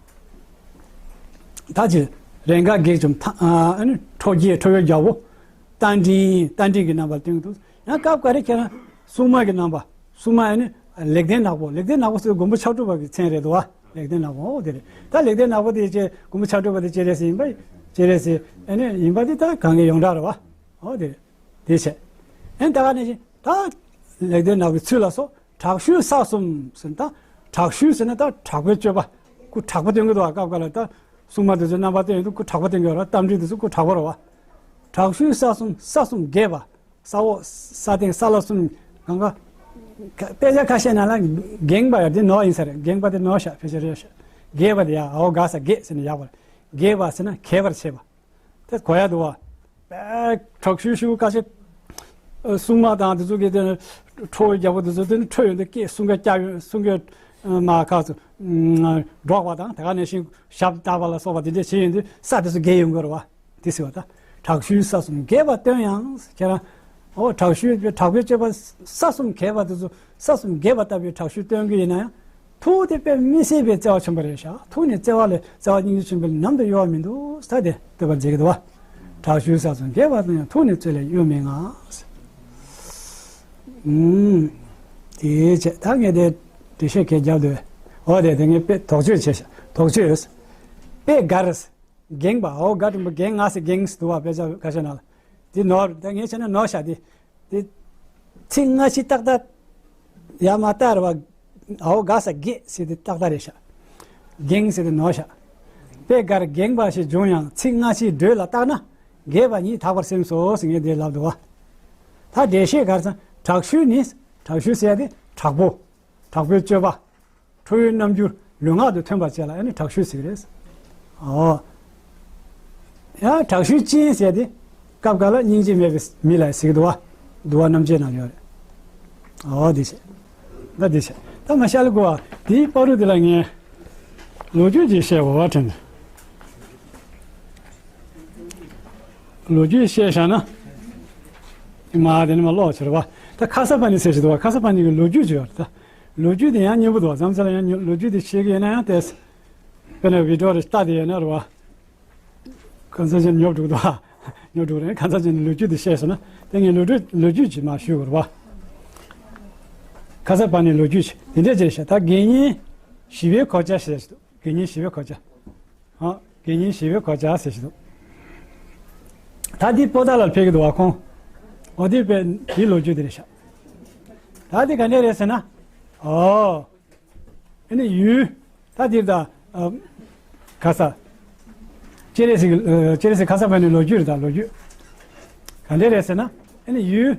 ད་ཅི། རེས་འགའ་བགེགས་འཇོམས། ཨ་ནི་ཁྲོ་རྒྱལ་ཁྲོ་བོའི་རྒྱལ་པོ། རྟ་མགྲིན་རྟ་མགྲིན་གྱི་རྣམ་པར་སྟོན་གྱི་འདུག་ཡང་སྐབས་འགའ་རེ་ཁྱེད་རང་སྲུང་མ་གི་རྣམ་པ། སྲུང་མ་ཨ་ནི་ལེགས་ལྡན་ནག་པོ། ལེགས་ལྡན་ནག་པོ་ཟེར་མགོན་པོ་ཕྱག་དྲུག་པ་གི་མཚན་རེད་འདུག་བ། ལེགས་ལྡན་ནག་པོ། ཨོ་དེ་རེད། ད་ལེགས་ལྡན་ནག་པོ་དེ་ཅེ་མགོན་པོ་ཕྱག་དྲུག་པ་དེ་སྤྱན་རས་གཟིགས་ཡིན་པ། སྤྱན་རས་གཟིགས་ཨ་ནི་ཡིན་པ་དེ་ད་གང་གི་ཡོངས་གྲགས་རེད་བ། ཨོ་དེ་རེད། དེ་བྱས། ཨ་ནི་ད་ག་ནང་བཞིན་ད་ལེགས་ལྡན་ནག་པོའི་ཚུལ་ལ་སོགས། དྲག་ཤུལ་ས་གསུམ་ཟེར་ན། ད་དྲག་ཤུལ་ཟེར་ན་ད་དྲག་པོའི་སྤྱོད་པ། སྐུ་དྲག་པོ་སྟོན་གྱི་འདུག་བ། སྐབས་འགའ་ལ་ད་སྲུང་མ་དེ་ཚོའི་རྣམ་པ་སྟོན་ཡོང་དུས་སྐུ་དྲག་པོ་སྟོན་གྱི་ཡོད་རེད། རྟ་མགྲིན་དེ་ཚོ་སྐུ་དྲག་པོ་རེད་བ། དྲག་ཤུལ་ས་གསུམ། ས་གསུམ་འགས་པ། ས་འོག་ས་སྟེང་ས་བླ་གསུམ་གང་ག་དཔེ་ཆ་ཁ་ཤས་ནང་ལ་འགེངས་པ་ཡ་དེ་ནོར་ཡིན་ས་རེད། འགེངས་པ་དེ་ནོར་ཤག་དཔེ་ཆ་རེད་ཤག་འགས་པ་དེ་ཡ་འོ་ག་ས་འགས་ཟེར་ནས་ཡག་པ་རེད། འགས་པ་ཟེར་ན་གས་པར་བྱེད་པ། དེ་གོ་ཡ་འདུག་བ། དཔེ་དྲག་ཤུལ་ཤུལ་ཁ་ཤས། ཨ་སྲུང་མ་དང་དེ་ཚོ་གིས་དེ་ཁྲོ་བོའི་རྒྱལ་པོ་དེ་ཚོ་དེ་ནི་ཁྲོས་ཡོང་དུས་སྐད་སྲུང་སྐད་བཀྱག་ཡོང་། སྲུང་སྐད་མ་ཁག་ཚོ་འགྲོགས་པ་དང་། དེ་ག་ནང་བཞིན་ཞབས་བཏགས་པ་ལ་སོགས་པ་དེ་འདྲས་བྱེད་ཡོང་དུས་ས་དེ་ཚོ་འགས་ཡོང་གི་རེད་བ། དེ་ཟེར་བ་ད། དྲག་ཤུལ་ས་གསུམ་འགས་པ་སྟོན་ཡང་ཁྱེད་རང་། ཨོ་དྲག་ཤུལ་དྲག་པོའི་སྤྱོད་པ་ས་གསུམ་འགས་པ་དེ་ཚོ་ས་གསུམ་འགས་པ་ལྟ་བུའི་དྲག་ཤུལ་སྟོན་གྱི་ཡིན་ན་ཡང་། ཐུགས་དེ་དཔེ་མི་སྲིད་པའི་བརྩེ་བ་ཆེན་པོ་རེད་ཤག་ཐུགས་ནས་བརྩེ་བ་ལས། བརྩེ་བ་སྙིང་རྗེ་ཆེན་པོ་ལས་ནམ་དུ་གཡོ་བ་མི་འདུག་ས་དེ་བསྟོད་པར་མཛད་ཀྱི་འདུག་བ། དྲག་ཤུལ་ས་གསུམ་འགས་པ་སྟོན་ཡང་། ཐུགས་ནས་བརྩེ་ལས་གཡོ་མེད་ངང་། ཨུམ། དེའི་ཆེད་ད་ངས་དེ་འགྲེལ་བཤད་གས་རྒྱབ་འདུག་བས། འོ་དེ་དེ་ངས་དཔེ་དོགས་གཅོད་བྱས་ཤག་དོགས་གཅོད། དཔེ་འགར། འགེངས་པ། འོ་ག་འགྲེང་བུ་འགེངས་ང་ཟེར་འགེངས་འདུག་བ། དཔེ་ཆ་ཁ་ཤས་ནང་ལ། དེ་ནོར། ད་ངས་བྱས་ན་ནོར་ཤག་དེ། དེ་ཚིག་སྔ་ཕྱི་ཏག་ཏག་ཡ་མ་ཏག་རེད་བ། འོ་ག་ས་འགས་ཟེར་དེ་ཏག་ཏག་རེད་ཤག་འགེངས་ཟེར་དེ་ནོར་ཤག་དཔེ་འགར་འགེངས་པ་ཞེས་འབྱུང་ཡང་། ཚིག་སྔ་ཕྱིའི་འགྲོས་ལ་བརྟགས་ན། འགས་པ་ཉིད་དག་པར་སེམས་སོ་ཟེར་ངས་དེ་ལབ་འདུག་བ། ད་འགྲེལ་བཤད་གར་སང་དྲག་ཤུལ་ནི། དྲག་ཤུལ་ཟེར་ཡ་དེ་དྲག་པོ། དྲག་པོའི་སྤྱོད་པ། ཁྲོ་བོའི་རྣམ་འགྱུར་ལུས་ངག་ཏུ་ཐོན་པ་བཅས་ལ་ཨ་ནི་དྲག་ཤུལ་ཟེར་གྱི་རེད། ཨོ། ཡང་དྲག་ཤུལ་ཅན་ཟེར་དེ། སྐབས་འགའ་ལ་སྙིང་རྗེ་མེད་པའི་མི་ལ་ཟེར་གྱི་འདུག་བ། འདུལ་བ་རྣམ་འབྱེད་ནང་ཡོད་རེད། ཨོ་དེ་བྱས། ད་དེ་བྱས། ད་མ་ཤ་ལ་གོ་བ་དེའི་བར་དུ་དེ་ལ་ངས་ལོ་རྒྱུས་ཅིག་བཤད་དགོས་པ་དྲན། ལོ་རྒྱུས་བཤད་བཞག་ན། མ་དེ་ནི་མ་ཀློག་ཕྱིར་བ། ད་ཁ་སར་པཱ་ཎི་ཟེར་ཞིག་འདུག་བ། ཁ་སར་པཱ་ཎི་གི་ལོ་རྒྱུས་ཅིག་ཡོད་རེད་ད། ལོ་རྒྱུས་དེ་ཡང་སྙན་པོ་འདུག་བ། མཚམས་མཚམས་ལ་ཡང་ལོ་རྒྱུས་དེ་ཤེས་ཀྱི་ཡོད་ན་ཡང་ཏོག་ཙམ། དཔེར་ན་བི་ཌི་ཡོ་རེ་ལྟ་དེ་ཡོད་ན་རེད་བ། གང་ཟག་ཅན་ཉོབ་འགྲོ་གི་འདུག་བ། ཉོབ་འགྲོ་གི་རེད། གང་ཟག་ཅན་ནི་ལོ་རྒྱུས་དེ་བཤད་སོང་ན། དེ་ངས་ལོ་རྒྱུས་ལོ་རྒྱུས་ཅིག་མར་ཞུ་དགོས་རེད་བ། ཁ་སར་པཱ་ཎིའི་ལོ་རྒྱུས་ཅིག་དེ་འདྲས་བྱས་ཤག་ད་དགེ་བསྙེན་ཞི་བའི་གོ་ཆ་ཟེར་ཞིག་འདུག་དགེ་བསྙེན་ཞི་བའི་གོ་ཆ། ཨ། དགེ་བསྙེན་ཞི་བའི་གོ་ཆ་ཟེར་ཞིག་འདུག་ད་འདི་པོ་ཏཱ་ལར་ཕེབས་ཀྱི་འདུག་བ་ཁོང་། འོ་དེ་དཔེ་དེའི་ལོ་རྒྱུས་དེ་རེད་ཤག་ད་དེ་ག་འདྲས་རེད་ཟེར་ན། ཨོ། ཨ་ནི་ཡུལ། ད་འདིར་ད། ཨ། ག་ས། སྤྱན་རས་གཟིགས། ཨ། སྤྱན་རས་གཟིགས་ཁ་སང་བ་ནི་ལོ་རྒྱུས་རེད། ད་ལོ་རྒྱུས། ག་འདྲས་རེད་ཟེར་ན། ཨ་ནི་ཡུལ།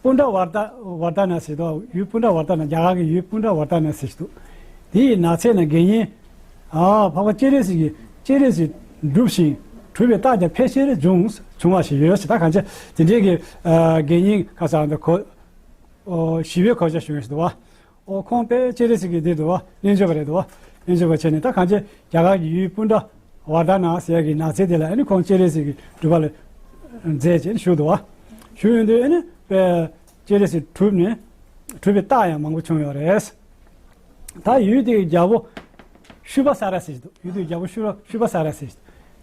པུཎྜ་ཝར་ཏ། ཝར་ཏ་ན་ཟེར་དོ། ཡུལ་པུཎྜ་ཝར་ཏ་ན། རྒྱ་གར་གྱི་ཡུལ་པུཎྜ་ཝར་ཏ་ན་ཟེར་ཞིག་འདུག་དེའི་ནགས་ཚལ་ན་དགེ་བསྙེན། ཨ། འཕགས་པ་སྤྱན་རས་གཟིགས་ཀྱི། སྤྱན་རས་གཟིགས་སྒྲུབ་ཅིང་སྒྲུབ་པའི་རྟགས་ཀྱང་ཕལ་ཆེར་བྱུང་། བྱུང་བ་ཞིག་ཡོད་ཟེར། ད་གང་ཅི་དེ་འདྲའི་གི། ཨ། དགེ་བསྙེན་ཁ་སང་འདི་གོ། ཨོ། ཞི་བའི་གོ་ཆ་ཞུ་ཡོད་ཟེར་འདུག་བ། ཨོ། ཁོང་དཔེ་སྤྱན་རས་གཟིགས་ཀྱི་འདི་འདུག་བ། རྣལ་འབྱོར་པ་རེད་འདུག་བ། རྣལ་འབྱོར་པ་བྱས་ནས་ད་གང་ཅི་རྒྱ་གར་གྱི་ཡུལ་པུཎྜ་ཝར་ཏ་ན་ཟེར་ཡ་གི་ནགས་ཚལ་དེ་ལ། ཨ་ནི་ཁོང་སྤྱན་རས་གཟིགས་ཀྱི་སྒྲུབ་པ་ལ་མཛད་ཅེས་བཞུགས་འདུག་བ། བཞུགས་ཡོང་དུས་ཨ་ནི་དཔེ་སྤྱན་རས་གཟིགས་གྲུབ་ནས། གྲུབ་པའི་རྟགས་ཡང་མང་པོ་བྱུང་ཡོད་རེད། ད་ཡུལ་དེའི་རྒྱལ་པོ་ཤུ་པ་ས་ར་ཟེར་ཞིག་འདུག་ཡུལ་དེའི་རྒྱལ་པོ་ཤུ་པ། ཤུ་པ་ས་ར་ཟེར་ཞིག་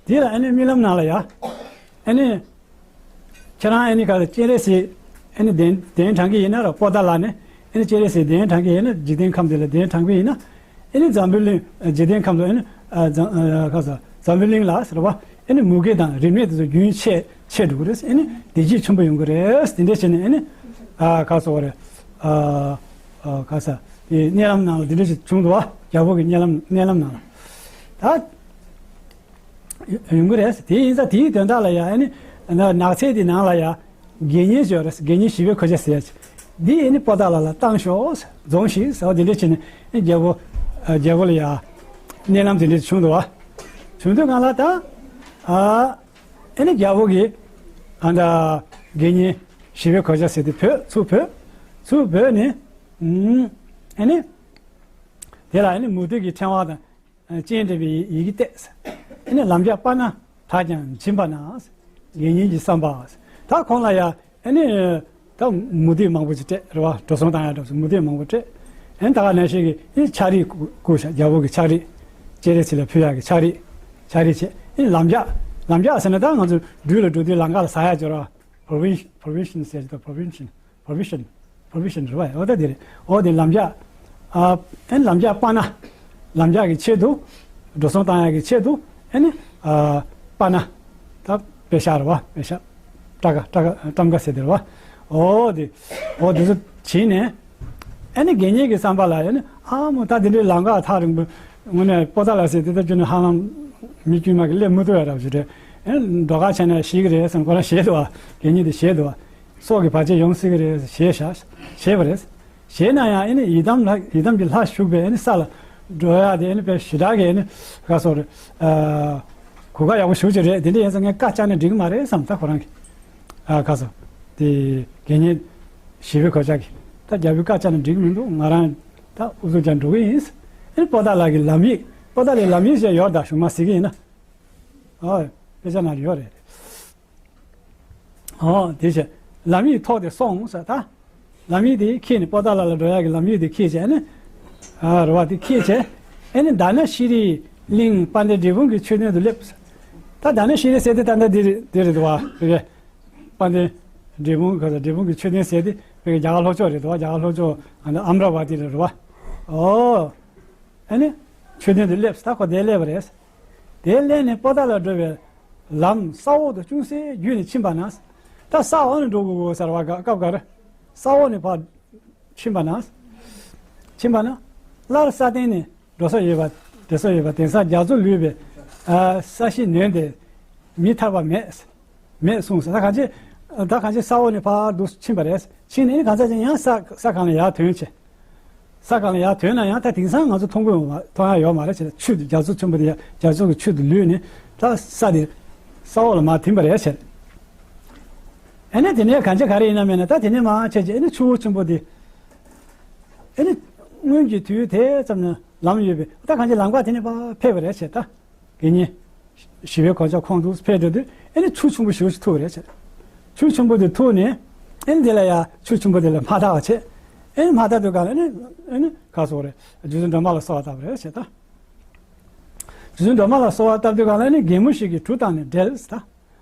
དེ་ལ་ཨ་ནི་རྨི་ལམ་ནང་ལ་ཡ། ཨ་ནི། ཁྱེད་རང་ཨ་ནི་ག་ལ་སྤྱན་རས་གཟིགས། ཨ་ནི་གདན། གདན་དྲངས་ཀྱི་ཡིན་ན་ར། པོ་ཏཱ་ལ་ནས། ཨ་ནི་སྤྱན་རས་གཟིགས་གདན་དྲངས་ཀྱི་ཡིན་ན། འཇིག་རྟེན་ཁམས་དེ་ལ་གདན་དྲངས་ཀྱི་ཡིན་ན། ཨ་ནི་འཛམ་བུ་གླིང་། འཇིག་རྟེན་ཁམས་དུ། ཨ་ནི། ཨ། འཛམ། ཨ། ག་ས། འཛམ་བུ་གླིང་ལ་ཟེར་བ། ཨ་ནི་མུ་གེ་དང་རིམས་ནད་དེ་ཚོ་རྒྱུན་ཆད། ཆད་འགྲོ་གི་རེད། ཨ་ནི་བདེ་སྐྱིད་ཆེན་པོ་ཡོང་གི་རེད། དེ་འདྲས་བྱས་ནས་ཨ་ནི། ཨ། ག་ཟེར་བ་རེད། ཨ། ཨ། ག་ས། དེ་མནལ་ལམ་ནང་ལ་དེ་འདྲས་ཞིག་བྱུང་འདུག་བ། རྒྱལ་པོ་གི་མནལ་ལམ། མནལ་ལམ་ནང་ལ། ད་ཡོང་གི་རེད། དེ་ཡིན་ཙང་དེའི་དོན་དག་ལ་ཡ། ཨ་ནི་ནགས་ཚལ་དེ་ནང་ལ་ཡ། དགེ་བསྙེན་ཞིག་ཡོད་རེད། དགེ་བསྙེན་ཞི་བའི་གོ་ཆ་ཟེར་ཡ་ཅིག་འདི་ཨ་ནི་པོ་ཏཱ་ལ་ལ་བཏང་ཤོག་འཛོམས་ཤིག་ཟེར་བ་དེ་འདྲས་བྱས་ནས། ཨ། རྒྱལ་པོ། ཨ། རྒྱལ་པོ་ལ་ཡ་མནལ་ལམ་དེ་འདྲས་བྱུང་འདུག་བ། བྱུང་དུས་སྒང་ལ་ད། ཨ། ཨ་ནི་རྒྱལ་པོ་གིས། ཨ། ད་དགེ་བསྙེན་ཞི་བའི་གོ་ཆ་ཟེར་དེ་བོས། ཚུར་བོས། ཚུར་བོས་ནས། ཨུམ། ཨ་ནི་དེ་ལ་ཨ་ནི་མུ་ཏིག་གི་ཕྲེང་བ་དང་སྤྱན་འདྲེན་པའི་ཡི་གེ་བཏེགས། ཨ་ནི་ལམ་རྒྱགས་པ་ན་བྲག་ཀྱང་འབྱིན་པ་ན། དགེ་བསྙེན་གྱི་བསམ་པ། ད་ཁོང་ལ་ཡ། ཨ་ནི་ད་མུ་ཏིག་མང་པོ་ཅིག་སྤྲད་རེད་བ། འགྲོ་སོང་བཏང་ཡ་འདྲ་བོ་ཞིག་མུ་ཏིག་མང་པོ་སྤྲད། ཨ་ནི་ད་ག་ནང་བཞིན་གྱི་ཨ་ནི་ཕྱག་རིས་བསྐུར་བཞག་རྒྱལ་པོ་གི་ཕྱག་རིས། སྤྱན་རས་གཟིགས་ལ་ཕུལ་ཡག་གི་ཕྱག་རིས། ཕྱག་རིས་བྱས། ཨ་ནི་ལམ་རྒྱགས། ལམ་རྒྱགས་ཟེར་ན་ད་ང་ཚོ་འགྲུལ་ལ་འགྲོ་དུས་ལམ་ཁ་ལ་ཟ་ཡ་ཅིག་ཡོད་རེད་བ། པོ་རོ་བི་ཤན། པོ་རོ་བི་ཤན་ཟེར་གྱི་འདུག་པོ་རོ་བི་ཤན། པོ་རོ་བི་ཤན། པོ་རོ་བི་ཤན་རེད་བ། འོ་ད་དེ་རེད། འོ་དེ་ལམ་རྒྱགས། ཨ། ཨ་ནི་ལམ་རྒྱགས་པ་ན། ལམ་རྒྱགས་ཀྱི་ཆེད་དུ། འགྲོ་སོང་བཏང་ཡག་གི་ཆེད་དུ། ཨ་ནི། ཨ། པ་ན། ད་པེ་ཤ་རེད་བ། པེ་ཤ། སྤྲང་ཀ། སྤྲང་ཀ། སྤྲང་ཀ་ཟེར་དེ་རེད་བ། འོ་དེ། འོ་དེ་ཚོ་བྱིན་ནས། ཨ་ནི་དགེ་བསྙེན་གྱི་བསམ་པ་ལ། ཨ་ནི་ཨ་མོ་ད་དེ་འདྲའི་ལམ་ཁ་ཐག་རིང་པོ། དངོས་གནས་པོ་ཏཱ་ལ་ཟེར་དེ་ད་ཁྱོད་ནི་ཧ་ལམ་མི་དཀྱུས་མ་གི་སླེབས་མི་ཐུབ་ཡ་འདྲ་བོ་ཞིག་རེད། ཨ་ནི་འགྲོ་ཁ་ཆེ་ན་ཤི་གི་རེད་བསམ། ཁོ་རང་ཞེད་འདུག་བ། དགེ་བསྙེན་དེ་ཞེད་འདུག་བ། སྲོག་གི་བར་ཆད་ཡོང་སྲིད་ཀྱི་རེད་ཞེད་བཞག་ཞེད་པ་རེད། ཞེད་ན་ཡང་ཨ་ནི་ཡི་དམ་ལྷ། ཡི་དམ་གྱི་ལྷ་བཞུགས་པའི་ཨ་ནི་ས་ལ་འགྲོ་ཡག་དེ་ཨ་ནི་དཔེ་ཞེ་དྲག་གི་ཨ་ནི་ག་ཟེར་རེད། ཨ། གོ་སྐབས་ཡག་པོ་ཞེ་པོ་ཅིག་རེད། དེ་འདྲ་ཡིན་ཙང་ངས་བཀའ་བཅག་ན་འགྲིག་གི་མ་རེད་བསམ། ད་ཁོ་རང་གིས། ཨ། ག་ཟེར། དེ་དགེ་བསྙེན་ཞི་བའི་གོ་ཆ་གིས། ད་རྒྱལ་པོའི་བཀའ་བཅག་ན་འགྲིག་གི་མི་འདུག་ང་རང་ད་ཨུ་ཚུགས་རྒྱག་འགྲོ་གི་ཡིན། ཨ་ནི་པོ་ཏཱ་ལ་གི་ལམ་ཡིག་པོ་ཏཱ་ལའི་ལམ་ཡིག་ཅིག་ཡོད། ད་གཞུག་མ་གཟིགས་ཀྱི་ཡིན་ན། ཨོ། དཔེ་ཆ་ནང་ཡོད་རེད། ཨོ། དེ་བྱས། ལམ་ཡིག་ཐོགས་ཏེ་སོང་ཟེར་ད། ལམ་ཡིག་དེ་ཁྱེར་ནས། པོ་ཏཱ་ལ་ལ་འགྲོ་ཡག་གི་ལམ་ཡིག་དེ་ཁྱེར་བྱས་ནས། ཨ། རེད་བ། དེ་ཁྱེར་བྱས། ཨ་ནི་དྷ་ན་ཤྲཱི་གླིང་དཔལ་ལྡན་འབྲས་སྤུངས་ཀྱི་མཆོད་རྟེན་དུ་སླེབས། ད་དྷ་ན་ཤྲཱི་ཟེར་དེ་ད་ལྟ་འདི་རེད། འདི་རེད་འདུག་བ། དཔལ་ལྡན་འབྲས་སྤུངས། ག་ས། འབྲས་སྤུངས་ཀྱི་མཆོད་རྟེན་ཟེར་དེ་བོད་ཀྱི་རྒྱ་གར་ལྷོ་ཕྱོགས་རེད་འདུག་བ། རྒྱ་གར་ལྷོ་ཕྱོགས། ཨ་ནི་ཨམ་ར་བ་ཏི་རེད་བ། ཨོ། ཨ་ནི་མཆོད་རྟེན་དུ་སླེབས། ད་ཁོ་དེར་སླེབས་པ་རེད། དེར་སླེབས་ནས་པོ་ཏཱ་ལ་འགྲོ་བའི་ལམ་ས་འོག་ཏུ་ཅུང་ཟད་བརྒྱུད་ནས་ཕྱིན་པ་ན། ད་ས་འོག་ནས་འགྲོ་དགོས་དགོས་ཟེར་བ། སྐབས་འགར་ས་འོག་ནས་ཕར་ཕྱིན་པ་ན། ཕྱིན་པ་ན། སླར་ས་སྟེང་ནས་འགྲོ་ས་ཡོད་པ། བསྡད་ས་ཡོད་པ། དེང་སང་རྒྱ་མཚོ་ལུད་པའི། ཨ། ས་གཞི་ནོན་ཏེ་མི་ཐར་པ་མེད། མེད་གསུངས་ཟེར། ད་གང་ཅི། ད་གང་ཅི་ས་འོག་ནས་ཕར་འདུག་ཕྱིན་པ་རེད། ཕྱིན་ནས་ནི་གང་ཟག་ཅིག་ཡང་ས། ས་སྒང་ལ་ཡར་ཐོན་བྱས། ས་སྒང་ལ་ཡར་ཐོན་ན་ཡང་ད་དེང་སང་ང་ཚོ་མཐོང་གི་ཡོད་མ། མཐོང་ཡ་ཡོད་མ་རེད་བྱས། ཆུ་དེ་རྒྱ་མཚོ་ཆེན་པོ་དེ། རྒྱ་མཚོ་གི་ཆུ་དེ་ལུད་ནས་ད་ས་དེ་ས་འོག་ལ་མར་ཐིམ་པ་རེད་བྱས། ཨ་ནི་དེ་ནས་གང་ཅི་ག་རེ་ཡིན་ན་མེད་ན། ད་དེ་ནས་མར་བྱས་བྱས། ཨ་ནི་ཆུ་བོ་ཆེན་པོ་དེ། ཨ་ནི་སྔོན་གྱི་དུས་དེ་ཙམ་ན་ལམ་ཡོད་པས། ད་གང་ཅི་ལམ་ཁ་དེ་ནས་ཕར་ཕེབས་པ་རེད་བྱས། ད། དགེ་བསྙེན་ཞི་བའི་གོ་ཆ་ཁོང་ཚོ་ཕེབས་འགྲོ་དུས། ཨ་ནི་ཆུ་ཆེན་པོ་ཞེ་པོ་ཅིག་ཐུག་རེད་བྱས། ཆུ་ཆེན་པོ་དེ་ཐུག་ནས། ཨ་ནི་དེ་ལ་ཡ། ཆུ་ཆེན་པོ་དེ་ལ་མར་ཐག་པ་བྱས། ཨ་ནི་མར་ཐག་དུས་སྒང་ལ་ནི། ཨ་ནི་ག་ཟེར་རེད། རྗེ་བཙུན་སྒྲོལ་མ་ལ་གསོལ་བ་བཏབ་པ་རེད་བྱས་ད། རྗེ་བཙུན་སྒྲོལ་མ་ལ་གསོལ་བ་བཏབ་དུས་སྒང་ལ་ནི་རྒན་མོ་ཞིག་གིས་གྲུ་བཏང་ནས་བསྒྲལ་ད།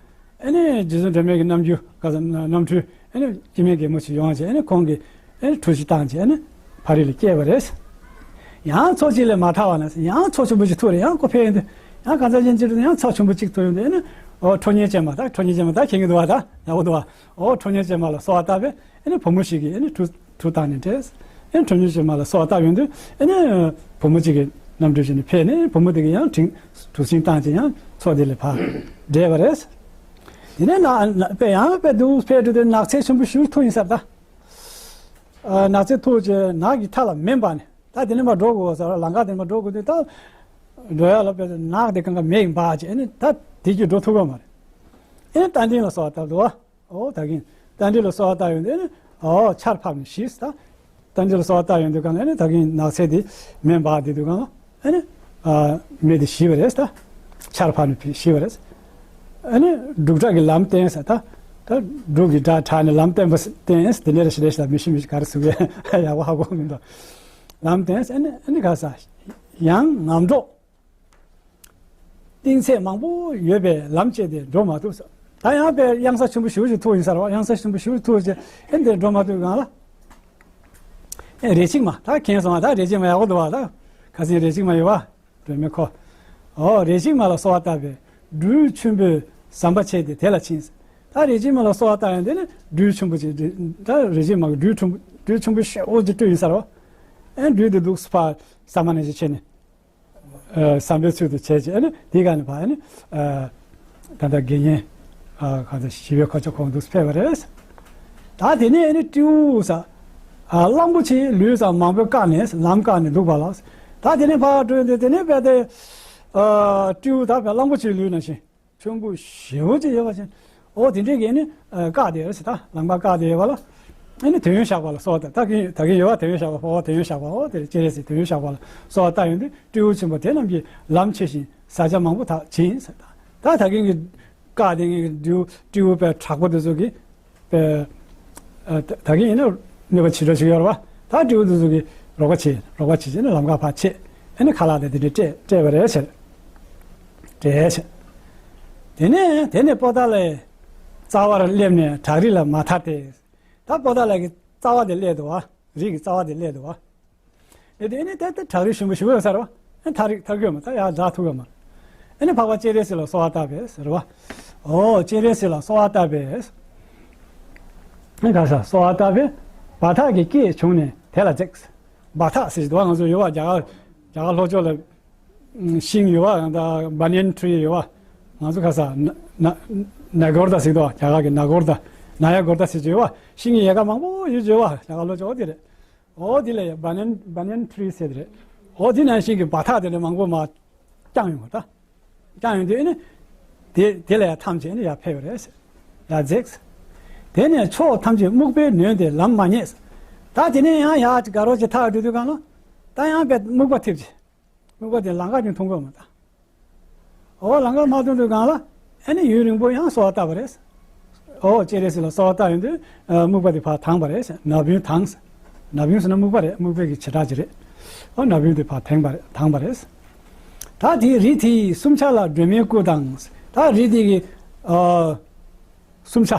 ཨ་ནི་རྗེ་བཙུན་སྒྲོལ་མའི་གི་རྣམ་འགྱུར། ག་ཟེར། རྣམ་འཕྲུལ། ཨ་ནི་སྐྱེ་དམན་རྒན་མོ་ཞིག་ཡོང་བྱས། ཨ་ནི་ཁོང་གིས། ཨ་ནི་གྲུ་ཞིག་བཏང་བྱས། ཨ་ནི་ཕ་རི་ལ་བསྐྱལ་བ་རེད། ཡང་ཕྱོགས་གཅིག་ལ་མར་ཐག་པ་ན། ཡང་ཚོགས་ཆེན་པོ་ཞིག་ཐུག་རེད། ཡང་ཁོ་ཕེབས་ཡོང་དུས། ཡང་གང་ཟག་གཞན་གཅིག་ཡང་ཚོགས་ཆེན་པོ་གཅིག་ཐུག་ཡོང་དུས། ཨ་ནི་ ཨོ་ཁྲོ་གཉེར་ཅན་མ་ད་ཁྲོ་གཉེར་ཅན་མ་ད་མཁྱེན་གྱི་འདུག་བ། ད་ཡག་པོ་འདུག་བ། ཨོ་ཁྲོ་གཉེར་ཅན་མ་ལ་གསོལ་བ་བཏབ་པས་ཨ་ནི་བུ་མོ་ཞིག་གིས་ཨ་ནི་གྲུ་གྲུ་བཏང་ནས་འདྲེས། ཨ་ནི་ཁྲོ་གཉེར་ཅན་མ་ལ་གསོལ་བ་བཏབ་ཡོང་དུས་ཨ་ནི་བུ་མོ་གཅིག་གིས་གནམ་གྲུ་བཞིན་ཕེབས་ནས་བུ་མོ་དེ་གིས་ཡང་དྲིན་གྲུ་གཟིངས་བཏང་བྱས་ཡང་མཚོ་དེ་ལས་ཕར་འདྲེས་པ་རེད། དེ་ནས་ན་ན་དཔེ་ཡང་དཔེ་འདུག་ཕེབས་འགྲོ་དུས་ནགས་ཚལ་ཆེན་པོ་ཞིག་ཐུག་ཡིན་ས་རེད་ད། ཨ་ནགས་ཚལ་ཐུག་བྱས་ནགས་ཀྱི་མཐའ་ལ་མེ་འབར་ནས་ད་དེ་ནས་མར་འགྲོ་དགོས་ས་རེད། ལམ་ཁ་དེ་ནས་མར་འགྲོ་དགོས་དུས་ད་འགྲོ་ཡ་ལ་དཔེ་ནགས་དེ་གང་ག་མེ་ཡིས་འབར་བྱས་ཨ་ནི་ད་དེ་བརྒྱུད་འགྲོ་ཐུབ་ཀྱི་མ་རེད། ཨ་ནི་རྟ་མགྲིན་ལ་གསོལ་བ་བཏབ་འདུག་བ། ཨོ་ད་གིན་རྟ་མགྲིན་ལ་གསོལ་བ་བཏབ་ཡོང་དུས་ཨ་ནི་ཨོ་ཆར་ཕབ་ནས་ཞིག་ད། རྟ་མགྲིན་ལ་གསོལ་བ་བཏབ་ཡོང་དུས་གང་ལ་ཨ་ནི་ད་གིན་ནགས་ཚལ་དེ་མེ་འབར་བསྡད་དུས་གང་ལ་ཨ་ནི་ཨ་མེ་དེ་ཞི་བ་རེད་ད། ཆར་ཕབ་ནས་ཞི་བ་རེད། ཨ་ནི་འབྲུག་སྒྲ་གིས་ལམ་བསྟན་ཟེར་ད། ད་འབྲུག་གི་སྒྲ་གྲགས་ནས་ལམ་བསྟན་པ་བསྟན་དེ་ནས་རེ་ཞིག་རེ་ཞིག་ལ་མི་ཤེས་མི་ཤེས་ག་རེ་ཟེར་གི་ཡག་པོ་ཧ་གོ་མི་འདུག་ལམ་བསྟན་ཨ་ནི་ཨ་ནི་ག་ས་ཡང་ངམ་གྲོག་གཏིང་ཚད་མང་པོ་ཡོད་པའི་ལམ་བཅད་དེ་འགྲོ་མ་ཐུབ་ཟེར། ད་ཡང་དཔེ་གཡང་ས་ཆེན་པོ་ཞེ་པོ་ཅིག་ཐུག་ཡིན་ས་རེད་བ། གཡང་ས་ཆེན་པོ་ཞེ་པོ་ཅིག་ཐུག་བྱས་ཨེ་འདིར་འགྲོ་མ་ཐུབ་གང་ལ། ཨེ་རེ་ཆིག་མ་ད་མཁྱེན་སོང་བ། ད་རེ་ཆིག་མ་ཡག་པོ་འདུག་བ། ད་ཁ་སང་རེ་ཆིག་མ་ཡོད་བ། སྒྲོལ་མའི་འཁོར། ཨོ་རེ་ཆིག་མ་ལ་གསོལ་བ་བཏབ་པས་སྦྲུལ་ཆེན་པོས་ཟམ་པ་ཕྱེ་སྟེ་དེ་ལ་ཕྱིན། ད་རེ་ཆིག་མ་ལ་གསོལ་བ་བཏབ་ཡང་དེ་ནི་སྦྲུལ་ཆེན་པོ་ཅིག་ད་རེ་ཆིག་མ་གི་སྦྲུལ་ཆེན་པོ་སྦྲུལ་ཆེན་པོ་ཞེ་པོ་ཅིག་སྤྲུལ་ཡིན་ས་རེད་བ། ཨེ་སྦྲུལ་དེ་འདུག་སེ་ཕར་ཟམ་པ་ནང་བཞིན་ཕྱེ་ནས། ཨ་ཟམ་པའི་ཚུལ་དུ་བྱས་བྱས་ཨ་ནི་དེའི་སྒང་ནས་ཕར་ཨ་ནི་ཨ་ད་ལྟ་དགེ་བསྙེན་ཨ་གང་ལྟར་ཞི་བའི་གོ་ཆ་ཁོང་འདུག་ཕེབས་པ་རེད། ད་དེ་ནས་ཨ་ནི་སྤྲེའུ་ཟེར་ཨ་གླང་པོ་ཆེའི་ལུས་ཟེར་མང་པོས་བཀག་ནས་ལམ་བཀག་ནས་འདུག་པ་ལ། ད་དེ་ནས་ཕར་འགྲོ་ཡོང་དུས་དེ་ནས་རྦད་དེ་ཨ་སྤྲེའུ་ད་བས་གླང་པོ་ཆེའི་ལུས་ནང་བཞིན། ཆེན་པོ་ཞེ་པོ་ཅིག་ཡོད་པ་ཅིག་ཨོ་དེ་འདྲས་ཀྱིས་ནི་ཨ་བཀག་བསྡད་ཡོད་ཟེར། ད་ལམ་ཁ་བཀག་བསྡད་ཡོད་པ་ལ། ཨ་ནི་དོན་ཡོད་ཞགས་པ་ལ་གསོལ་བ་བཏབ། ད་གིན་ད་གིན་ཡོད་པ་དོན་ཡོད་ཞགས་པ་ཕོ་བ་དོན་ཡོད་ཞགས་པ་ཨོ་དེ་སྤྱན་རས་གཟིགས་དོན་ཡོད་ཞགས་པ་ལ་གསོལ་བ་བཏབ་ཡོང་དུས་སྤྲེའུ་ཆེན་པོ་དེ་རྣམས་ཀྱིས་ལམ་ཕྱེ་ཞིང་བཟའ་བཅའ་མང་པོ་དག་བྱིན་ཟེར། ད་ད་གིན་གྱི་བཀག་བསྡད་མཁན་གྱི་སྤྲེའུ་སྤྲེའུ་དཔེ་དྲག་པོ་དེ་ཚོ་གིས། པས། ཨ་ད་ད་གིན་ཡིན་ན་གནོད་པ་བྱེད་འགྲོ་ཞིག་ཡོད་རེད་བ། ད་སྤྲེའུ་དེ་ཚོ་གིས་རོགས་པ་བྱེད་རོགས་པ་བྱེད་བྱས་ནས་ལམ་ཁ་ཕར་ཕྱེ། ཨ་ནི་ཁ་ལག་དེ་དེ་འདྲས་སྤྲད་སྤྲད་པ་རེད་ཟེར། སྤྲད་ཟེར། དེ་ནས་དེ་ནས་པོ་ཏཱ་ལའི་རྩ་བར་སླེབས་ནས་བྲག་རི་ལ་མ་ཐར་ཏེ། ད་པོ་ཏཱ་ལ་གི་རྩ་བ་དེ་སླེབས་འདུག་བ། རི་གི་རྩ་བ་དེ་སླེབས་འདུག་བ། ཨེ་དེ་ནི་ད་ལྟ་བྲག་རི་ཞིམ་པོ་ཞིག་ཡོད་ས་རེད་བ། ཨེ་ཐར་ཐར་གི་ཡོད་མ་ད་ཡར་འཛེག་ཐུབ་ཡོད་མ་རེད། ཨེ་ནི་འཕགས་པ་སྤྱན་རས་གཟིགས་ལ་གསོལ་བ་བཏབ་པས་ཟེར་བ། ཨོ་སྤྱན་རས་གཟིགས་ལ་གསོལ་བ་བཏབ་པས། ཨེ་ག་ས་གསོལ་བ་བཏབ་པས་བ་ཐག་གི་སྐད་བྱུང་ནས་དེ་ལ་འཛེགས། བ་ཐག་ཟེར་གྱི་འདུག་བ། ང་ཚོ་ཡོད་བ་རྒྱ་གར་རྒྱ་གར་ལྷོ་ཕྱོགས་ལ་ཤིང་ཡོད་བ། ད་banyan tree ཡོད་བ། ང་ཚོ་ག་ས་ན་ན་ན་གོར་ད་ཟེར་གྱི་འདུག་བ། རྒྱ་གར་གི་ན་གོར་ད་ན་ཡ་གོར་ད་ཟེར་གྱི་ཡོད་བ། ཤིང་ཡལ་ག་མང་པོ་ཡོད་ཀྱི་ཡོད་བ། རྒྱ་གར་ལྷོ་ཕྱོགས་དེ་རེད། ཨོ་དེ་ལ་ཡ་banyan banyan tree ཟེར་དེ་རེད། ཨོ་དེ་ནང་བཞིན་གྱི་བ་ཐག་དེ་འདྲ་མང་པོ་མར་བརྐྱངས་ཡོང་བ་ད། བརྐྱངས་ཡོང་དུས་ཨ་ནི། དེ་དེ་ལ་ཡ་འཐམས་བྱས་ནས་ཡར་ཕེབས་པ་རེད། ཡར་འཛེགས། དེ་ནས་ཕྱོགས་ཐམས་ཅད་སྨུག་པས་ནོན་ཏེ་ལམ་མ་རྙེད། ད་དེ་ནས་ཡང་ཡར་ཅིག་དགའ་རོགས་ཅིག་ཐག་འགྲོ་དུས་གང་ལ། ད་ཡང་དཔེ་སྨུག་པ་འཐིབས་བྱས། སྨུག་པ་དེ་ལམ་ཁ་ཀྱང་མཐོང་གི་མ་ད། ཨོ་ལམ་ཁ་མ་མཐོང་དུས་གང་ལ། ཨ་ནི་ཡུན་རིང་པོ་ཡང་གསོལ་བ་བཏབ་པ་རེད། ཨོ་སྤྱན་རས་གཟིགས་ལ་གསོལ་བ་བཏབ་ཡོང་དུས་ཨ་སྨུག་པ་དེ་ཕར་དྭངས་པ་རེད། ནག་བུན་དྭངས། ནག་བུན་ཟེར་ན་སྨུག་པ་རེད། སྨུག་པའི་གི་བྱེ་བྲག་ཅིག་རེད། ཨོ་ནག་བུན་དེ་ཕར་དྭངས་པ་རེད། དྭངས་པ་རེད། ད་དེའི་རི་དེའི་སུམ་ཆ་ལ་སྒྲོལ་མའི་སྐུ་དང་། ད་རི་དེ་གི་ཨ་སུམ་ཆ།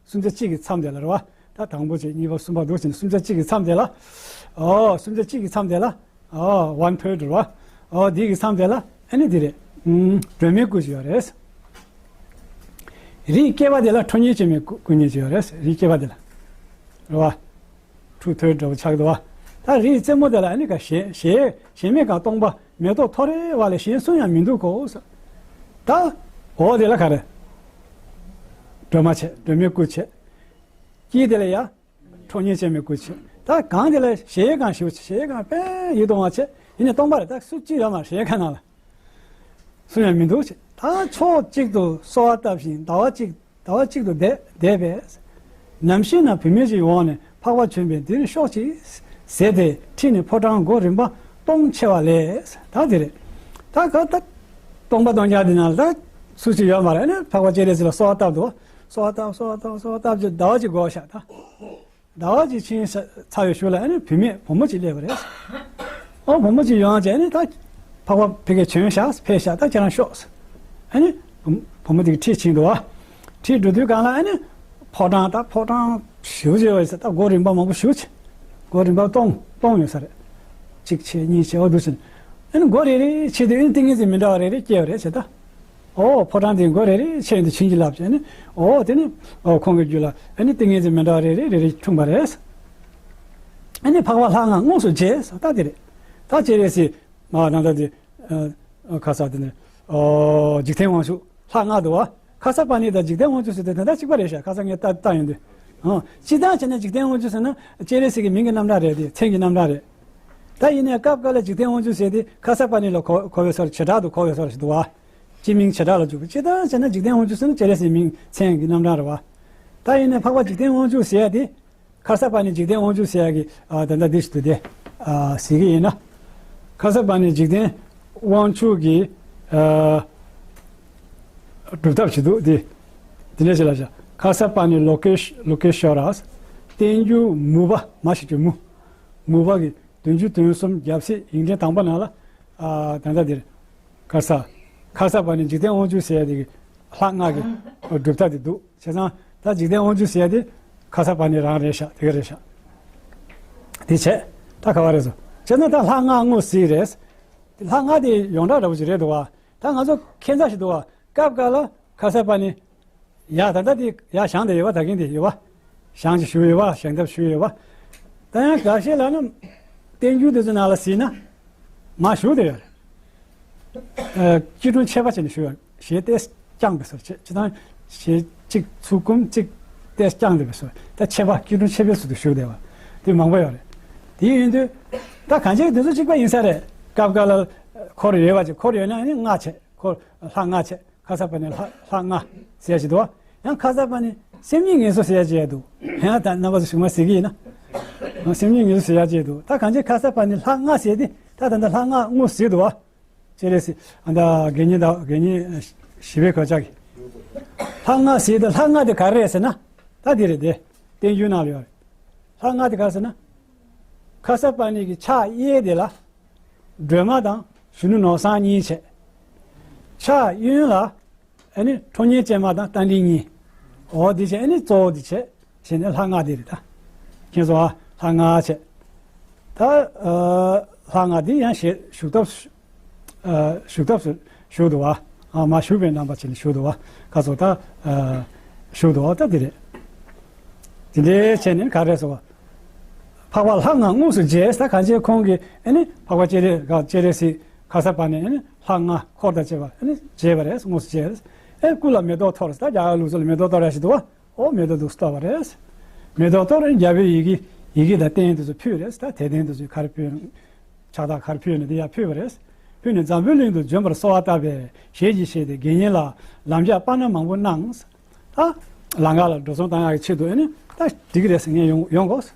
སུམ་ཆ་གཅིག་གི་མཚམས་དེ་ལ་རེད་བ། ད་དང་པོ་གཅིག་གཉིས་པ་གསུམ་པ་འདུག་ཟེར་ནས་སུམ་ཆ་གཅིག་གི་མཚམས་དེ་ལ། ཨོ་སུམ་ཆ་གཅིག་གི་མཚམས་དེ་ལ། ཨོ་one third རེད་བ། ཨོ་འདི་གི་མཚམས་དེ་ལ་ཨ་ནི་འདི་རེད། ཨུམ་སྒྲོལ་མའི་སྐུ་ཞིག་ཡོད་རེད། རིའི་སྐེད་པ་དེ་ལ་ཁྲོ་གཉེར་ཅན་མའི་སྐུ་སྐུ་གཉེར་ཅིག་ཡོད་རེད། རིའི་སྐེད་པ་དེ་ལ། རེད་བ། two third འདྲ་བོ་ཆགས་འདུག་བ། ད་རིའི་རྩེ་མོ་དེ་ལ་ཨ་ནི་ག་གཞལ་གཞལ་གཞལ་མེད་ཁང་སྟོང་པ། མེ་ཏོག་ཐོ་རེ་བ་ལས་གཞན་སུ་ཡང་མི་འདུག་གོ། ད་འོ་དེ་ལ་ག་རེ། སྒྲོལ་མ་བྱས། སྒྲོལ་མའི་སྐུ་བྱས། དཀྱིལ་དེ་ལ་ཡ། ཁྲོ་གཉེར་ཅན་མའི་སྐུ་བྱས། ད་གང་དེ་ལ་གཞལ་ཡས་ཁང་ཞེ་པོ་བྱས། གཞལ་ཡས་ཁང་དཔེ་ཡིད་དུ་འོང་བ་བྱས། ཡིན་ནའི་སྟོང་པ་རེད། ད་སུ་གཅིག་ཡོད་མ་རེད། གཞལ་ཡས་ཁང་ནང་ལ། སུ་ཡང་མི་འདུག་ཅེས། ད་ཕྱོགས་གཅིག་ཏུ་གསོལ་བ་བཏབ་ཤིང་ཟླ་བ་གཅིག་ཟླ་བ་གཅིག་ཏུ་བསྡད་བསྡད་པས། ནམ་ཞིག་ན་བུད་མེད་ཅིག་འོངས་ནས་འཕགས་པ་བྱོན་པས་འདིར་ཤོག་ཅིག་ཟེར་ཏེ་ཁྲིད་ནས་ཕོ་བྲང་སྒོ་རིམ་པ་སྟོང་ཕྱེ་བ་ལས། ད་དེ་རེད། ད་ག་ད་སྟོང་པ་སྟོང་རྐྱང་འདི་ནང་ལ་ད་སུ་ཞིག་ཡོད་མ་རེད། ནི་འཕགས་པ་སྤྱན་རས་གཟིགས་ལ་གསོལ་བ་བཏབ་འདུག་གསོལ་བ་བཏབ་གསོལ་བ་བཏབ་གསོལ་བ་བཏབ་ཅིག་ཟླ་བ་གཅིག་འགོར་ཤག་ད། ཟླ་བ་གཅིག་ཕྱིན་ཚར་བའི་གཞུག་ལ་ཨ་ནི་བུད་མེད་བུ་མོ་གཅིག་སླེབས་པ་རེད། ཨོ་བུ་མོ་གཅིག་ཡོང་བྱས་ཨ་ནི་ད་འཕགས་པ་ཕ་གིར་བྱོན་ཤག་ཕེབས་ཤག་ད་ཁྱེད་རང་ཤོག་ཨ་ནི་བུ་བུ་མོ་དེ་གིས་ཁྲིད་ཕྱིན་འདུག་བ། ཁྲིད་འགྲོ་དུས་སྒང་ལ་ཨ་ནི་ཕོ་བྲང་ད་ཕོ་བྲང་ཞེ་པོ་ཅིག་ཡོད་པ་ཡིན་ས། ད་སྒོ་རིམ་པ་མང་པོ་ཞེ་པོ་ཅིག་སྒོ་རིམ་པ་སྟོང་སྟོང་ཡོད་ས་རེད། གཅིག་ཕྱེ་གཉིས་ཕྱེ་འོ་འདུག་ཟེར། ཨ་ནི་སྒོ་རེ་རེ་ཕྱེ་དུས་ཨ་ནི་ཏིང་ངེ་འཛིན་མི་འདྲ་བ་རེ་རེ་སྐྱེ་བ་རེད་ཟེར་ད། ཨོ་ཕོ་བྲང་དེའི་མགོ་རེ་རེ་ཕྱེ་ཡོང་དུས་བྱིན་གྱིས་བརླབས་བྱས་ནས། ཨོ་དེ་ནས་ཨོ་ཁོང་གི་རྒྱུད་ལ་ཨ་ནི་ཏིང་ངེ་འཛིན་མི་འདྲ་བ་རེ་རེ་རེ་རེ་འཁྲུངས་པ་རེད། ཨ་ནི་འཕགས་པ་ལྷ་ལྔ་དངོས་སུ་མཇལ་ཟེར་ད་དེ་རེད། ད་སྤྱན་རས་གཟིགས་མ་ད་ལྟ་དེ་ཨ་ཁ་ས་དེ་ནས་ཨོ་འཇིག་རྟེན་དབང་ཕྱུག་ལྷ་ལྔ་འདུག་བ། ཁ་སར་པ་ཎི་དང་འཇིག་རྟེན་དབང་ཕྱུག་ཟེར་དེ་དེ་འདྲ་གཅིག་པ་རེད་ཤག་ཁ་སང་ངས་ལྟ་ལྟ་ཡོང་དུས། ཨང་། སྤྱིར་བཏང་བྱས་ན་འཇིག་རྟེན་དབང་ཕྱུག་ཟེར་ན་སྤྱན་རས་གཟིགས་ཀྱི་མིང་གི་རྣམ་གྲངས་རེད་དེ། མཚན་གྱི་རྣམ་གྲངས་རེད། ད་ཡིན་ནའི་སྐབས་འགའ་ལ་འཇིག་རྟེན་དབང་ཕྱུག་ཟེར་དེ་ཁ་སར་པ་ཎི་ལ་གོ་གོ་བའི་སོར་བྱེ་བྲག་ཏུ་གོ་བའི་སོར་ཞིག་འདུག་བ། སྤྱི་མིང་བྱེ་བྲག་ལ་འཇུག་པ། སྤྱིར་བཏང་བྱས་ན་འཇིག་རྟེན་དབང་ཕྱུག་ཟེར་ན་སྤྱན་རས་གཟིགས་མིང་མཚན་གྱི་རྣམ་གྲངས་རེད་བ། ད་ཡིན་ནའི་འཕགས་པ་འཇིག་རྟེན་དབང་ཕྱུག་ཟེར་ཡ་དེ། ཁ་སར་པ་ཎི་འཇིག་རྟེན་དབང་ཕྱུག་ཟེར་ཡ་གི་ཨ་ད་ལྟ་འདི་ཞིག་འདུག་སྟེ། ཨ་ཟེར་གི་ཡིན་ན། ཁ་སར་པ་ཎི་འཇིག་རྟེན་དབང་ཕྱུག་གི་ཨ་སྒྲུབ་ཐབས་ཞིག་འདུག་སྟེ། དེ་འདྲ་ཞིག་ལ་བཞག་ཁ་སར་པ་ཎི་ལོ་ཀེ་ཤ་ལོ་ཀེ་ཤྭ་ར། བསྟན་འགྱུར་མུ་པ་མ་ཞིག་གི་མུ། མུ་པ་གི་བདུན་ཅུ་དོན་གསུམ་རྒྱལ་སྲས་ཡིག་ཕྲེང་དང་པོ་ནང་ལ། ཨ་ད་ལྟ་འདིར། ཁ་སར། ཁ་སར་པ་ཎི་འཇིག་རྟེན་དབང་ཕྱུག་ཟེར་ཡ་དེ་གི་ལྷ་ལྔ་གི་སྒྲུབ་ཐབས་དེ་འདུག་བྱས་ཙང་ད་འཇིག་རྟེན་དབང་ཕྱུག་ཟེར་ཡ་དེ་ཁ་སར་པ་ཎི་རང་རེད་ཤག་དེ་ག་རེད་ཤག་དེ་བྱས་ད་ག་བ་རེད་སོ། བྱས་ན་ད་ལྷ་ལྔ་དངོས་གཟིགས་རེད། དེ་ལྷ་ལྔ་དེ་ཡོངས་གྲགས་འདྲ་པོ་ཅིག་རེད་འདུག་བ། ད་ང་ཚོ་ཁྱད་མཚར་ཞིག་འདུག་བ། སྐབས་འགའ་ལ་ཁ་སར་པ་ཎི། ཡ་ད་ལྟ་དེ་ཡ་བཞེངས་དེ་ཡོད་པ། ད་གིན་དེ་ཡོད་པ། བཞེངས་ཅིག་བཞུགས་ཡོད་པ། བཞེངས་ཐབས་བཞུགས་ཡོད་པ། ད་ཡང་འགའ་ཤས་ལ་ནི་བསྟན་འགྱུར་དེ་ཚོ་ནང་ལ་གཟིགས་ན་མར་བཞུགས་དེ་ཡོད་རེད། ཨ་སྐྱིལ་ཀྲུང་ཕྱེད་པ་བྱས་ནས་བཞུགས་ཡོད་རེད། ཞལ་ཏོག་ཙམ་བརྐྱངས་པའི་བཟོ་བྱས། སྤྱིར་བཏང་ཞལ་གཅིག་ཚུར་བསྐུམ་གཅིག་ཏོག་ཙམ་བརྐྱངས་བསྡད་པའི་བཟོ། ད་ཕྱེད་པ་སྐྱིལ་ཀྲུང་ཕྱེད་པའི་བཟོ་དུ་བཞུགས་བསྡད་པ་དེ་མང་པོ་ཡོད་རེད། དེ་ཡིན་དུས་ད་གང་ཅི་དེ་ཚོ་གཅིག་པ་ཡིན་ས་རེད། སྐབས་འགའ་ལ་འཁོར་ཡོད་པ་ཅིག་འཁོར་ཡོད་ན་ནི་ལྔ་བྱས། འཁོར་ལྷ་ལྔ་བྱས། ཁ་སར་པ་ཎི་ལྷ་ལྷ་ལྔ་ཟེར་ཡ་ཅིག་འདུག་བ། ཡང་ཁ་སར་པ་ཎི་སེམས་ཉིད་ངལ་གསོ་ཟེར་ཡ་ཅིག་ཡང་འདུག་ཡང་ད་རྣམ་པ་ཚོ་གཞུག་མ་ཟེར་གི་ཡིན་ན། སེམས་ཉིད་ངལ་གསོ་ཟེར་ཡ་ཅིག་འདུག་ད་གང་ཅི་ཁ་སར་པ་ཎི་ལྷ་ལྔ་ཟེར་དེ་ད་ད་ལྟ་ལྷ་ལྔ་དངོས་ཟེར་འདུག་བ། སྤྱན་རས་གཟིགས་ཨ་ད་དགེ་བསྙེན་དང་དགེ་བསྙེན་བཞི་པའི་གོ་ཆ་གི་ལྷ་ལྔ་ཟེར་དེ་ལྷ་ལྔ་དེ་ག་རེ་རེད་ཟེར་ན། ད་དེ་རེད་དེ། བསྟན་འགྱུར་ནང་ལ་ཡོད་རེད། ལྷ་ལྔ་དེ་ག་རེ་ཟེར་ན། ཁ་སར་པ་ཎི་གི་ཕྱག་གཡས་དེ་ལ། སྒྲོལ་མ་དང་གཞོན་ནུ་ནོར་བཟང་གཉིས་བྱས། ཕྱག་གཡོན་ལ་ཨ་ནི་ཁྲོ་གཉེར་ཅན་མ་དང་རྟ་མགྲིན་གཉིས། འོ་འདི་བྱས། ཨ་ནི་གཙོ་བོ་འདི་བྱས། བྱས་ནས་ལྷ་ལྔ་འདི་རེད་ད། མཁྱེན་སོང་ཨ། ལྷ་ལྔ་བྱས། ད་ཨ་ལྷ་ལྔ་འདི་ཡང་ཞལ་བཞུགས་ཐབས་སུ་ཨ་བཞུགས་ཐབས་སུ་བཞུགས་འདུག་བ། ཨ་མ་བཞུགས་པའི་རྣམ་པ་བྱས་ནས་བཞུགས་འདུག་བ། ཁ་སོ་ད་ཨ་བཞུགས་འདུག་བ། ད་འདི་རེད། དེ་འདྲའི་བྱས་ནས་ག་རེ་ཟེར་བ། འཕགས་པ་ལྷ་ལྔ་དངོས་སུ་མཇལ། ད་གང་ཅི་ཁོང་གིས་ཨ་ནི་འཕགས་པ་སྤྱན་རས་ག་སྤྱན་རས་གཟིགས་ཁ་སར་པ་ཎི་ཨ་ནི་ལྷ་ལྔ་འཁོར་དང་བཅས་པ་ཨ་ནི་མཇལ་བ་རེད། དངོས་སུ་མཇལ། ཨེ་སྐུ་ལ་མེ་ཏོག་འཐོར། ད་རྒྱ་གར་ལུགས་སྲོལ་ལ་མེ་ཏོག་འཐོར་ཡ་ཞིག་འདུག་བ། ཨོ་མེ་ཏོག་འདུག་སྟོར་བ་རེད། མེ་ཏོག་འཐོར། རྒྱལ་པོའི་ཡི་གེ་ཡི་གེ་དང་རྟེན་དེ་ཚོ་ཕུལ་རེད། ད་དད་རྟེན་དེ་ཚོ་ག་རེ་ཕུལ། ཕྱག་རྟགས་ག་རེ་ཕུལ་ནས་དེ་ཡར་ཕུལ་བ་རེད། ཕུལ་ནས་འཛམ་བུའི་གླིང་དུ་འབྱོན་པར་གསོལ་བ་བཏབ་པས། ཞལ་གྱིས་བཞེས་ཏེ་དགེ་བསྙེན་ལ་ལམ་ཕྱག་སྤར་ན་མང་པོ་གནང་། ད་ལམ་ཁ་ལ་འགྲོ་སོང་བཏང་ཡག་གི་ཆེད་དུ་ཨ་ནི་ད་འགྲིག་གི་རེད་ཟེར། ངས་ཡོང་ཡོང་དགོས།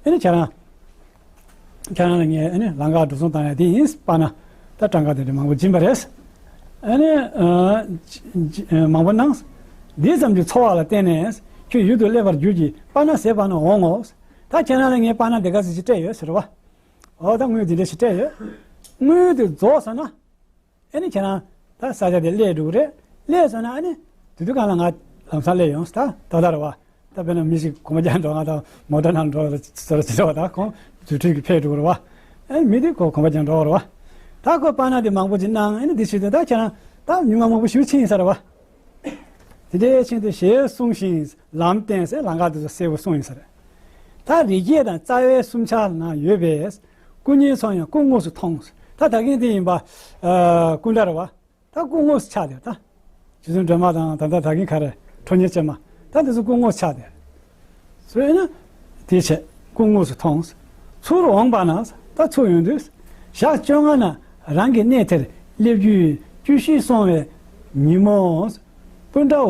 ཨ་ནི་ཁྱེད་རང་ཁྱེད་རང་ལ་ངས་ཨ་ནི་ལམ་ཁ་འགྲོ་སོང་བཏང་ཡག་དེ་ཡིན། སྤར་ན་ད་གྲངས་ཀ་དེ་འདྲ་མང་པོ་སྦྱིན་པ་རེད། ཨ་ནི་ཨ་ཅི་ཅི་ཨ་མང་པོ་གནང་། འདི་ཙམ་གྱིས་འཚོ་བ་ལ་བརྟེན་ནས་ཁྱོད་ཡུན་དུ་སླེབས་པར་འགྱུར་གྱི། སྤར་ན་ཟས་སྤར་ན་འོང་ངོ་། ད་ཁྱེད་རང་ལ་ངས་སྤར་ན་དེ་ག་ཚོད་ཅིག་སྤྲད་ཡོད་ཟེར་བ། འོ་ད་དངུལ་འདི་འདྲ་ཞིག་སྤྲད་ཡོད། དངུལ་དེ་རྫོགས་སོང་ན། ཨ་ནི་ཁྱེད་རང་ད་ས་ཆ་དེ་སླེབས་འགྲོ་གི་རེད། སླེབས་སོང་ན་ཨ་ནི་དུས་དུས་གང་ལ་ང་ལམ་སང་སླེབས་ཡོང་། ད་ད་ལྟ་རེད་བ། ད་དཔེར་ན་མི་ཞིག་གོམ་པ་རྒྱག་འགྲོ། ང་ད་མོ་ཊ་ནང་འགྲོ་ཟེར་ཟེར་བ། ད་ཁོང་དུས་ཚོད་ཀྱིས་ཕེབས་འགྲོ་གི་རེད་བ། ཨ་ནི་མི་དེ་ཁོ་གོམ་པ་རྒྱག་འགྲོ་གི་རེད་བ། ད་ཁོ་སྤར་ན་དེ་མང་པོ་ཅིག་གནང་། ཨ་ནི་དེ་བྱེད་དུས་ད་ཁྱེད་རང་ད་ཉུང་མ་མང་པོ་ཞིག་ཕྱིན་ཡིན་ས་རེད་བ། དེ་འདྲའི་ཕྱིན་དུས་ཞེས་གསུངས་ཤིང་ལམ་བསྟན་ཟེར། ལམ་ཁ་དེ་ཚོ་གསལ་པོ་གསུངས་ཡིན་ས་རེད། ད་རི་སྐྱེས་དང་རྩ་བའི་གསུམ་ཆར་ན་ཡོད་པས། སྐུ་ཉིད་སོང་ཡང་སྐུ་དངོས་སུ་མཐོང་། ད་ད་གིན་དེ་ཡིན་པ། ཨ་སྐུ་འདྲ་རེད་བ། ད་སྐུ་དངོས་སུ་ཆགས་བསྡད། ད་རྗེ་བཙུན་སྒྲོལ་མ་དང་ད་ལྟ་ད་གིན་ག་རེ་ཁྲོ་གཉེར་ཅན་མ། ད་དེ་ཚོ་སྐུ་དངོས་སུ་ཆགས་བསྡད། སོང་ན་དེ་བྱས་སྐུ་དངོས་སུ་མཐོང་། ཚུར་འོངས་པ་ན། ད་ཚུར་ཡོང་དུས་ཞག་བཅོ་ལྔ་ན་རང་གི་གནས་དེར་སླེབས་རྒྱུའི་སྐྱོ་ཤས་སོང་བའི་ཉིན་མོ། སྤུན་ཟླ་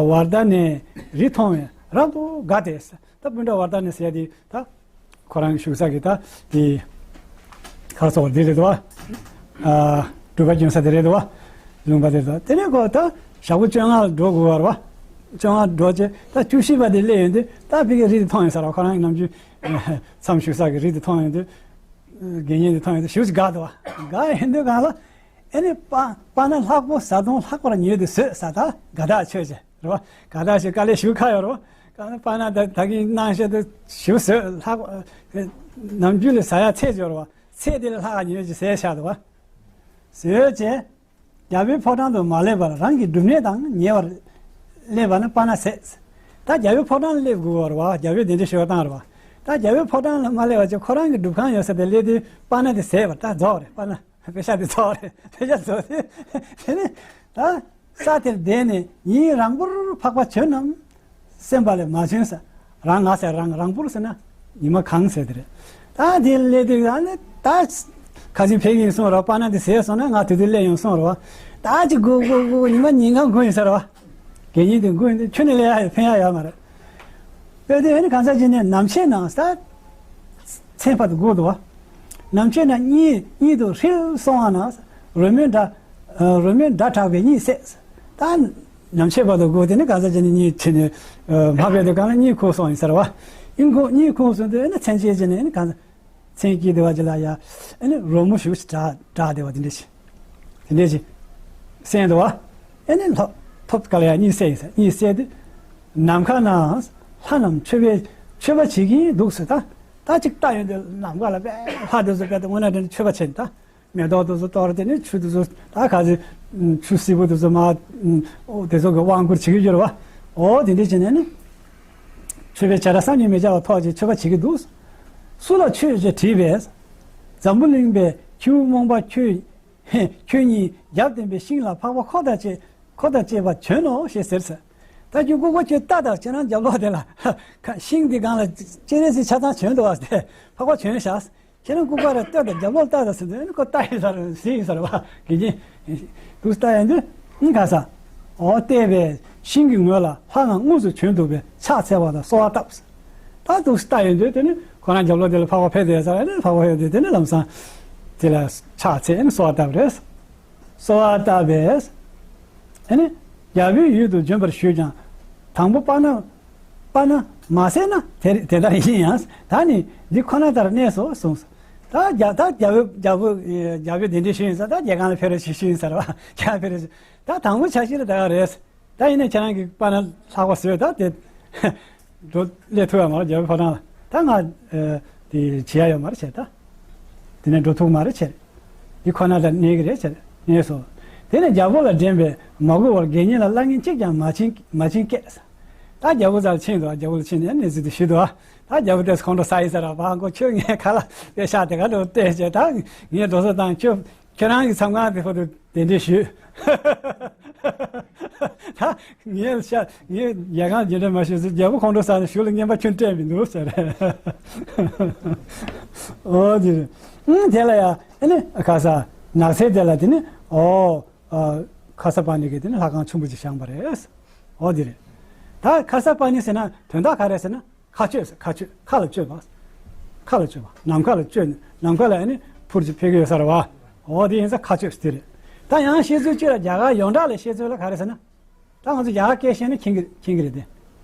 ཝར་དྷ་ནས་རི་མཐོང་བས་རབ་ཏུ་དགའ་སྟེ། ད་སྤུན་ཟླ་ཝར་དྷ་ནས་ཟེར་ཡ་དེ་ད་ཁོ་རང་བཞུགས་ས་གི་ད་དེ་ག་རེ་ཟེར་བ་དེ་རེད་དོ། ཨ་སྒྲུབ་པ་སྐྱོན་ས་དེ་རེད་དོ། ལུང་པ་དེ་རེད་དོ། དེ་ནས་ཁོ་ད་ཞག་པོ་བཅོ་ལྔ་ལ་འགྲོ་དགོས་པ་རེད་བ། བཅོ་ལྔ་འགྲོ་རྗེས་ད་བཅུ་བཞི་པ་དེ་སླེབས་ཡོང་དུས་ད་ཕ་གི་རི་དེ་མཐོང་ཡོང་ས་རེད་བ། ཁོ་རང་གི་ནམ་རྒྱུན་མཚམས་བཞུགས་ས་གི་རི་དེ་མཐོང་ཡོང་དུས། དགེ་བསྙེན་དེ་མཐོང་ཡོང་དུས་ཞེ་པོ་ཅིག་དགའ་འདུག་བ། དགའ་ཡོང་དུས་གང་ལ། ཨེ་ནི་སྤ་སྤར་ན་ལྷག་པོ་བཟའ་བཏུང་ལྷག་པར་ཉོས་ཏེ་ཟོས་ཟེར། ད་དགའ་ཐག་ཆོད་ཅེས་རེད་བ། དགའ་ཐག་ཆོད། དཀའ་ལས་ཞེ་པོ་ཁག་ཡོད་རེད་བ། གང་ལྟར་སྤར་ན་ད་ད་གིན་གནང་བཞིན་དུ་ཞེ་པོ་ཟོས། ལྷག་པ་ནམ་རྒྱུན་ལས་ཟ་ཡ་ཚད་ཅིག་ཡོད་རེད་བ། ཚད་དེ་ལས་ལྷག་ཉོས་ཅིག་ཟས་བཞག་འདུག་བ། ཟོས་བྱས། རྒྱལ་པོའི་ཕོ་བྲང་དུ་མ་སླེབས་པར་རང་གི་སྒྲུབ་གནས་དང་ཉེ་བར་སླེབས་པ་ན་པ་ན་ཟས། ད་རྒྱལ་པོའི་ཕོ་བྲང་ལ་སླེབས་དགོས་པ་རེད་བ། རྒྱལ་པོའི་གདན་འདྲེན་ཞུ་བ་བཏང་རེད་བ། ད་རྒྱལ་པོའི་ཕོ་བྲང་ལ་མ་སླེབས་པ་བྱས་ཁོ་རང་གི་སྒྲུབ་ཁང་ཡོད་ས་དེ་སླེབས་དུས་པ་ན་དེ་ཟས་པ་ད་རྫོགས་རེད། པ་ན་པེ་ཤ་དེ་རྫོགས་རེད། པེ་ཤ་རྫོགས་དུས་དེ་ནི་ད་ས་དེར་བསྡད་ནས་ཉིན་རིང་པོར་འཕགས་པ་བྱོན་ནམ། སེམས་པ་ལས་མ་བྱོན་ས། རང་ང་ཟེར་རང་རིང་པོར་ཟེར་ན་ཉི་མ་གང་ཟེར་དེ་རེད། ད་དེ་སླེབས་དུས་ད་ནི་ད་ཁ་སང་ཕེབས་ཀྱི་ཡིན་གསུངས་རོགས། པ་ན་དེ་ཟས་སོང་ན་ང་དེ་དུས་སླེབས་ཡོང་གསུངས་རོགས། ད་ཅི་སྒུག་སྒུག་སྒུག་ཉི་མ་ཉིན་གང་སྒུག་ཡིན་ས་རེད་བ། དགེ་བསྙེན་དེ་སྒུག་ཡིན་དུས་ཁྱོད་ནི་སླེབས་ཡ་ཡོད་ཕན་ཡ་ཡོད་མ་རེད། དཔེ་དེ་ཨ་ནི་གང་ཟག་ཅིག་ནི་ནམ་ཕྱེད་ནང་ས་མཚན་བར་དུ་སྒུག་འདུག་བ། ནམ་ཕྱེད་ནང་གཉིད་གཉིད་དུ་ཧྲིལ་སོང་བ་ན་རོལ་མོའི་སྒྲ། རོལ་མོའི་སྒྲ་གྲགས་པས་གཉིད་སད། ད་ནམ་ཕྱེད་བར་དུ་སྒུག་དེ་ནི་གང་ཟག་ཅིག་ནི་གཉིད་ཁྲིད་ནས་མ་ཕེབས་དུས་གང་ལ་གཉིད་ཁུག་སོང་ཡིན་ས་རེད་བ། གཉིད་ཁུག་གཉིད་ཁུག་སོང་དུས་ཨ་ནི་མཚན་ཕྱེད་ཅིག་ནི་ཨ་ནི་གང་ཟག་མཚན་སྐྱེས་བདེ་བ་ཅིག་ལ་ཡ་ཨ་ནི་རོལ་མོ་ཞུགས་ཤིག་གྲགས་གྲགས་བདེ་བ་དེ་འདྲ་ཞིག་དེ་འདྲ་ཞིག་གསན་འདུག་བ། ཨ་ནི་ལྷོ་ཐོབ་ག་ལ་ཡ་གཉིད་སད་ཡིན་ས། གཉིད་སད་དུས་ནམ་མཁའ་ན་ལྷ་རྣམས་མཆོད་པའི་མཆོད་པ་བྱེད་ཀྱིན་འདུག་ཟེར། ད་ད་ཅིག་ལྟ་ཡོང་དུས་ནམ་མཁའ་ལ་དཔེ་ལྷ་དེ་ཚོ་དཔེ་དེ་དངོས་གནས་དྲན་མཆོད་པ་བྱེད་ད། མེ་ཏོག་དེ་ཚོ་གཏོར་དེ་ནི་ཆུ་དེ་ཚོ་ད་ག་ཚོད་ཆུ་བསིལ་པོ་དེ་ཚོ་མ་དེ་ཚོ་གི་དབང་བསྐུར་བྱེད་ཀྱི་ཡོད་རེད་བ། འོ་དེ་འདྲ་བྱས་ནས་ནི། མཆོད་པའི་བྱ་ར་བསམ་གྱིས་མི་ཁྱབ་པ་ཐོགས་ཀྱིས་མཆོད་པ་བྱེད་ཀྱི་འདུག་སུ་ལ་མཆོད་ཅེས་དྲིས་པས། འཛམ་བུ་གླིང་པའི་ཁྱེའུ་རྨོངས་པ་ཁྱོད། ཁྱོད་ཉིད་རྒྱབ་བརྟེན་པའི་ཤིང་ལ་འཕགས་པ་འཁོར་དང་བཅས་འཁོར་དང་བཅས་པ་བྱོན་ནོ་ཞེས་ཟེར་ཟེར། ད་ཁྱོད་ལྐུགས་པ་ཁྱོད་ལྟ་དང་ཁྱེད་རང་རྒྱབ་ལོགས་དེ་ལ་ཤིང་འདི་སྒང་ལ་སྤྱན་རས་གཟིགས་ཆ་ཚང་བྱོན་འདུག་བ་སྟེ་འཕགས་པ་བྱོན་ཤག་ཁྱེད་རང་ལྐུགས་པ་ར་ལྟོས་དང་རྒྱབ་ལོགས་ལྟ་དང་ཟེར་དུས་ཁོ་ལྟ་ཡིན་ས་རེད་ཟིན་ཡིན་ས་རེད་བ། དགེ་རྒན་དུ་ལྟ་ཡིན་དུས་ཨིན་ག་ས། འོ་བལྟས་པས་ཤིང་གི་ངོས་ལ་ལྷ་ང་དངོས་སུ་བྱོན་འདུག་པས་ཕྱག་འཚལ་བ་དང་གསོལ་བ་བཏབ། ད་དུ་ལྟ་ཡོང་དུས་དེ་ནི་ཁོ་རང་རྒྱབ་ལོགས་དེ་ལ་འཕགས་པ་ཕེབས་བསྡད་ས་རེད། འཕགས་པ་ཕེབས་དུས་དེ་ནི་ལམ་སང་དེ་ལ་ཕྱག་འཚལ་ནས་གསོལ་བ་བཏབ་རེད། གསོལ་བ་བཏབ་པས། ཨ་ནི་རྒྱལ་པོའི་ཡུལ་དུ་བྱོན་པར་ཞུས་ཀྱང་། དང་པོ་པ་ན་པ་ན་མ་ཟས་ན་དེ་དེ་ལྟར་ཡིན་ཡང་ད་ནི་འདི་ཁོ་ན་ལྟར་གནས་སོ་གསུངས། ད་རྒྱ་ད་རྒྱལ་པོ་རྒྱལ་པོ་རྒྱལ་པོའི་གདན་འདྲེན་ཞུས་ཡིན་ས། ད་རྒྱལ་ཁང་ལ་ཕེབས་རོགས་ཞེས་ཞུས་ཡིན་ས་རེད་བ། རྒྱལ་ཁང་ཕེབས་རོགས་ཞེས། ད་དང་པོ་ཆ་ཤས་ལ་ད་ག་རེད། ད་ཡིན་ན་ཁྱེད་རང་གི་པ་ན་ལྷག་པ་བཟོས་ད་དེ་འགྲོ་སླེབས་ཐུབ་ཡ་མ་རེད། རྒྱལ་པོའི་ཕོ་བྲང་ལ་ད་ང་དེ་བྱེད་ཡ་ཡོད་མ་རེད་བྱས་ད། དེ་ནས་འགྲོ་ཐུབ་མ་རེད་བྱས། འདི་ཁོ་ན་ལ་གནས་ཀྱི་རེད་བྱས་གནས་སོ། དེ་ནས་རྒྱལ་པོ་ལ་འདྲེན་པས་མ་གུས་པར་དགེ་བསྙེན་ལ་བླ་ངན་གཅིག་ཀྱང་མ་བྱིན་མ་བྱིན་སྐད། ད་རྒྱལ་པོ་རྩར་ཕྱིན་འདུག་རྒྱལ་པོ་ལ་ཕྱིན་ནས་གནས་ཚུལ་དེ་ཞུས་འདུག་ད་རྒྱལ་པོ་དེས་ཁོང་ཁྲོ་ཟ་ཡིན་ས་ར་བ་ཁོ་ཁྱོད་ངའི་ཁ་ལ་དཔེ་ཤག་དེ་ག་ལོ་བལྟས་བྱས་ད་ངས་འགྲོ་ས་དང་ཁྱོད། ཁྱེད་རང་གི་མཚམས་ཁང་དེ་ཕུ་དུ་གདན་འདྲེན་ཞུས། ད་ངས་ཤ་ངས་རྒྱལ་ཁང་གདན་འདྲེན་མ་ཞུས་ཟེར། རྒྱལ་པོ་ཁོང་ཁྲོ་ཟ་ནས་གཞུག་ལ་རྔན་པ་ཁྱོན་སྤྲད་མི་འདུག་ཟེར། ཨོ་དེ་རེད། ཨང་དེ་ལ་ཡ་ཨ་ནི་ཁ་ས་ནགས་ཚལ་དེ་ལ་དེ་ནི་ཨོ་ཁ་ས་པ་ཎི་གི་དེ་ནི་ལྷ་ཁང་ཆེན་པོ་ཅིག་བཞེངས་པ་རེད། ཨོ་དེ་རེད། ད་ཁ་ས་པ་ཎི་ཟེར་ན་དོན་དག་ག་རེ་ཟེར་ན། མཁའ་སྤྱོད་ཟེར། མཁའ་སྤྱོད་མཁའ་ལ་སྤྱོད་པ། མཁའ་ལ་སྤྱོད་པ་ནམ་མཁའ་ལ་སྤྱོད་ནམ་མཁའ་ལ་ཨ་ནི་འཕུར་གྱི་ཕེབས་ཀྱི་ཡོད་ས་རེད་བ། འོ་དེ་ཡིན་ཙང་མཁའ་སྤྱོད་ཟེར་དེ་རེད། ད་ཡང་བཤད་ཚུལ་གཅིག་ལ་རྒྱ་གར་ཡོངས་གྲགས་ལ་བཤད་ཚུལ་ལ་ག་རེ་ཟེར་ན། ད་ང་ཚོ་རྒྱ་གར་སྐད་བཤད་ན་མཁྱེན་གྱི་མཁྱེན་གྱི་རེད་དེ།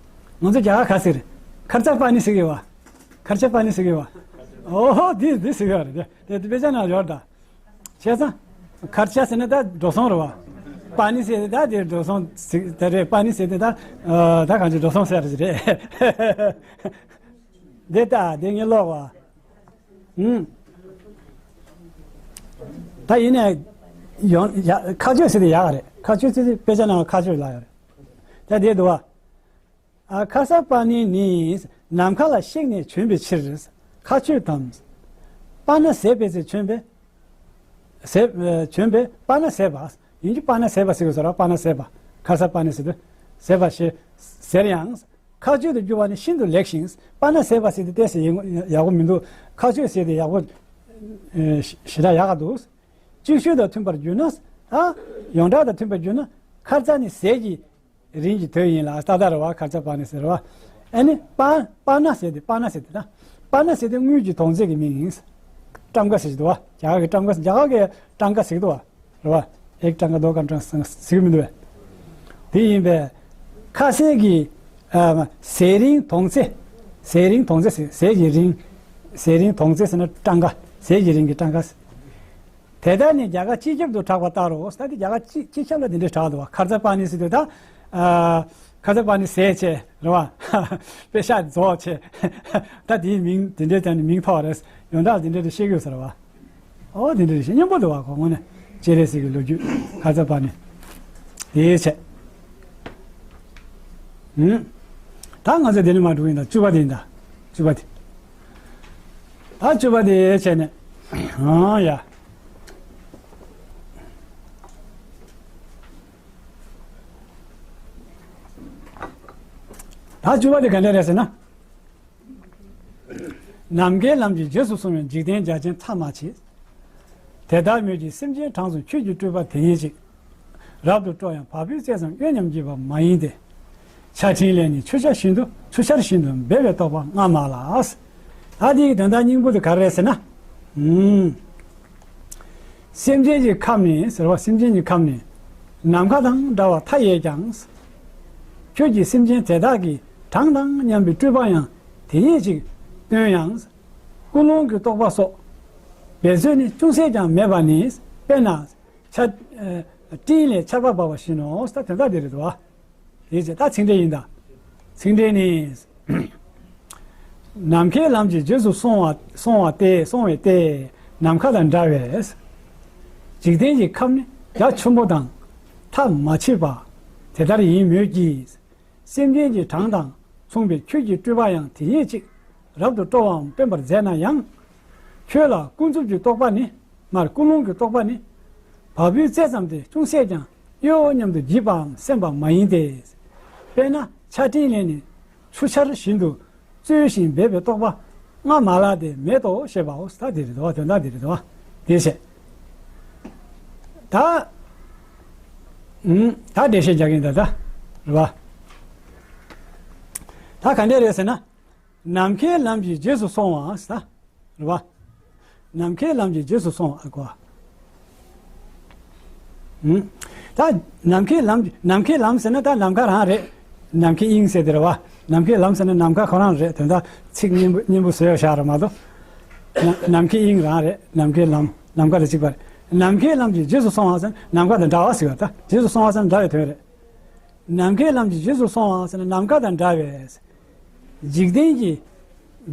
ང་ཚོ་རྒྱ་གར་ག་ཟེར་རེད། ཁར་ཙ་པ་ནི་ཟེར་གྱི་ཡོད་བ། ཁར་ཙ་པ་ནི་ཟེར་གྱི་ཡོད་བ། འོ་དེ་དེ་ཟེར་གྱི་ཡོད་རེད་དེ། དེ་དཔེ་ཆ་ནང་ཡོད་ད། བྱས་ཙང་། མཁར་ཆ་ཟེར་ན་ད་འགྲོ་སོང་རེད་བ། པ་ནི་ཟེར་ཏེ་ད་དེ་འགྲོ་སོང་ཟིག་ད་རེད། པ་ནི་ཟེར་ཏེ་ད་ཨ་ད་གང་ཅི་འགྲོ་སོང་ཟེར་རེད། འདི་ལྟ་དེ་ངས་ཀློག་བ། ཨུམ། ད་ཡིན་ནའི་ཡོང་ཡ་མཁའ་སྤྱོད་ཟེར་ཏེ་ཡག་ག་རེད། མཁའ་སྤྱོད་ཟེར་ཏེ་དཔེ་ཆ་ནང་མཁའ་སྤྱོད་ལ་ཡོད་རེད། ད་དེ་འདུག་བ། ཨ་ཁ་ས་པ་ཎི་ནི་ནམ་མཁའ་ལ་གཤེགས་ནས་བྱོན་པའི་ཕྱིར། མཁའ་སྤྱོད་དམ། པ་ན་ཟས་པས་ཟེར་བྱོན་པས། ཟས་བྱོན་པས་པ་ན་ཟས་པ། ཡིན་གྱི་པ་ན་ཟས་པ་ཟེར་དགོས་ས་རེད། པ་ན་ཟས་པ། ཁ་ས་པ་ཎི་ཟེར་དུས་ཟས་པ་ཞེས་ཟེར་ཡང་། མཁའ་སྤྱོད་དུ་གྱུར་པ་ནི་ཤིན་ཏུ་ལེགས་ཤིང་། པ་ན་ཟས་པ་ཟེར་དུས་ཏོག་ཙམ་ཡག་པོ་མི་འདུག་མཁའ་སྤྱོད་ཟེར་དུས་ཡག་པོ་ཞེ་དྲག་ཡག་ག་འདུག་གཅིག་ཤོས་དང་མཐུན་པར་བསྒྱུར་ན། ད་ཡོངས་གྲགས་དང་མཐུན་པར་བསྒྱུར་ན། ཁ་ཙ་ནི་ཟས་ཀྱི་རིན་གྱི་དོད་ཡིན་ལ། ཏག་ཏག་རེད་བ། ཁ་ཙ་པ་ནི་ཟེར་བ། ཨ་ནི་པ་པ་ན་ཟེར་དེ། པ་ན་ཟེར་དེ་ན། པ་ན་ཟེར་དེ་དངུལ་གྱི་དོང་ཙེ་གི་མིང་ཡིན། ཊམ་ཀ་ཟེར་གྱི་འདུག་བ། རྒྱ་གར་གྱི་ཊམ་ཀ་རྒྱ་གར་གྱི་ཊམ་ཀ་ཟེར་གྱི་འདུག་བ། རེད་བ། ཨེག་ཊམ་ཀ་དོ་ཀམ་ཊམ་ཀ་ཟེར་གྱི་མི་འདུག་བས། དེ་ཡིན་པས། ཁ་ཟས་ཀྱི་ཨ་ཟས་རིན་དོང་ཙེ། ཟས་རིན་དོང་ཙེ་ཟེར། ཟས་ཀྱི་རིན། ཟས་རིན་དོང་ཙེ་ཟེར་ན་ཊམ་ཀ་ཟས་ཀྱི་རིན་གྱི་ཊམ་ཀ་ཟེར། དེ་ལྟར་ནི་རྒྱ་གར་སྤྱི་ཁྱབ་ཏུ་གྲགས་པ་ལྟར་རོ། ད་དེ་རྒྱ་གར་སྤྱི་སྤྱི་ཁྱབ་ལ་དེ་འདྲའི་གྲགས་འདུག་བ། ཁ་ཙ་པ་ནི་ཟེར་དུས་ད། ཨ་ཁ་ཙ་པ་ནི་ཟས་བྱས་རེད་བ། པེ་ཤ་རྫོགས་བྱས། ད་དེའི་མིང་དེ་འདྲའི་དེ་ནི་མིང་ཐོགས་རེད། ཡོངས་གྲགས་དེ་འདྲའི་རེད་བཤད་ཀྱི་ཡོད་ས་རེད་བ། ཨོ་དེ་འདྲའི་རེད་བཤད་སྙན་པོ་འདུག་བ་ཁོ་དངོས་གནས། སྤྱན་རས་གཟིགས་ཀྱི་ལོ་རྒྱུས་ཁ་ཚ་པ་ནི་དེའི་ཆེད། ཨུམ། ད་ང་ཚོ་དེ་ནས་མར་འགྲོ་གི་ཡིན་ད། བཅུ་པ་དེ་ཡིན་ད། བཅུ་པ་དེ། ད་བཅུ་པ་དེ་བྱས་ནས། ཨང་ཡ། ད་བཅུ་པ་དེ་ག་འདྲ་རེད་ཟེར་ན། ནམ་མཁའི་ལམ་གྱི་རྗེས་སུ་སོང་བས། འཇིག་རྟེན་རྒྱ་ཆེན་ཐ་མ་མཆིས། དེ་ལྟར་མོད་ཀྱི་སེམས་ཅན་གྲངས་སུ་ཁྱོད་ཀྱི་སྤྲུལ་པ་དེ་ཉིད་ཅིག་རབ་ཏུ་སྤྲོ་ཡང་བ་སྤུའི་རྩེ་ཙམ་གཡོ་སྙམ་བགྱིས་པ་མ་ཡིན་ཏེ། ཆར་སྤྲིན་ལས་ནི་ཆུ་ཆར་བཞིན་དུ་ཆུ་ཆར་བཞིན་དུ་འབེབས་པའི་རྟོག་པ་སྔ་མ་ལ། ད་འདིའི་དོན་དག་སྙིང་པོ་དེ་ག་རེ་རེད་ཟེར་ན། ཨུམ། སེམས་ཅན་གྱི་ཁམས་ནི་ཟེར་བ། སེམས་ཅན་གྱི་ཁམས་ནི་ནམ་མཁའ་དང་འདྲ་བ་མཐའ་ཡས་ཀྱང་། ཁྱོད་ཀྱིས་སེམས་ཅན་དེ་དག་གི་གྲངས་དང་མཉམ་པའི་སྤྲུལ་པ་ཡང་དེ་ཉིད་ཅིག་སྟོན་ཡང་། ཀུན་སློང་གི་རྟོག་པ་སོགས་འབད་རྩོལ་ནི་ཅུང་ཟད་ཀྱང་མེད་པ་ནི། དཔེར་ན་ཆར། ཨ། སྤྲིན་ལས་ཆར་པ་འབབ་པ་བཞིན་ནོ། ད་དོན་དག་འདི་རེད་དོ། དེ་ཚེ་ད་ཚིག་འགྲེལ་ཡིན་ད། ཚིག་འགྲེལ་ནི། ནམ་མཁའི་ལམ་གྱི་རྗེས་སུ་སོང་བ་སོང་བ་སྟེ། སོང་བས་ཏེ། ནམ་མཁའ་དང་འདྲ་བས། འཇིག་རྟེན་གྱི་ཁམས་ནི་རྒྱ་ཆེན་པོ་དང་ཐ་མ་མཆིས་པ་དེ་ལྟར་ཡིན་མོད་ཀྱི། སེམས་ཅན་གྱི་གྲངས་དང་མཚུངས་པའི་ཁྱོད་ཀྱི་སྤྲུལ་པ་ཡང་དེ་ཉིད་ཅིག་རབ་ཏུ་སྤྲོ་བའམ་སྟོན་པར་མཛད་ན་ཡང་། ཁྱོད་ལ་ཀུན་རྫོབ་ཀྱི་རྟོག་པ་ནི། མར་ཀུན་སློང་གི་རྟོག་པ་ནི། བ་སྤུའི་རྩེ་ཙམ་དེ་ཅུང་ཟད་ཀྱང་གཡོ་སྙམ་དུ་བགྱིས་པའམ་སེམས་པ་མ་ཡིན་ཏེ། དཔེར་ན་ཆར་སྤྲིན་ལས་ནི་ཆུ་ཆར་བཞིན་དུ་རྩོལ་ཞིང་འབེབས་པའི་རྟོག་པ་སྔ་མ་ལ་དེ་མེད་དོ་ཞེས་པའོ། ད་དེ་རེད་དོ། དོན་དག་དེ་རེད་དོ། དེ་བཤད། ད། ཨུམ། ད་འགྲེལ་བཤད་རྒྱག་གིན་ད་ད། རེད་བ། ད་ག་འདྲས་རེད་ཟེར་ན། ནམ་མཁའི་ལམ་གྱི་རྗེས་སུ་སོང་བ་ཟེར་ད། རེད་བ། ནམ་མཁའི་ལམ་གྱི་རྗེས་སུ་སོང་བ་གོ། ཨུམ། ད་ནམ་མཁའི་ལམ། ནམ་མཁའི་ལམ་ཟེར་ན་ད་ནམ་མཁའ་རང་རེད། ནམ་མཁའི་དབྱིངས་ཟེར་དེ་རེད་བ། ནམ་མཁའི་ལམ་ཟེར་ན་ནམ་མཁའ་ཁོ་རང་རེད། དོན་དག་ཚིག་སྙན་པོ་སྙན་པོ་བཟོས་ཡོད་ཤག་ར་མ་གཏོགས། ན་ནམ་མཁའི་དབྱིངས་རང་རེད། ནམ་མཁའི་ལམ། ནམ་མཁའ་དང་གཅིག་པ་རེད། ནམ་མཁའི་ལམ་གྱི་རྗེས་སུ་སོང་བ་ཟེར་ན་ནམ་མཁའ་དང་འདྲ་བ་ཟེར་བ། ད་རྗེས་སུ་སོང་བ་ཟེར་ན་འདྲ་བའི་དོན་རེད། ནམ་མཁའི་ལམ་གྱི་རྗེས་སུ་སོང་བ་ཟེར་ན་ནམ་མཁའ་དང་འདྲ་བས། འཇིག་རྟེན་གྱི།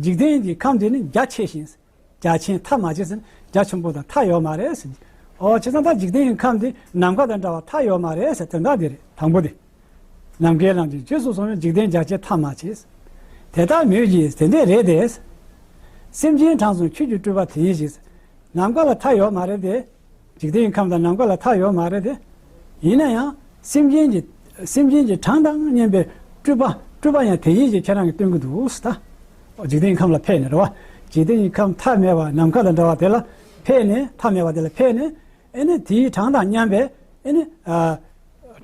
འཇིག་རྟེན་གྱི་ཁམས་འདི་ནི་རྒྱ་ཆེ་ཞིང་། རྒྱ་ཆེན་ཐ་མ་ཆེ་ཟེར་ན་རྒྱ་ཆེན་པོ་དང་མཐའ་ཡོད་མ་རེད་ཟེར། ཨོ། བྱས་ཙང་ད་འཇིག་རྟེན་གྱི་ཁམས་འདི་ནམ་མཁའ་དང་འདྲ་བ་མཐའ་ཡོད་མ་རེད་ཟེར། དོན་དག་འདི་རེད། དང་པོ་དེ། ནམ་མཁའི་ལམ་གྱི་རྗེས་སུ་སོང་བས། འཇིག་རྟེན་རྒྱ་ཆེན་ཐ་མ་ཆེ། དེ་ལྟར་མོད་ཀྱི། དེ་འདྲས་རེད་དེ། སེམས་ཅན་གྲངས་སུ་ཁྱོད་ཀྱི་སྤྲུལ་པ་དེ་ཉིད་ཅིག་ནམ་མཁའ་ལ་མཐའ་ཡོད་མ་རེད་དེ། འཇིག་རྟེན་གྱི་ཁམས་དང་ནམ་མཁའ་ལ་མཐའ་ཡོད་མ་རེད་དེ། ཡིན་ན་ཡང་སེམས་ཅན་གྱི། སེམས་ཅན་གྱི་གྲངས་དང་མཉམ་པའི་སྤྲུལ་པ། སྤྲུལ་པ་ཡང་དེ་ཉིད་ཀྱིས་ཁྱེད་རང་གིས་སྟོན་གྱི་འདུག་ཟེར་ད། འཇིག་རྟེན་གྱི་ཁམས་ལ་ཕེབས་ནས་རེད་བ། འཇིག་རྟེན་གྱི་ཁམས་མཐའ་མེད་པ་ནམ་མཁའ་དང་འདྲ་བ་དེ་ལ་ཕེབས་ནས། མཐའ་མེད་པ་དེ་ལ་ཕེབས་ནས། ཨེ་ནི་དེའི་གྲངས་དང་མཉམ་པའི། ཨེ་ནི། ཨ།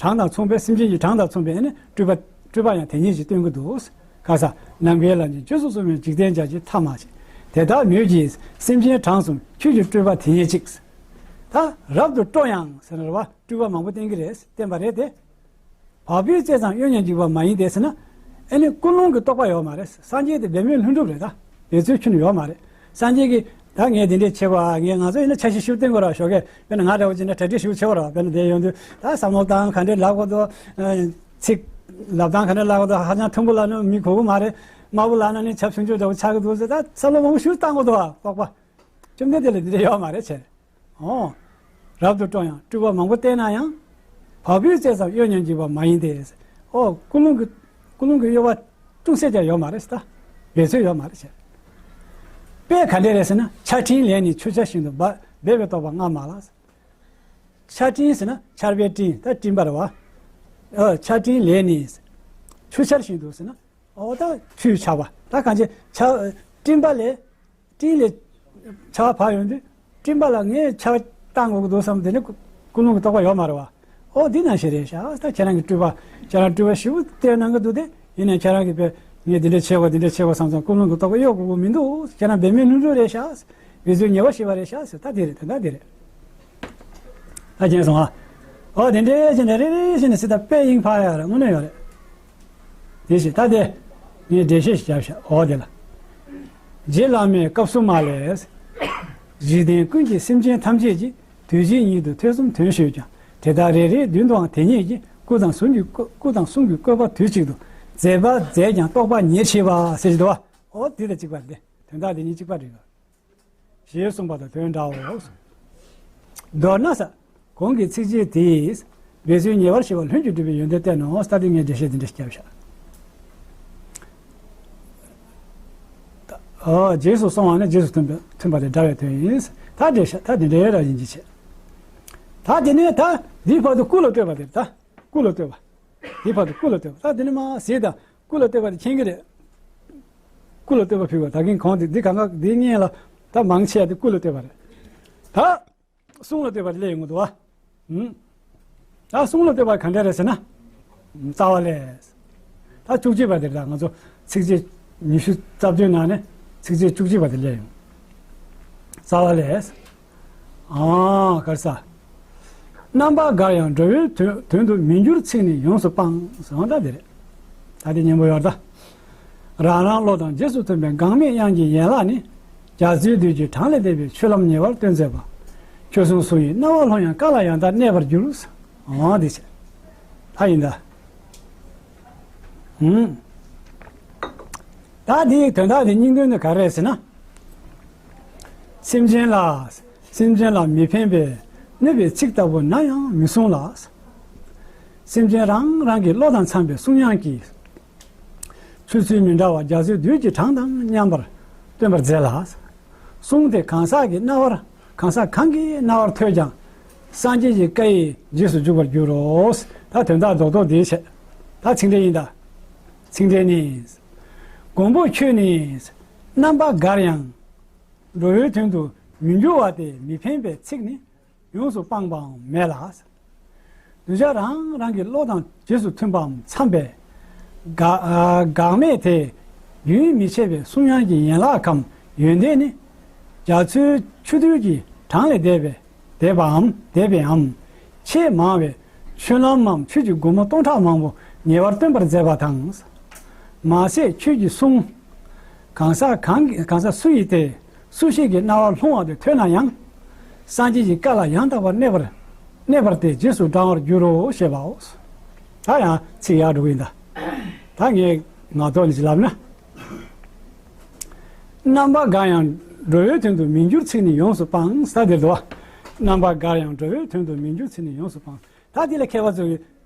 གྲངས་དང་མཚུངས་པའི། སེམས་ཅན་གྱི་གྲངས་དང་མཚུངས་པའི། ཨེ་ནི་སྤྲུལ་པ། སྤྲུལ་པ་ཡང་དེ་ཉིད་ཀྱིས་སྟོན་གྱི་འདུག་ཁ་ས། ནམ་མཁའི་ལམ་གྱི་རྗེས་སུ་སོང་བས། འཇིག་རྟེན་རྒྱ་ཆེན་ཐ་མ་ཆེ། དེ་ལྟར་མོད་ཀྱི། སེམས་ཅན་གྲངས་སུ་ཁྱོད་ཀྱི་སྤྲུལ་པ་དེ་ཉིད་ཅིག་ད་རབ་ཏུ་སྤྲོ་ཡང་ཟེར་ན་རེད་བ། སྤྲུལ་པ་མང་པོ་བསྟན་གྱི་རེད། བསྟན་པ་རེད་དེ། བ་སྤུའི་རྩེ་ཙམ་གཡོ་སྙམ་བགྱིས་པ་མ་ཡིན་ཏེ་ཟེར་ན། ཨེ་ནི་ཀུན་སློང་གི་རྟོག་པ་ཡོད་མ་རེད། སངས་རྒྱས་དེ་འབད་མེད་ལྷུན་གྲུབ་རེད་ད། འབད་རྩོལ་ཁྱོན་ནས་ཡོད་མ་རེད། སངས་རྒྱས་ཀྱིས་ད་ངས་འདི་འདྲས་བྱེད་དགོས་ཨ། ངས་ང་ཚོ་ཡིན་ན་འཆར་གཞི་ཞིག་བཏིང་དགོས་ར། ཞོགས་ཀས་དཔེར་ན་ང་འདྲ་བོ་ཅིག་ན་གྲ་སྒྲིག་ཞིག་བྱེད་དགོས་ར། དཔེར་ན་དེ་ཡོང་དུས་ད་བསམ་བློ་བཏང་། ག་འདྲས་ལབ་དགོས་འདུག་ཚིག་ལབ་སྟངས་ག་འདྲས་ལབ་དགོས་འདུག་ཧ་ཅང་མཐུན་པོ་ལབ་ན་མི་གོ་གི་མ་རེད། དམའ་པོ་ལབ་ན་ནི་ཆ་ཆུང་ཆུང་འདྲ་བོ་ཆགས་ཀྱི་འདུག་ཟེར། ད་བསམ་བློ་མང་པོ་ཞིག་བཏང་དགོས་འདུག་ཨ། རྟོག་པ། བཅོམ་ལྡན་འདས་ལ་འདི་འདྲས་ཡོད་མ་རེད་བྱས། ཨོ། རབ་ཏུ་སྤྲོ་ཡང་སྤྲུལ་པ་མང་པོ་བསྟན་ན་ཡང་། བ་སྤུའི་རྩེ་ཙམ་གཡོ་སྙམ་བགྱིས་པ་མ་ཡིན་ཏེ། ཨོ། ཀུན་སློང་གི། ཀུན་སློང་གི་གཡོ་བ་ཅུང་ཟད་ཀྱང་ཡོད་མ་རེད་ཟེར་ད། འབད་རྩོལ་ཡོད་མ་རེད་ཟེར། དཔེ་ག་འདྲས་རེད་ཟེར་ན། ཆར་སྤྲིན་ལས་ནི་ཆུ་ཆར་བཞིན་དུ་འབབ། འབེབས་པའི་རྟོག་པ་སྔ་མ་ལ། ཆར་སྤྲིན་ཟེར་ན་ཆར་པའི་སྤྲིན། ད་སྤྲིན་པ་རེད་བ། ཨོ། ཆར་སྤྲིན་ལས་ནི། ཆུ་ཆར་བཞིན་དུ་ཟེར་ན། ཨོ། ད་ཆུའི་ཆར་པ། ད་གང་ཅི་ཆར། སྤྲིན་པ་ལས། སྤྲིན་ལས་ཆར་པ་བབས་ཡོང་དུས། སྤྲིན་པ་ལ་ངས་ཆར་པ་བཏང་དགོས་ཀྱི་འདུག་བསམ། དེ་ནི་ཀུན་སློང་གི་རྟོག་པ་ཡོད་མ་རེད་བ། ཨོ། འདི་ནང་བཞིན་རེད་ཤག་ད་ཁྱེད་རང་གི་སྤྲུལ་པ། ཁྱེད་རང་སྤྲུལ་པ་ཞིབ་པོ་བསྟན་གནང་གི་འདུག་སྟེ། ཡིན་ནའི་ཁྱེད་རང་གིས་དཔེ་ངས་འདི་འདྲ་བྱེད་དགོས། འདི་འདྲ་བྱེད་དགོས་བསམ་སོང་། ཀུན་སློང་གི་རྟོག་པ་གཡོ་དགོས་ཀྱི་མི་འདུག་ཁྱེད་རང་འབད་མེད་ལྷུན་གྲུབ་རེད་ཤག་འབད་རྩོལ་ཉེ་བར་ཞི་བ་རེད་ཤག་ཟེར། ད་འདི་རེད། དོན་དག་འདི་རེད། ད་མཁྱེན་སོང་ཨ། ཨོ། དེ་འདྲའི་བྱས་ནས་རེ་རེ་བྱས་ནས་ཟེར་ད། དཔེ་དབྱིངས་འཕར་ཡ་རེད། དངོས་གནས་ཡོད་རེད། དེ་བཞིན་ད་དེ་ངས་འགྲེལ་བཤད་ཞིག་བརྒྱབ་ཤག་ཨོ་དེ་ལ། རྗེ་བླ་མས་སྐབས་སུ་མ་ལས། འཇིག་རྟེན་ཀུན་གྱི་སེམས་ཅན་ཐམས་ཅད་ཀྱི། དུས་གཅིག་ཉིད་དུ་ཐོས་བསམ་དོན་ཞུས་ཀྱང་། དེ་དག་རེ་རེའི་མདུན་དུའང་དེ་ཉིད་ཀྱི། སྐུ་དང་གསུང་གི་སྐུ། སྐུ་དང་གསུང་གི་བཀོད་པ་དུས་གཅིག་ཏུ། མཛད་པ་མཛད་ཀྱང་རྟོགས་པ་ཉེར་ཕྱེ་བ་ཟེར་གྱི་འདུག་བ། ཨོ། དེ་དང་གཅིག་པ་རེད། དོན་དག་དེ་གཉིས་གཅིག་པ་རེད། ཞེས་གསུངས་པ་དང་དོན་འདྲའོ། མདོར་ན་ས། གོང་གི་ཚིགས་བཅད་དེས་འབད་རྩོལ་ཉེ་བར་ཞི་བ་ལྷུན་གྱིས་གྲུབ་པའི་ཡོན་ཏན་བསྟན་ནོ། ད་དེ་ངས་འགྲེལ་བཤད་འདི་འདྲ་བརྒྱབ་བཞག་ཨོ། རྗེས་སུ་སོང་བ་ནི་རྗེས་སུ་མཐུན་པ་མཐུན་པ་དེ་འདྲ་བའི་དོན་ཡིན། ད་འགྲེལ་བཤད་ད་དེ་འདྲའི་རང་བཞིན་གྱི་བྱེད། ད་དེ་ནས་ད་འདིའི་བར་དུ་སྐུ་ལ་ལྟོས་པ་དེ་ད་སྐུ་ལ་ལྟོས་པ། འདིའི་བར་དུ་སྐུ་ལ་ལྟོས་པ་ད་དེ་ནས་མ་ཟེར་ད་སྐུ་ལ་ལྟོས་པ་དེ་མཁྱེན་གྱི་རེད། སྐུ་ལ་ལྟོས་པ་ཕུལ་བ་ད་གིན་གོང་དེ་འདི་གང་ག་འདི་གཉིས་ལ་ད་མང་ཆེ་བ་དེ་སྐུ་ལ་ལྟོས་པ་རེད། ད། གསུང་ལ་ལྟོས་པ་དེ་སླེབས་ཡོང་གི་འདུག་བ། ཨུམ། ད་གསུང་ལ་ལྟོས་པ་ག་འདྲ་རེད་ཟེར་ན། རྩ་བ་ལས། ད་བཅུ་གཅིག་པ་དེ་རེད་ད་ང་ཚོ་ཚིགས་བཅད་ཉི་ཤུ་རྩ་བདུན་ནང་ནས་ཚིགས་བཅད་བཅུ་གཅིག་པ་དེ་སླེབས་ཡོང་། རྩ་བ་ལས། ཨ་གར་ས། རྣམ་པ་འགར་ཡང་འགྲོ་བའི་དོན་དོན་དུ་མི་འགྱུར་ཚིག་ནི་ཡོངས་སུ་སྤང་ཟེར་བ་ད་དེ་རེད། ད་དེ་སྙན་པོ་ཡོད་ད། རང་རང་བློ་དང་རྗེས་སུ་མཐུན་པའི་འགག་མེད་དབྱངས་ཀྱི་ཡན་ལག་ནི། རྒྱ་མཚོའི་རྡུལ་གྱི་གྲངས་ལས་འདས་པའི་ཆོས་ལམ་ཉེ་བར་སྟོན་མཛད་པ། ཁྱོད་གསུང་སུ་ཡི་རྣ་བར་ལྷུང་ཡང་བཀའ་ལ་ཡང་དག་གནས་པར་འགྱུར། འོ་འདི་བྱས། ད་ཡིན་ད། ཧུམ། ད་འདིའི་དོན་དག་དེ་སྙིང་དོན་ནི་ག་རེ་རེད་ཟེར་ན། སེམས་ཅན་ལ། སེམས་ཅན་ལ་མི་ཕན་པའི་གནོད་པའི་ཚིག་ལྟ་བུ་ནམ་ཡང་མི་གསུང་ལ། སེམས་ཅན་རང་རང་གི་བློ་དང་འཚམ་པའི་གསུང་དབྱངས་ཀྱིས། ཆུ་ཚོད་མི་འདྲ་བ་རྒྱ་མཚོའི་རྡུལ་གྱི་གྲངས་དང་མཉམ་པར་སྟོན་པར་མཛད་ལ། གསུང་དེ་གང་ཟག་གི་རྣ་བར་གང་ཟག་གང་གི་རྣ་བར་ཐོས་ཀྱང་། སངས་རྒྱས་ཀྱི་བཀའ་ཡི་རྗེས་སུ་འཇུག་པར་འགྱུར་རོ། ད་དོན་དག་རྡོག་རྡོག་འདི་བྱས། ད་ཚིག་འགྲེལ་ཡིན་ད། ཚིག་འགྲེལ་ནི། མགོན་པོ་ཁྱོད་ནི། རྣམ་པ་འགར་ཡང་། འགྲོ་བའི་དོན་དུ་མི་འགྱུར་བ་སྟེ་མི་ཕན་པའི་ཚིག་ནི། ཡོངས་སུ་སྤངས་པའང་མེད་ལ། གདུལ་བྱ་རང་རང་གི་བློ་དང་རྗེས་སུ་མཐུན་པའམ་འཚམ་པའི། འགག་ཨ་འགག་མེད་དེ། རྒྱུན་མི་འཆད་པའི་གསུང་དབྱངས་ཀྱི་ཡན་ལག་གམ་ཡོན་ཏན་ནི། རྒྱ་མཚོའི་ཆུ་རྡུལ་གྱི་གྲངས་ལས་འདས་པའི་འདས་པའམ་འདས་པའམ། ཆེས་མང་བའི་ཆོས་ལམ་མམ་ཆོས་ཀྱི་སྒོ་མོ་སྟོང་ཕྲག་མང་པོ་ཉེ་བར་སྟོན་པར་མཛད་པ་དང་། མ་ཟད་ཁྱོད་ཀྱི་གསུང་། གང་ཟག་གང་གི་གང་ཟག་སུ་ཡིས་ཏེ། སུ་ཞིག་གི་རྣ་བར་ལྷུང་བ་དེ་ཐོས་ན་ཡང་། སངས་རྒྱས་ཀྱི་བཀའ་ལ་ཡང་དག་པར་གནས་པར་གནས་པར་ཏེ་རྗེས་སུ་འབྲང་བར་འགྱུར་རོ་ཞེས་པའོ། ད་ཡང་ཚིག་ཡག་འགྲོ་གི་ཡིན་ད། ད་ངས་ངག་ཐོག་ནས་ཅིག་ལབ་ན། རྣམ་པ་འགར་ཡང་འགྲོ་བའི་དོན་དུ་མི་འགྱུར་ཚིག་ནི་ཡོངས་སུ་སྤང་ས་དེར་དུ། རྣམ་པ་འགར་ཡང་འགྲོ་བའི་དོན་དུ་མི་འགྱུར་ཚིག་ནི་ཡོངས་སུ་སྤང་། ད་དེ་ལ་མཁས་པ་ཚོ་གིས་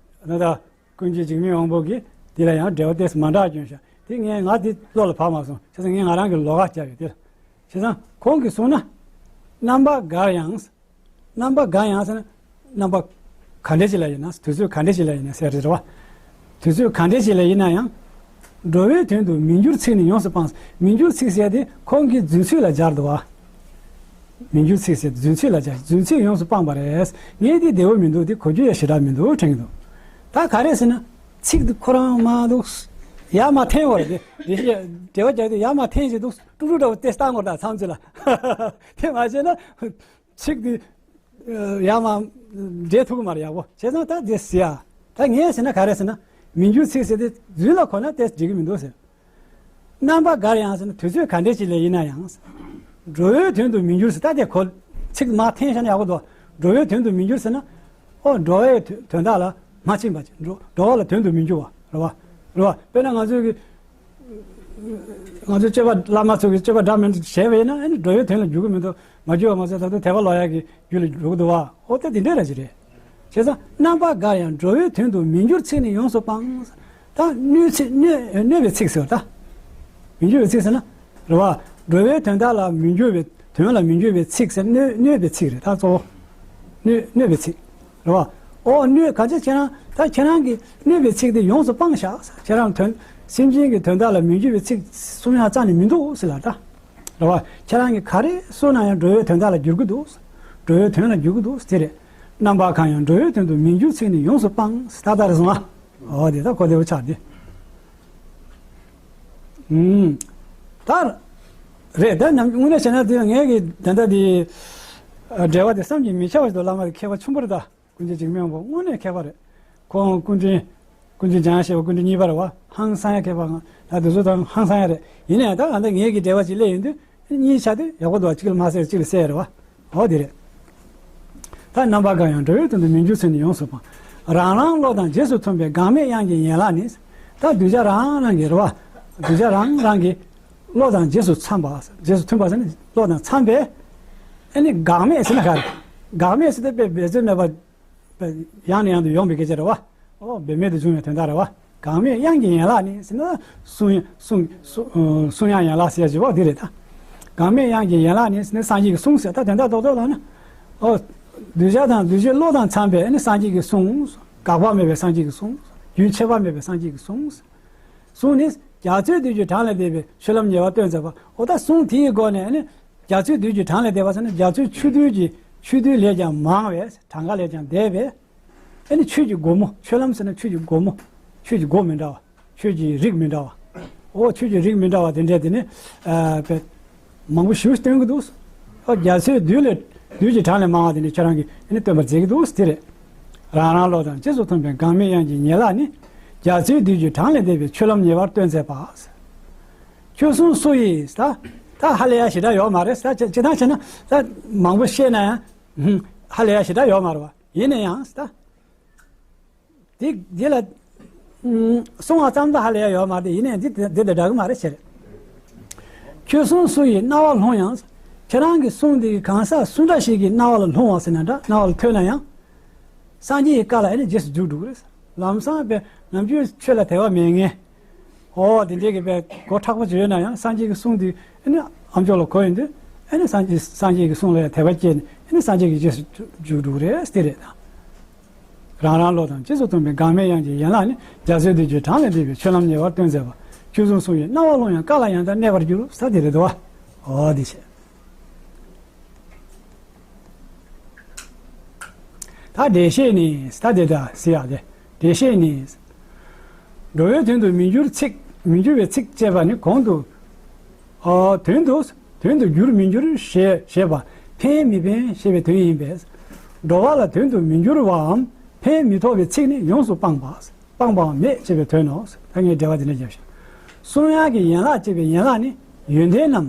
ད་ལྟ། ཀུན་མཁྱེན་འཇིགས་མེད་དབང་པོ་གིས་དེ་ལ་ཡང་འགྲེལ་པ་ཏོག་ཙམ་མ་འདྲ་བ་བསྐྱོན་ཤག་དེ་ངས་ང་དེ་བློ་ལ་བབས་མ་སོང་། བྱས་ཙང་ངས་ང་རང་གི་ལོགས་ཀ་བརྒྱབ་ཡོད་དེ། བྱས་ཙང་ཁོང་གིས་གསུངས་ན། རྣམ་པ་འགར་ཡང་། རྣམ་པ་འགར་ཡང་ཟེར་ན། རྣམ་པ་ག་འདྲ་ཞིག་ལ་ཡིན་ན། དུས་ཚོད་ག་འདྲ་ཞིག་ལ་ཡིན་ན་ཟེར་རེད་བ། དུས་ཚོད་ག་འདྲ་ཞིག་ལ་ཡིན་ན་ཡང་། འགྲོ་བའི་དོན་དུ་མི་འགྱུར་ཚིག་ནི་ཡོངས་སུ་སྤངས། མི་འགྱུར་ཚིག་ཟེར་དེ་ཁོང་གིས་རྫུན་ཚིག་ལ་སྦྱར་འདུག་བ། མི་འགྱུར་ཚིག་ཟེར་རྫུན་ཚིག་ལ་སྦྱར། རྫུན་ཚིག་ཡོངས་སུ་སྤངས་པ་རེད། ངས་འདི་བདེ་བོ་མི་འདུག་འདི་གོ་རྒྱུ་ཡང་ཞེ་དྲག་མི་འདུག་དྲན་གྱི་འདུག་ད་ག་རེ་ཟེར་ན། ཚིག་འདི་ཁོ་རང་མ་འདུག་ཡར་མར་འཐེན་བ་རེད་དེ། འགྲེལ་བཤད་འགྲེལ་བ་རྒྱག་དུས་ཡར་མར་འཐེན་བཞིན་འདུག་ཀྲུག་ཀྲུག་འདྲ་བོ་དེ་བཏང་དགོས་ད་མཚམས་ཅིག་ལ། དེ་མ་བྱས་ན། ཚིག་འདི། ཡར་མར། འགྲེལ་ཐུབ་ཀྱི་མ་རེད་ཡག་པོ། བྱས་ཙང་ད་འདི་ཟེར་ཡ། ད་ངས་ཟེར་ན་ག་རེ་ཟེར་ན། མི་འགྱུར་ཚིག་ཟེར་དེ་རྫུན་ལ་གོ་ན་དེ་འགྲིག་གི་མི་འདུག་ཟེར། རྣམ་པ་འགར་ཡང་ཟེར་ན་དུས་ཚོད་ག་འདྲ་ཞིག་ལ་ཡིན་ན་ཡང་། འགྲོ་བའི་དོན་དུ་མི་འགྱུར་ཟེར་ད་དེ་གོ། ཚིག་མར་འཐེན་བཞག་ན་ཡག་པོ་འདུག་འགྲོ་བའི་དོན་དུ་མི་འགྱུར་ཟེར་ན། ཨོ་འགྲོ་བའི་དོན་དོན་དག་ལ་མ་ཕྱིན་པ་ཅིག་འགྲོ་འགྲོ་བ་ལ་དོན་དུ་མི་འགྱུར་བ་རེད་བ། རེད་བ། དཔེར་ན་ང་ཚོའི་གི། ང་ཚོའི་སྤྱོད་པ་བླ་མ་ཚོ་གི་སྤྱོད་པ་འདྲ་མི་འདྲ་བྱས་པ་ཡིན་ན་ཨ་ནི་འགྲོ་བའི་དོན་ལ་འགྱུར་གི་མི་འདུག་མ་འགྱུར་བ་མ་ཟད་ད་དུང་དད་པ་ལོག་ཡག་གི་རྒྱུ་ལ་འགྲོ་གི་འདུག་བ། ཨོ་ད་དེ་འདྲ་ར་ཅིག་རེད། བྱས་ཙང་རྣམ་པ་འགར་ཡང་འགྲོ་བའི་དོན་དུ་མི་འགྱུར་ཚིག་ནི་ཡོངས་སུ་སྤང་། ད་གནོད་ཚིག་གནོད་གནོད་པའི་ཚིག་ཟེར་བ་ད། མི་འགྱུར་བའི་ཚིག་ཟེར་ན། རེད་བ། འགྲོ་བའི་དོན་དག་ལ་མི་འགྱུར་བའི་དོན་ལ་མི་འགྱུར་བའི་ཚིག་ཟེར་གནོད་གནོད་པའི་ཚིག་རེད་ད་གཙོ་བོ། གནོད་གནོད་པའི་ཚིག་རེད་བ། ཨོ་གནོད་ག་ཚོད་ཁྱེད་རང་ད་ཁྱེད་རང་གིས་གནོད་པའི་ཚིག་དེ་ཡོངས་སུ་སྤངས་བཞག་ཁྱེད་རང་དོན་སེམས་ཅན་གྱི་དོན་དག་ལ་མི་འགྱུར་བའི་ཚིག་གསུང་ཡག་རྩ་ནས་མི་འདུག་ཟེར་ལ་ད། རེད་བ། ཁྱེད་རང་གིས་ག་རེ་གསུངས་ན་ཡང་འགྲོ་བའི་དོན་དག་ལ་འགྱུར་གི་འདུག་འགྲོ་བའི་དོན་ལ་འགྱུར་གི་འདུག་དེ་རེད། རྣམ་པ་གང་ཡང་འགྲོ་བའི་དོན་དུ་མི་འགྱུར་ཚིག་ནི་ཡོངས་སུ་སྤངས་ད་ལྟ་རེ་སོང་ཨ། ཨོ་དེ་ད་གོ་བདེ་བོ་ཆགས་ཏེ། ཨུམ། ད། རེད་ད་ནམ་དངོས་གནས་བྱས་ན་དེ་ངས་ཀྱི་ད་ལྟ་དེ། འགྲེལ་བ་དེ་བསམ་གྱིས་མི་ཁྱབ་པ་ཞིག་འདུག་བླ་མ་དེ་མཁས་པ་ཆེན་པོ་རེད་ད། ཀུན་མཁྱེན་འཇིགས་མེད་དབང་པོ་དངོས་གནས་མཁས་པ་རེད། ཁོང་ཀུན་མཁྱེན། ཀུན་མཁྱེན་འཇམ་དབྱངས་བཞད་པ་ཀུན་མཁྱེན་གཉིས་པ་རེད་བ། ཧང་སང་ཡ་མཁས་པ་ང་ད་དེ་ཚོ་དང་ཧང་སང་ཡ་རེད། ཡིན་ནའི་ད་ང་ད་ངས་ཀྱི་འགྲེལ་བ་ཅིག་སླེབས་ཡོང་དུས། གཉིས་ཆ་དེ་ཡག་པོ་འདུག་གཅིག་ལ་མ་ཟེར་གཅིག་ལ་ཟེར་རེད་བ། འོ་དེ་རེད། ད་རྣམ་པ་འགའ་ཡང་འགྲོ་བའི་དོན་དུ་མི་འགྱུར་ཚུལ་ནི་ཡོངས་སུ་སྤང་། རང་རང་བློ་དང་རྗེས་སུ་མཐུན་པའི་འགག་མེད་དབྱངས་ཀྱི་ཡན་ལག་ནི། ད་གདུལ་བྱ་རང་རང་གི་རེད་བ། གདུལ་བྱ་རང་རང་གི་བློ་དང་རྗེས་སུ་འཚམ་པ། རྗེས་སུ་མཐུན་པ་ཟེར་ན་བློ་དང་འཚམ་པའི། ཨ་ནི་འགག་མེད་ཟེར་ན་ག་རེ། འགག་མེད་ཟེར་དུས་དཔེ་འབད་རྩོལ་མེད་པ། དཔེ་ཡང་ནས་ཡང་དུ་ཡོང་བའི་སྐད་ཆ་རེད་བ། ཨོ་འབད་མེད་དུ་འབྱུང་བའི་དོན་དག་རེད་བ། འགག་མེད་དབྱངས་ཀྱི་ཡན་ལག་ནི་ཟེར་ན་གསུང་གསུང་གསུང་གསུང་དབྱངས་ཡན་ལག་ཟེར་ཡ་ཅིག་བ་འདི་རེད་ད། འགག་མེད་དབྱངས་ཀྱི་ཡན་ལག་ནི་ཟེར་ན་སངས་རྒྱས་ཀྱི་གསུང་ཟེར་ད་དོན་དག་རྡོག་རྡོག་ལ་ན། ཨོ། གདུལ་བྱ་དང་གདུལ་བྱའི་བློ་དང་འཚམས་པའི་ནི་སངས་རྒྱས་ཀྱི་གསུང་། འགག་པ་མེད་པའི་སངས་རྒྱས་ཀྱི་གསུང་། རྒྱུན་ཆད་པ་མེད་པའི་སངས་རྒྱས་ཀྱི་གསུང་། གསུང་ནི་རྒྱ་མཚོའི་རྡུལ་གྱི་གྲངས་ལས་འདས་པའི་ཆོས་ལམ་ཉེ་བར་སྟོན་མཛད་པ། འོ་ད་གསུང་དེའི་སྒོ་ནས་ནི་རྒྱ་མཚོའི་རྡུལ་གྱི་གྲངས་ལས་འདས་པ་ཟེར་ན་རྒྱ་མཚོའི་ཆུ་རྡུལ་གྱི་ཆུ་རྡུལ་ལས་ཀྱང་མང་བས་གྲངས་ཀ་ལས་ཀྱང་འདས་པས། ཨ་ནི་ཆོས་ཀྱི་སྒོ་མོ། ཆོས་ལམ་ཟེར་ན་ཆོས་ཀྱི་སྒོ་མོ། ཆོས་ཀྱི་སྒོ་མི་འདྲ་བ། ཆོས་ཀྱི་རིགས་མི་འདྲ་བ། འོ་ཆོས་ཀྱི་རིགས་མི་འདྲ་བ་དེ་འདྲས་དེ་ནི་ཨ་དཔེ་མང་པོ་ཞིག་སྟོན་གྱི་འདུག་ཨ་རྒྱ་མཚོའི་རྡུལ་ལས་རྡུལ་གྱི་གྲངས་ལས་མང་བ་དེ་ནི་ཁྱེད་རང་གིས་ཨ་ནི་སྟོན་པར་མཛད་ཀྱི་འདུག་དེ་རེད། རང་རང་བློ་དང་རྗེས་སུ་མཐུན་པའི་འགག་མེད་དབྱངས་ཀྱི་ཡན་ལག་ནི། རྒྱ་མཚོའི་རྡུལ་གྱི་གྲངས་ལས་འདས་པའི་ཆོས་ལམ་ཉེ་བར་སྟོན་མཛད་པ། ཁྱོད་གསུང་སུ་ཡིས་ད། ད་ཧ་ལས་ཡ་ཞེ་དྲག་ཡོད་མ་རེད་ད། ཇི་ལྟར་བྱས་ན་ད་མང་པོ་བཤད་ན་ཡང་ཧ་ལས་ཡ་ཞེ་དྲག་ཡོད་མ་རེད་བ། ཡིན་ན་ཡང་ད། དེ་དེ་ལ་གསུང་བ་ཙམ་དུ་ཧ་ལས་ཡ་ཡོད་མ་རེད། ཡིན་ན་ཡང་དེ་དེ་དེ་དང་འདྲ་གི་མ་རེད་ཟེར། ཁྱོད་གསུང་སུ་ཡི་རྣ་བར་ལྷུང་ཡང་། ཁྱེད་རང་གི་གསུང་དེ་གང་ཟག་སུ་འདྲ་ཞིག་གི་རྣ་བ་ལ་ལྷུང་བ་ཟེར་ན་འདྲ། རྣ་བ་ལ་ཐོས་ན་ཡང་། སངས་རྒྱས་ཀྱི་བཀའ་ལ་ཨེ་ནི་རྗེས་སུ་འཇུག་འགྲོ་གི་རེད། ལམ་སང་དཔེ་ནམ་རྒྱུན་ཆོས་ལ་དད་པ་མེད་མཁན། ཨོ་དེ་འདྲས་ཀྱི་དཔེ་མགོ་མཁྲེགས་པོ་ཅིག་ཡོད་ན་ཡང་སངས་རྒྱས་ཀྱི་གསུང་དེ་ཨེ་ནི་ཨ་མཆོག་ལ་གོ་ཡོང་དུས་ཨེ་ནི་སངས་རྒྱས་སངས་རྒྱས་ཀྱི་གསུང་ལ་ཡང་དད་པ་སྐྱེས་ནས་ཨེ་ནི་སངས་རྒྱས་ཀྱི་རྗེས་སུ་འཇུག་འགྲོ་གི་རེད། དེ་རེད་ད། རང་རང་བློ་དང་རྗེས་སུ་མཐུན་པའི་འགག་མེད་དབྱངས་ཀྱི་ཡན་ལག་ནི། རྒྱ་མཚོའི་རྡུལ་གྱི་གྲངས་ལས་འདས་པའི་ཆོས་ལམ་ཉེ་བར་སྟོན་མཛད་པ། ཁྱོད་གསུང་སུ་ཡི་རྣ་བར་ལྷུང་ཡང་། བཀའ་ལ་ཡང་དག་གནས་པར་འགྱུར། ས་དེ་རེད་དོ། འོ་དེ་བྱས། ད་འགྲེལ་བཤད་ནི་ད་དེ་ད་ཟེར་ཡག་དེ། འགྲེལ་བཤད་ནི། འགྲོ་བའི་དོན་དུ་མི་འགྱུར་ཚིག་མི་འགྱུར་བའི་ཚིག་ཅེས་པ་ནི་གོང་དུ། ཨ་དོན་དུ་དོན་དུ་འགྱུར་མི་འགྱུར་ཞེས་ཞེས་པ་ཕན་མི་ཕན་ཞེས་པའི་དོན་ཡིན་པས། འགྲོ་བ་ལ་དོན་དུ་མི་འགྱུར་བའམ་ཕན་མི་ཐོགས་པའི་ཚིག་ནི་ཡོངས་སུ་སྤངས་པ། སྤངས་པའང་མེད་ཅེས་པའི་དོན་ནོ། ད་ངས་འགྲེལ་པ་འདི་འདྲ་བརྒྱབ་ཤག་གསུང་དབྱངས་ཀྱི་ཡན་ལག་ཅེས་པའི་ཡན་ལག་ནི་ཡོན་ཏན་ནམ་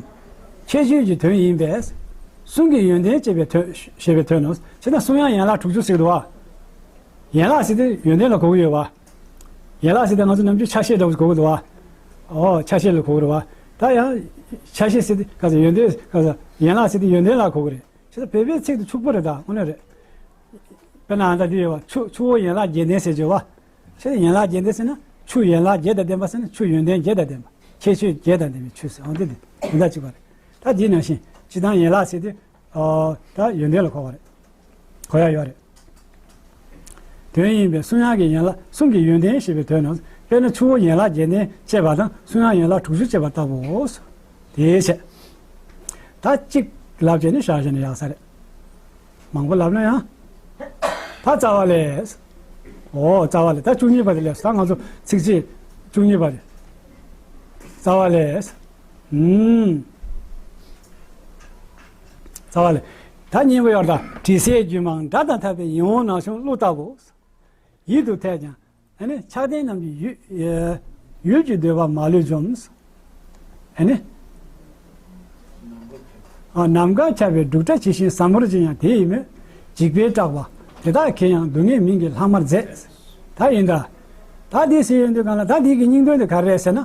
ཁྱད་ཆོས་ཀྱི་དོན་ཡིན་པས། གསུང་གི་ཡོན་ཏན་ཅེས་པའི་དོན་ཞེས་པའི་དོན་ནོ། བྱས་ན་གསུང་དབྱངས་ཡན་ལག་དྲུག་ཅུ་ཟེར་འདུག་བ། ཡན་ལག་ཟེར་དུས་ཡོན་ཏན་ལ་གོ་གི་ཡོད་བ། ཡན་ལག་ཟེར་དུས་ང་ཚོ་ནམ་རྒྱུན་ཆ་ཤས་འདྲ་བོ་གོ་གི་འདུག་བ། ཨོ་ཆ་ཤས་ལ་གོ་གི་རེད་བ། ད་ཡང་ཆ་ཤས་ཟེར་དུས་ག་ཚོད་ཡོན་ཏན་ག་ཚོད་ཡན་ལག་ཟེར་དུས་ཡོན་ཏན་ལ་གོ་གི་རེད། བྱས་ན་བོད་པའི་ཚིག་ཏུ་ཕྱུག་པོ་རེད་ད་དངོས་གནས་རེད། དཔེར་ན་ཨ་ད་འདི་ཡོད་བ། ཆུ་ཆུ་བོ་ཡན་ལག་བརྒྱད་ལྡན་ཟེར་གྱི་ཡོད་བ། ཆུ་ཡན་ལག་བརྒྱད་ལྡན་ཟེར་ན་ཆུ་ཡན་ལག་བརྒྱད་དང་ལྡན་པ་ཟེར་ན་ཆུ་ཡོན་ཏན་བརྒྱད་དང་ལྡན་པ། ཁྱད་ཆོས་བརྒྱད་དང་ལྡན་པའི་ཆུ་ཟེར་འོ་འདི་འདི་དོན་དག་གཅིག་པ་རེད། ད་འདི་ནང་བཞིན་སྤྱིར་བཏང་ཡན་ལག་ཟེར་དུས་ཨོ་ད་ཡོན་ཏན་ལ་གོ་བ་རེད། གོ་ཡ་ཡོད་རེད། དོན་ཡིན་པས་གསུང་དབྱངས་ཀྱི་ཡན་ལག་གསུང་གི་ཡོན་ཏན་ཞེས་པའི་དོན་ནོ། དཔེར་ན་ཆུ་བོ་ཡན་ལག་བརྒྱད་ལྡན་ཅེས་པ་དང་གསུང་དབྱངས་ཡན་ལག་དྲུག་ཅུ་ཅེས་པ་ལྟ་བུའོ། དེའི་ཕྱིར། ད་གཅིག་ལབ་བྱས་ནས་བཞག་བྱས་ནས་ཡག་ས་རེད། མང་པོ་ལབ་ན་ཡང་། ད་རྩ་བ་ལས། ཨོ་རྩ་བ་ལས་ད་བཅུ་གཉིས་པ་དེ་ལས་ད་ང་ཚོ་ཚིགས་བཅད་བཅུ་གཉིས་པ་རེད། རྩ་བ་ལས། ཨུམ། རྩ་བ་ལས། ད་སྙན་པོ་ཡོད་ད། དྲི་ཟའི་རྒྱུད་མང་སྒྲ་དང་འཐབ་པའི་ཡིད་འོང་ན་ཆུང་གླུ་ལྟ་བུ། ཡིད་དུ་འཐད་ཀྱང་། ཨ་ནི་ཆགས་ལྡན་རྣམས་ཀྱི་ཡུལ་ཡུལ་གྱི་འདོད་པ་མ་ལུས་འཇོམས། ཨ་ནི། ཨ་ནམ་མཁའ་ཁྱབ་པའི་འབྲུག་སྒྲ་ཇི་བཞིན་ཟབ་མོར་འབྱིན་ཡང་དེ་ཡི་མོད། འཇིགས་པས་སྐྲག་པ་དེ་དག་གིས་ཡང་སྡུག་བསྔལ་མིང་གི་ལྷག་མར་མཛད། ད་ཡིན་ད། ད་འདི་ཟེར་ཡོང་དུས་གང་ལ་ད་འདི་གི་སྙིང་དོན་དེ་ག་རེ་རེད་ཟེར་ན།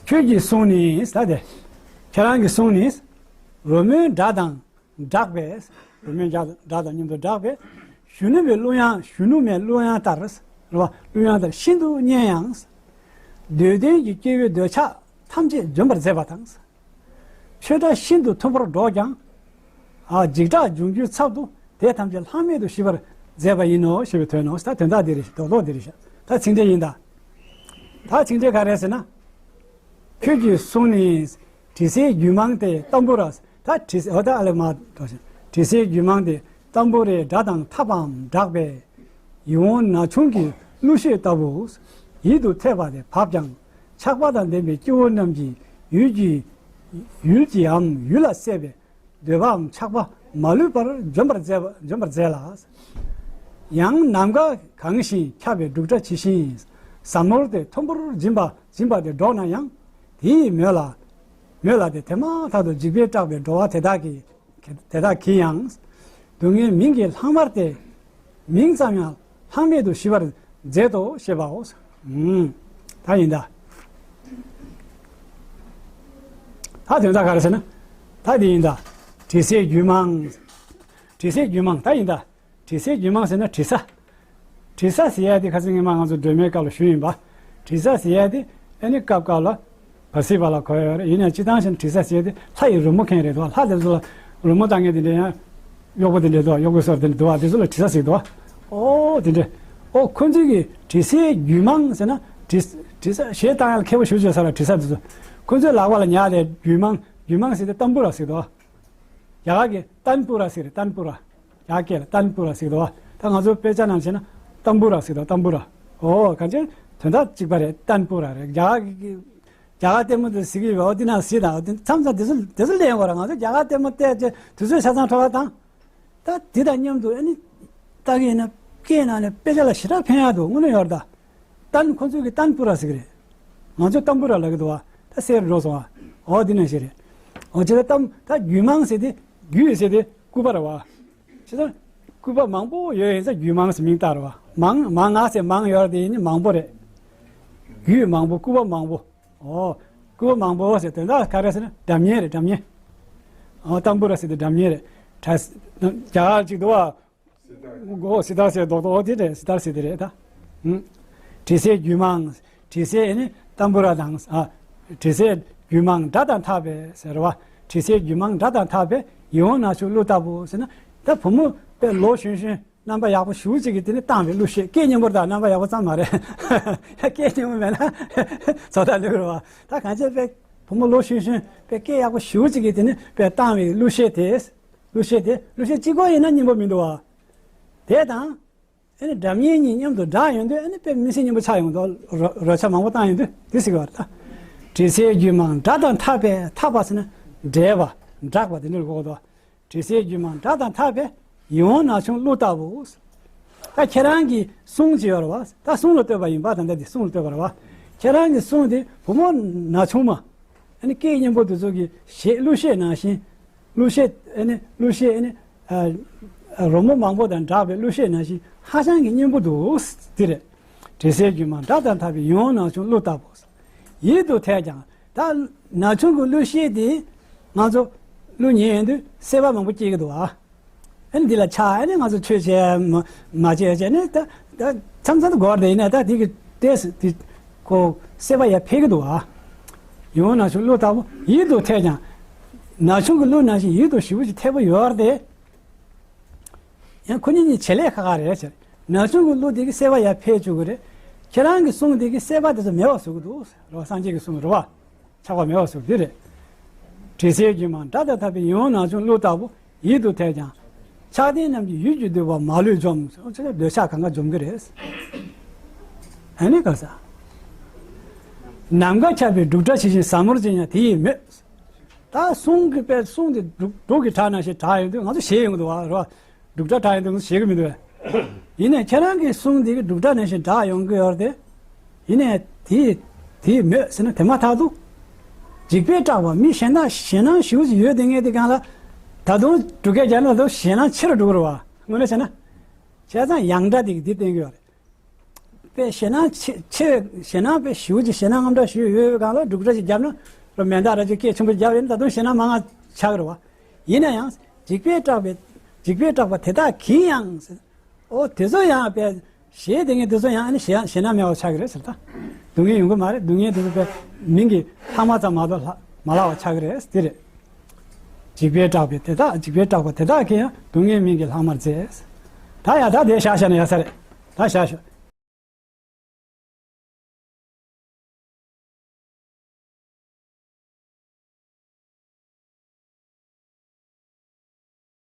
ཁྱོད་ཀྱིས་གསུངས་ནས་ད་དེ། ཁྱེད་རང་གིས་གསུངས་ནས། རོལ་མོའི་སྒྲ་དང་སྦྲགས་པས། རོལ་མོའི་སྒྲ་དང་མཉམ་དུ་སྦྲགས་པས། གཞོན་ནུ་མའི་གླུ་དབྱངས་གཞོན་ནུ་མའི་གླུ་དབྱངས་ལྟར། རེད་བ། གླུ་དབྱངས་ལྟར་ཤིན་ཏུ་སྙན་ཡང་། འདོད་ལྡན་གྱི་སྐྱེ་བོའི་འདོད་ཆགས་ཐམས་ཅད་འཇོམས་པར་མཛད་པ་དང་། ཆོས་སྒྲ་ཤིན་ཏུ་མཐོན་པོར་སྒྲོགས་ཀྱང་། ཨ་འཇིགས་སྐྲག་འབྱུང་རྒྱུའི་ཚབ་ཏུ་དེ་ཐམས་ཅད་ལྷག་མེད་དུ་ཞི་བར་མཛད་པ་ཡིན་ནོ་ཞེས་པའི་དོན་ནོ། ད་དོན་དག་འདི་རེད། རྡོག་རྡོག་འདི་རེད་ཤག་ད་ཚིག་འགྲེལ་ཡིན་ད། ད་ཚིག་འགྲེལ་ག་རེ་ཟེར་ན། ཁྱོད་ཀྱིས་གསུངས་ནས། དྲི་ཟའི་རྒྱུད་མང་སྟེ་ཏམ་བུ་ར། ད་དྲི་ཟ་འོ་ད་ཨ་ལེ་མ་འགྲོ་ཞིང་དྲི་ཟའི་རྒྱུད་མང་སྟེ་ཏམ་བུ་རའི་སྒྲ་དང་འཐབ་པའམ་སྦྲགས་པའི་ཡིད་འོང་ན་ཆུང་གི་གླུ་གཞས་ལྟ་བུ། ཡིད་དུ་འཐད་པ་དེ་བབ་ཀྱང་ཆགས་པ་དང་ལྡན་པའི་སྐྱེ་བོ་རྣམས་ཀྱི་ཡུལ་གྱི་ཡུལ་གྱི་འམ་ཡུལ་ལ་སྲེད་པའི་འདོད་པའམ་ཆགས་པ་མ་ལུས་པར་འཇོམས་པར་མཛད་པ་འཇོམས་པར་མཛད་ལ། ཡང་ནམ་མཁའ་གང་ཞིང་ཁྱབ་པའི་འབྲུག་སྒྲ་ཇི་བཞིན་ཟབ་མོར་ཏེ་མཐོན་པོར་འབྱིན་པ་འབྱིན་པ་དེ་སྒྲོགས་ན་ཡང་དེའི་མོད་ལ། མོད་ལ་དེ་དེ་མ་ཐག་ཏུ་འཇིགས་པས་སྐྲག་པའི་འགྲོ་བ་དེ་དག་གི་དེ་དག་གིས་ཡང་སྡུག་བསྔལ་མིང་གི་ལྷག་མར་ཏེ། མིང་ཙམ་ཡང་ལྷག་མེད་དུ་ཞི་བར་མཛད་དོ་ཞེས་པའོ། ཨུམ། ད་ཡིན་ད། ད་དོན་དག་ག་རེ་ཟེར་ན། ད་དེ་ཡིན་ད། དྲི་ཟའི་རྒྱུད་མང་། དྲི་ཟའི་རྒྱུད་མངས་ད་ཡིན་ད། དྲི་ཟའི་རྒྱུད་མངས་ཟེར་ན་དྲི་ཟ། དྲི་ཟ་ཟེར་ཡ་དེ་ཁ་སང་ཉི་མ་ང་ཚོ་སྒྲོལ་མའི་སྐབས་ལ་ཞུས་ཡིན་པ། དྲི་ཟ་ཟེར་ཡ་དེ་ཨ་ནི་སྐབས་སྐབས་ལ་བར་སྲིད་པ་ལ་གོ་ཡ་ཡོད་རེད། ཡིན་ཡང་སྤྱིར་བཏང་བྱས་ན་དྲི་ཟ་ཟེར་ཡ་དེ་ལྷ་ཡི་རོལ་མོ་མཁན་རེད་འདུག་ལྷ་དེ་ཚོ་ལ་རོལ་མོ་བཏང་མཁན་དེ་འདྲ་ཡང་གཡོག་པོ་དེ་འདྲ་འདུག་གཡོག་པོའི་སོར་དེ་འདྲ་འདུག་དེ་ཚོ་ལ་དྲི་ཟ་ཟེར་འདུག་ཨོ་དེ་འདྲ། ཨོ་ཁོ་ཚོས་ཀྱི་དྲི་ཟའི་རྒྱུད་མངས་ཟེར་ན་དྲི་དྲི་ཟ་གཞས་བཏང་ཡ་ལ་མཁས་པོ་ཞེ་པོ་ཅིག་ཡོད་ས་རེད། དྲི་ཟ་དེ་ཚོ་ཁོ་ཚོའི་ལག་པ་ལ་ཉར་ཏེ་རྒྱུད་མངས་རྒྱུད་མངས་ཟེར་དེ་ཏམ་བུ་ར་ཟེར་འདུག་རྒྱ་གར་གྱི་ཏན་པུ་ར་ཟེར་རེད། ཏན་པུ་ར། རྒྱ་སྐད་ལ་ཏན་པུ་ར་ཟེར་འདུག་བ། ད་ང་ཚོ་དཔེ་ཆ་ནང་བྱས་ན་ཏམ་བུ་ར་ཟེར་འདུག་ཏམ་བུ་ར། ཨོ་གང་ཅི་དོན་དག་གཅིག་པ་རེད། ཏན་པུ་ར་རེད། རྒྱ་གར་གྱི་རྒྱ་གར་ལྟད་མོ་དེ་གཟིགས་ཀྱི་ཡོད་འོ་དེ་ནང་གཟིགས་དང་། དེ་མཚམས་མཚམས་དེ་ཚོ་དེ་ཚོ་ལེན་དགོས་ར། ང་ཚོ་རྒྱ་གར་ལྟད་མོ་བལྟས་ཚེ་དུས་ཚོད་ཆ་ཚང་འཕྲོ་བ་དང་། ད་དེ་དང་མཉམ་དུ་ཨ་ནི་ལྟ་གི་ཡིན་ན་སྐད་ནང་ནས་དཔེ་ཆ་ལ་ཞེ་དྲག་ཕན་ཡག་འདུག་དངོས་གནས་ཡོད་རེད་ད། ཏན་ཁོ་ཚོས་ཀྱི་ཏན་པུ་ར་ཟེར་གི་རེད། ང་ཚོས་ཏམ་བུ་ར་ལབ་ཀྱི་འདུག་བ། ད་གསལ་རུ་འགྲོ་སོང་བ། འོ་འདི་ནང་བཞིན་རེད། འོ་ཅི་ད་ཏམ་ད་རྒྱུད་མངས་ཟེར་དེ་རྒྱུད་ཟེར་དེ་སྐུད་པ་རེད་བ། ཅི་ད་སྐུད་པ་མང་པོ་ཡོད་ཡིན་ཙང་རྒྱུད་མངས་ཟེར་མིང་བཏགས་རེད་བ། མང་མང་ང་ཟེར་མང་ཡོད་རེད་དེ་ཡིན་ནི་མང་པོ་རེད། རྒྱུད་མང་པོ་སྐུད་པ་མང་པོ། ཨོ། སྐུད་པ་མང་པོ་ཟེར་དོན་དག་ག་རེ་ཟེར་ན་སྒྲ་སྙན་རེད། སྒྲ་སྙན། ཨོ་ཏམ་བུ་ར་ཟེར་དེ་སྒྲ་སྙན་རེད། ད་རྒྱ་གར་ཅིག་འདུག་བ། ཨོ་སི་ཏར་ཟེར་རྡོག་རྡོག་ཨོ་དེ་རེད། སི་ཏར་ཟེར་དེ་རེད་ད། ཨུམ། དྲི་ཟའི་རྒྱུད་མངས། དྲི་ཟའི་ནི་ཏམ་བུ་ར་དང་། ཨ། དྲི་ཟའི་རྒྱུད་མངས་སྒྲ་དང་ཐག་པས་ཟེར་བ། དྲི་ཟའི་རྒྱུད་མངས་སྒྲ་དང་ཐག་པས་ཡིད་འོང་ནག་ཆུང་གླུ་ལྟ་བུ་ཟེར་ན། ད་བུ་མོ་དཔེ་ལོ་གཞོན་གཞོན་རྣམ་པ་ཡག་པོ་ཞེ་པོ་ཅིག་གིས་དེ་ནི་བཏང་བའི་གླུ་གཞས། སྐད་སྙན་པོ་དང་རྣམ་པ་ཡག་པོ་ཙམ་མ་རེད། སྐད་སྙན་པོ་མེད་ན་བཟོ་ལྟ་ལོས་རེད་བ། ད་གང་ཅི་དཔེ་བུ་མོ་ལོ་གཞོན་གཞོན་དཔེ་སྐད་ཡག་པོ་ཞེ་པོ་ཅིག་གིས་དེ་ནི་དཔེ་བཏང་བའི་གླུ་གཞས་དེ། གླུ་གཞས་དེ་གླུ་གཞས་གཅིག་པོ་ཡིན་ན་སྙན་པོ་མི་འདུག་བ། དེ་དང་། ཨ་ནི་སྒྲ་སྙན་གཉིས་མཉམ་དུ་སྦྲགས་ཡོང་དུས་ཨ་ནི་དཔེ་མི་སྲིད་སྙན་པོ་ཆགས་ཡོང་དུས། རོལ་རོལ་ཆ་མང་པོ་བཏང་ཡོང་དུས་དེ་ཟེར་གི་བ་རེད་ད། དྲི་ཟའི་རྒྱུད་མངས་སྒྲ་དང་ཐག་པས། ཐག་པ་ཟེར་ན་འབྲེལ་བ། སྦྲགས་པ་དེ་འདྲ་ལ་གོ་གི་འདུག་དྲི་ཟའི་རྒྱུད་མངས་སྒྲ་དང་ཐག་པས། ཡིད་འོང་ནག་ཆུང་གླུ་ལྟ་བུ། ད་ཁྱེད་རང་གི་གསུང་ཅིག་ཡོད་རེད་བ། ད་གསུང་ལ་ལྟོས་པ་ཡིན་པ། ད་ལྟ་འདི་གསུང་ལ་ལྟོས་པ་རེད་བ། ཁྱེད་རང་གི་གསུང་དེ་བུ་མོ་ནག་ཆུང་མ། ཨ་ནི་སྐད་སྙན་པོ་དེ་ཚོ་གི་གཞས་གླུ་གཞས་ནང་བཞིན། གླུ་གཞས་ཨ་ནི་གླུ་གཞས་ཨ་ནི། ཨ། རོལ་མོ་མང་པོ་དང་སྦྲགས་པའི་གླུ་གཞས་ནང་བཞིན་ཧ་ཅང་གི་སྙན་པོ་འདུག་དེ་རེད། དྲི་ཟའི་རྒྱུད་མངས་སྒྲ་དང་ཐག་པས། ཡིད་འོང་ནག་ཆུང་གླུ་ལྟ་བུ། ཡིད་དུ་འཐད་ཀྱང་། ད་ནག་ཆུང་གི་གླུ་གཞས་དེ་ང་ཚོ་གླུ་ཉན་ཡོང་དུས་སྲེད་པ་མང་པོ་སྐྱེ་གི་འདུག་ཨ། ཨ་ནི་འདི་ལ་ཆགས། ཨ་ནི་ང་ཚོ་ཆོས་བྱས་མ་མ་བྱས་བྱས་ནས་ད་ད་མཚམས་མཚམས་འགོར་དེ་ཡིན་ན་ད་དེ་གི་ཏེས་དེ་ཁོ་སྲེད་པ་ཡར་འཕེལ་གི་འདུག་ཨ། ཡིད་འོང་ནག་ཆུང་གླུ་ལྟ་བུ། ཡིད་དུ་འཐད་ཀྱང་། ནག་ཆུང་གི་གླུ་ནང་བཞིན་ཡིད་དུ་ཞེ་པོ་ཅིག་འཐད་པོ་ཡོད་རེད་དེ། ཡང་ཁོ་གཉིས་གཉིས་བྱེད་ལས་ཁག་ཁག་རེད་ཟེར། ནག་ཆུང་གི་གླུ་དེ་གི་སྲེད་པ་ཡར་འཕེལ་བཅུག་གི་རེད། ཁྱེད་རང་གི་གསུང་དེ་གི་སྲེད་པ་དེ་ཚོ་མེད་པ་བཟོ་གི་འདུག་རེད་བ། སངས་རྒྱས་ཀྱི་གསུང་རེད་བ། ཆགས་པ་མེད་པ་བཟོ་གི་རེད། དྲི་ཟའི་རྒྱུད་མངས་སྒྲ་དང་ཐག་པས། ཡིད་འོང་ནག་ཆུང་གླུ་ལྟ་བུ། ཡིད་དུ་འཐད་ཀྱང་། ཆགས་ལྡན་རྣམས་ཀྱི་ཡིད་ཀྱི་འདོད་པ་མ་ལུས་འཇོམས། འདོད་ཆགས་གང་ག་འཇོམས་ཀྱི་རེད། ཨ་ནི་ག་ས། ནམ་མཁའ་ཁྱབ་པའི་འབྲུག་སྒྲ་ཇི་བཞིན་ཟབ་མོར་གྱེས་ཀྱང་དེ་ཡིས་མོས། ད་གསུང་གི་དཔེ་གསུང་དེ་འབྲུག་འབྲུག་གི་སྒྲ་ནང་བཞིན་གྲགས་ཡོང་དུས་ང་ཚོ་ཞེད་ཡོང་གི་འདུག་བ་རེད་བ། འབྲུག་སྒྲ་གྲགས་ཡོང་དུས་ང་ཚོ་ཞེད་གི་མི་འདུག་བས། ཡིན་ནའི་ཁྱེད་རང་གི་གསུང་དེ་གི་འབྲུག་སྒྲ་ནང་བཞིན་གྲགས་ཡོང་གི་ཡོད་རེད་དེ། ཡིན་ནའི་དེ་དེ་མོས་ཟེར་ན་དེ་མ་ཐག་ཏུ། འཇིགས་པས་སྐྲག་པ་མི་གཞན་དག་ཞེད་སྣང་ཞེ་པོ་ཅིག་ཡོད་དེ་ངས་དེ་གང་ལ། ད་དུང་འབྲུག་སྐད་རྒྱག་ན་ད་དུང་ཞེད་སྣང་ཆེ་རུ་འགྲོ་གི་རེད་བ། དངོས་གནས་བྱས་ན། བྱས་ཙང་ཡང་སྒྲ་དེ་གི་དེ་བསྟན་གི་ཡོད་རེད། དཔེ་ཞེད་སྣང་ཆེ་ཆེ་བའི་ཞེད་སྣང་དཔེ་ཞེ་པོ་ཅིག་ཞེད་སྣང་དངངས་སྐྲག་ཞེ་པོ་ཡོད་པའི་སྒང་ལ་འབྲུག་སྒྲ་ཅིག་བརྒྱབ་ན་རོ་མེ་མདའ་ར་ཅིག་སྐད་ཆེན་པོ་བརྒྱབ་ཡོད་ན་ད་དུང་ཞེད་སྣང་མང་ང་ཆགས་ཀྱི་རེད་བ། ཡིན་ན་ཡང་འཇིགས་པས་སྐྲག་པའི་འཇིགས་པས་སྐྲག་པ་དེ་དག་གིས་ཡང་ཟེར། ཨོ་དེ་ཚོ་ཡང་དཔེ་ཞེད་དེ་ངས་དེ་ཚོ་ཡང་ཨ་ནི་ཞེད་ཞེད་སྣང་མེད་པ་ཆགས་ཀྱི་རེད་ཟེར་ད། སྡུག་བསྔལ་ཡོང་གི་མ་རེད། སྡུག་བསྔལ་དེ་ཚོ་དཔེ་མིང་གི་ལྷག་མ་ཙམ་མ་གཏོགས་ལྷག་མ་ལྷག་པ་ཆགས་ཀྱི་རེད་དེ་རེད། འཇིགས་པས་སྐྲག་པའི་དེ་དག་འཇིགས་པས་སྐྲག་པ་དེ་དག་གིས་ཡང་སྡུག་བསྔལ་མིང་གི་ལྷག་མར་མཛད། ད་ཡ་ད་དེ་བཞག་བཞག་ན་ཡག་ས་རེད། ད་བཞག་བཞག